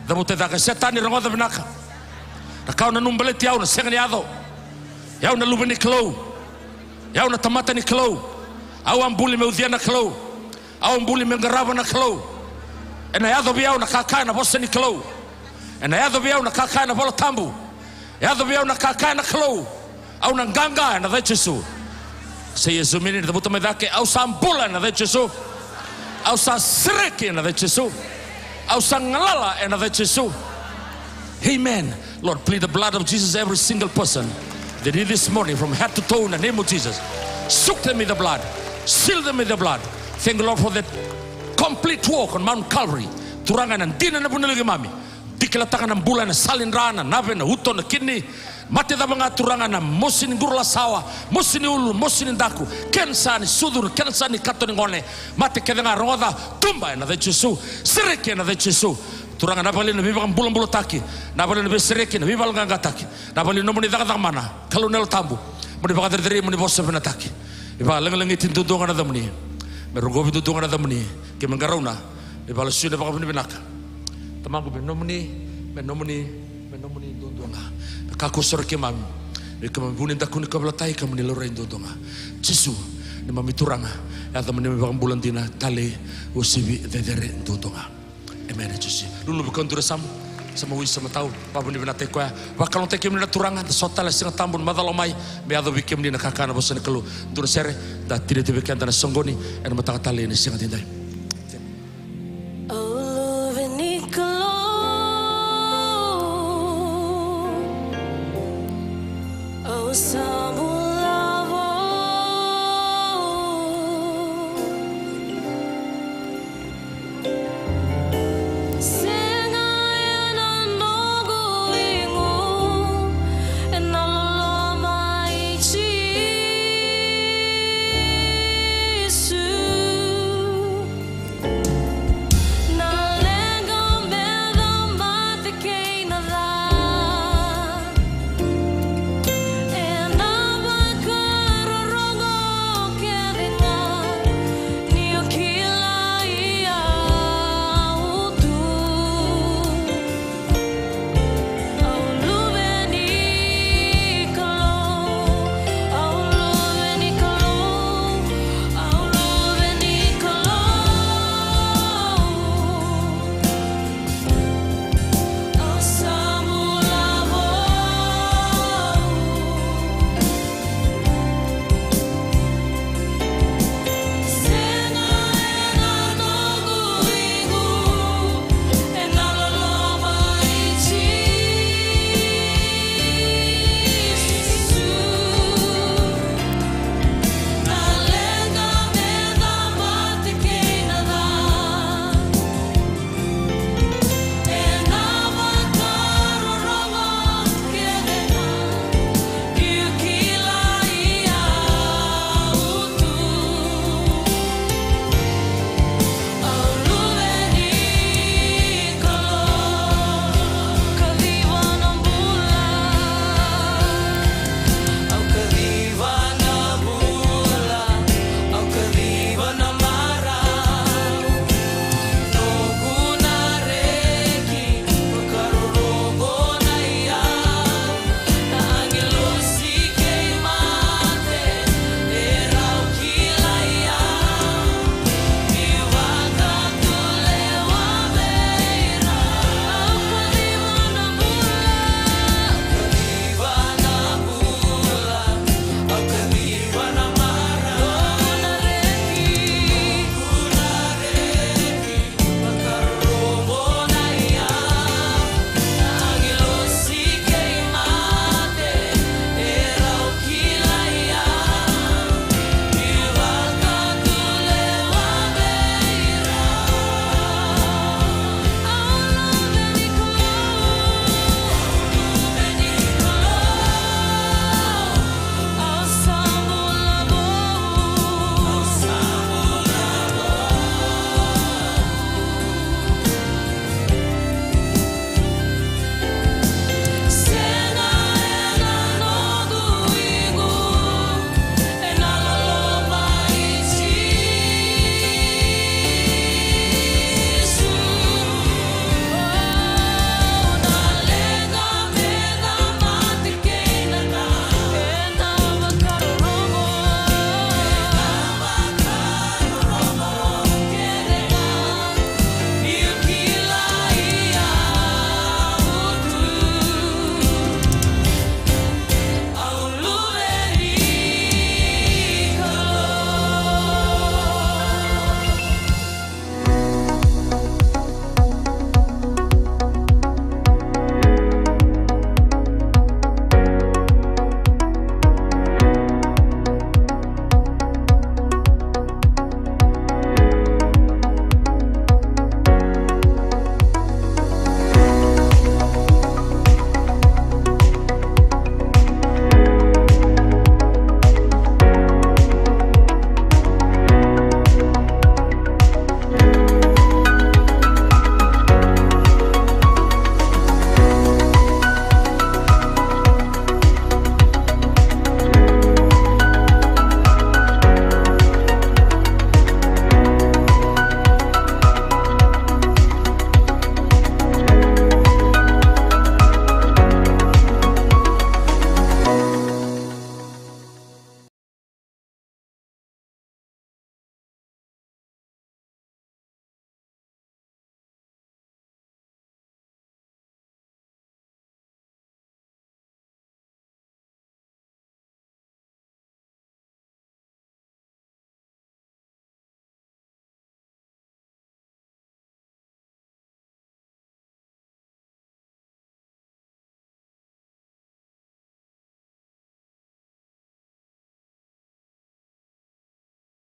Cavuta e cake. Setani, rogoca vinaka. Na ka o nanuma baleti au na sega ni yaco. Ia au na luve ni Kalou. Ia au na tamata ni Kalou. Au a buli me ucuya na Kalou. Au a buli me qarava na Kalou. Ena yaco vei au na ka kaya na vosa ni Kalou. Ena yaco vei au na ka kaya na Vola Tabu. Yaco vei au na ka kaya na Kalou. Au na qaqa ena yaca i Jisu. Sa Jisu mini, cavuta mai cake. Au sa bula ena yaca i Jisu. Au sa sereki ena yaca i Jisu. Au sa galala ena yaca i Jisu. Amen. Lord, plead the blood of Jesus every single person that is this morning from head to toe in the name of Jesus. Soak them with the blood. Seal them with the blood. Thank you, Lord, for that complete work on Mount Calvary. Turaga, na dina na vunilagi mami. Dikilataka na bula ena sala ni dra, na nave, na uto, na kidney. Mate cava ga, Turaga, na mosi ni quru lasawa, mosi ni ulu, mosi ni daku, kenisa ni sucu, kenisa ni kato ni gone. Mate kece ga, rogoca, tuba ena yaca i Jisu. Sereki ena yaca i Jisu. Turaga, na vale na veivakabulabulataki, na vale na veisereki, na veivakayaloqaqataki, na vale ni nomuni cakacaka mana. Kalou na Yalo Tabu, mo ni vakacerecerei, mo ni vosa vinataki. Ni vakalegalegati duadua ga na yacamuni. Me rogovi duadua ga na yacamuni. Ke me qarauna, me vakalesui na vakavinavinaka. Tamaqu, me nomuni, me nomuni, me nomuni duadua ga. Me kakua sara keimami. Me keimami vu ni daku ni kauveilatai, keimami laurai duadua ga. Jisu, neimami Turaga, yacamuni me vakabula dina, talei, uasivi, cecere duadua ga. Amen, e Jisu. Lululu vei koya dou sa, sa mai wisa matau, vakavinavinakataki koya. Vakalougatataki kemuni na Turaga, da sota tale na Siga Tabu ni macala mai, me yaco vei kemuni na kakana vosa ni Kalou. Dua na sere, da tinia tu vei keda na soqoni, ena mataka talei ni siga edaidai.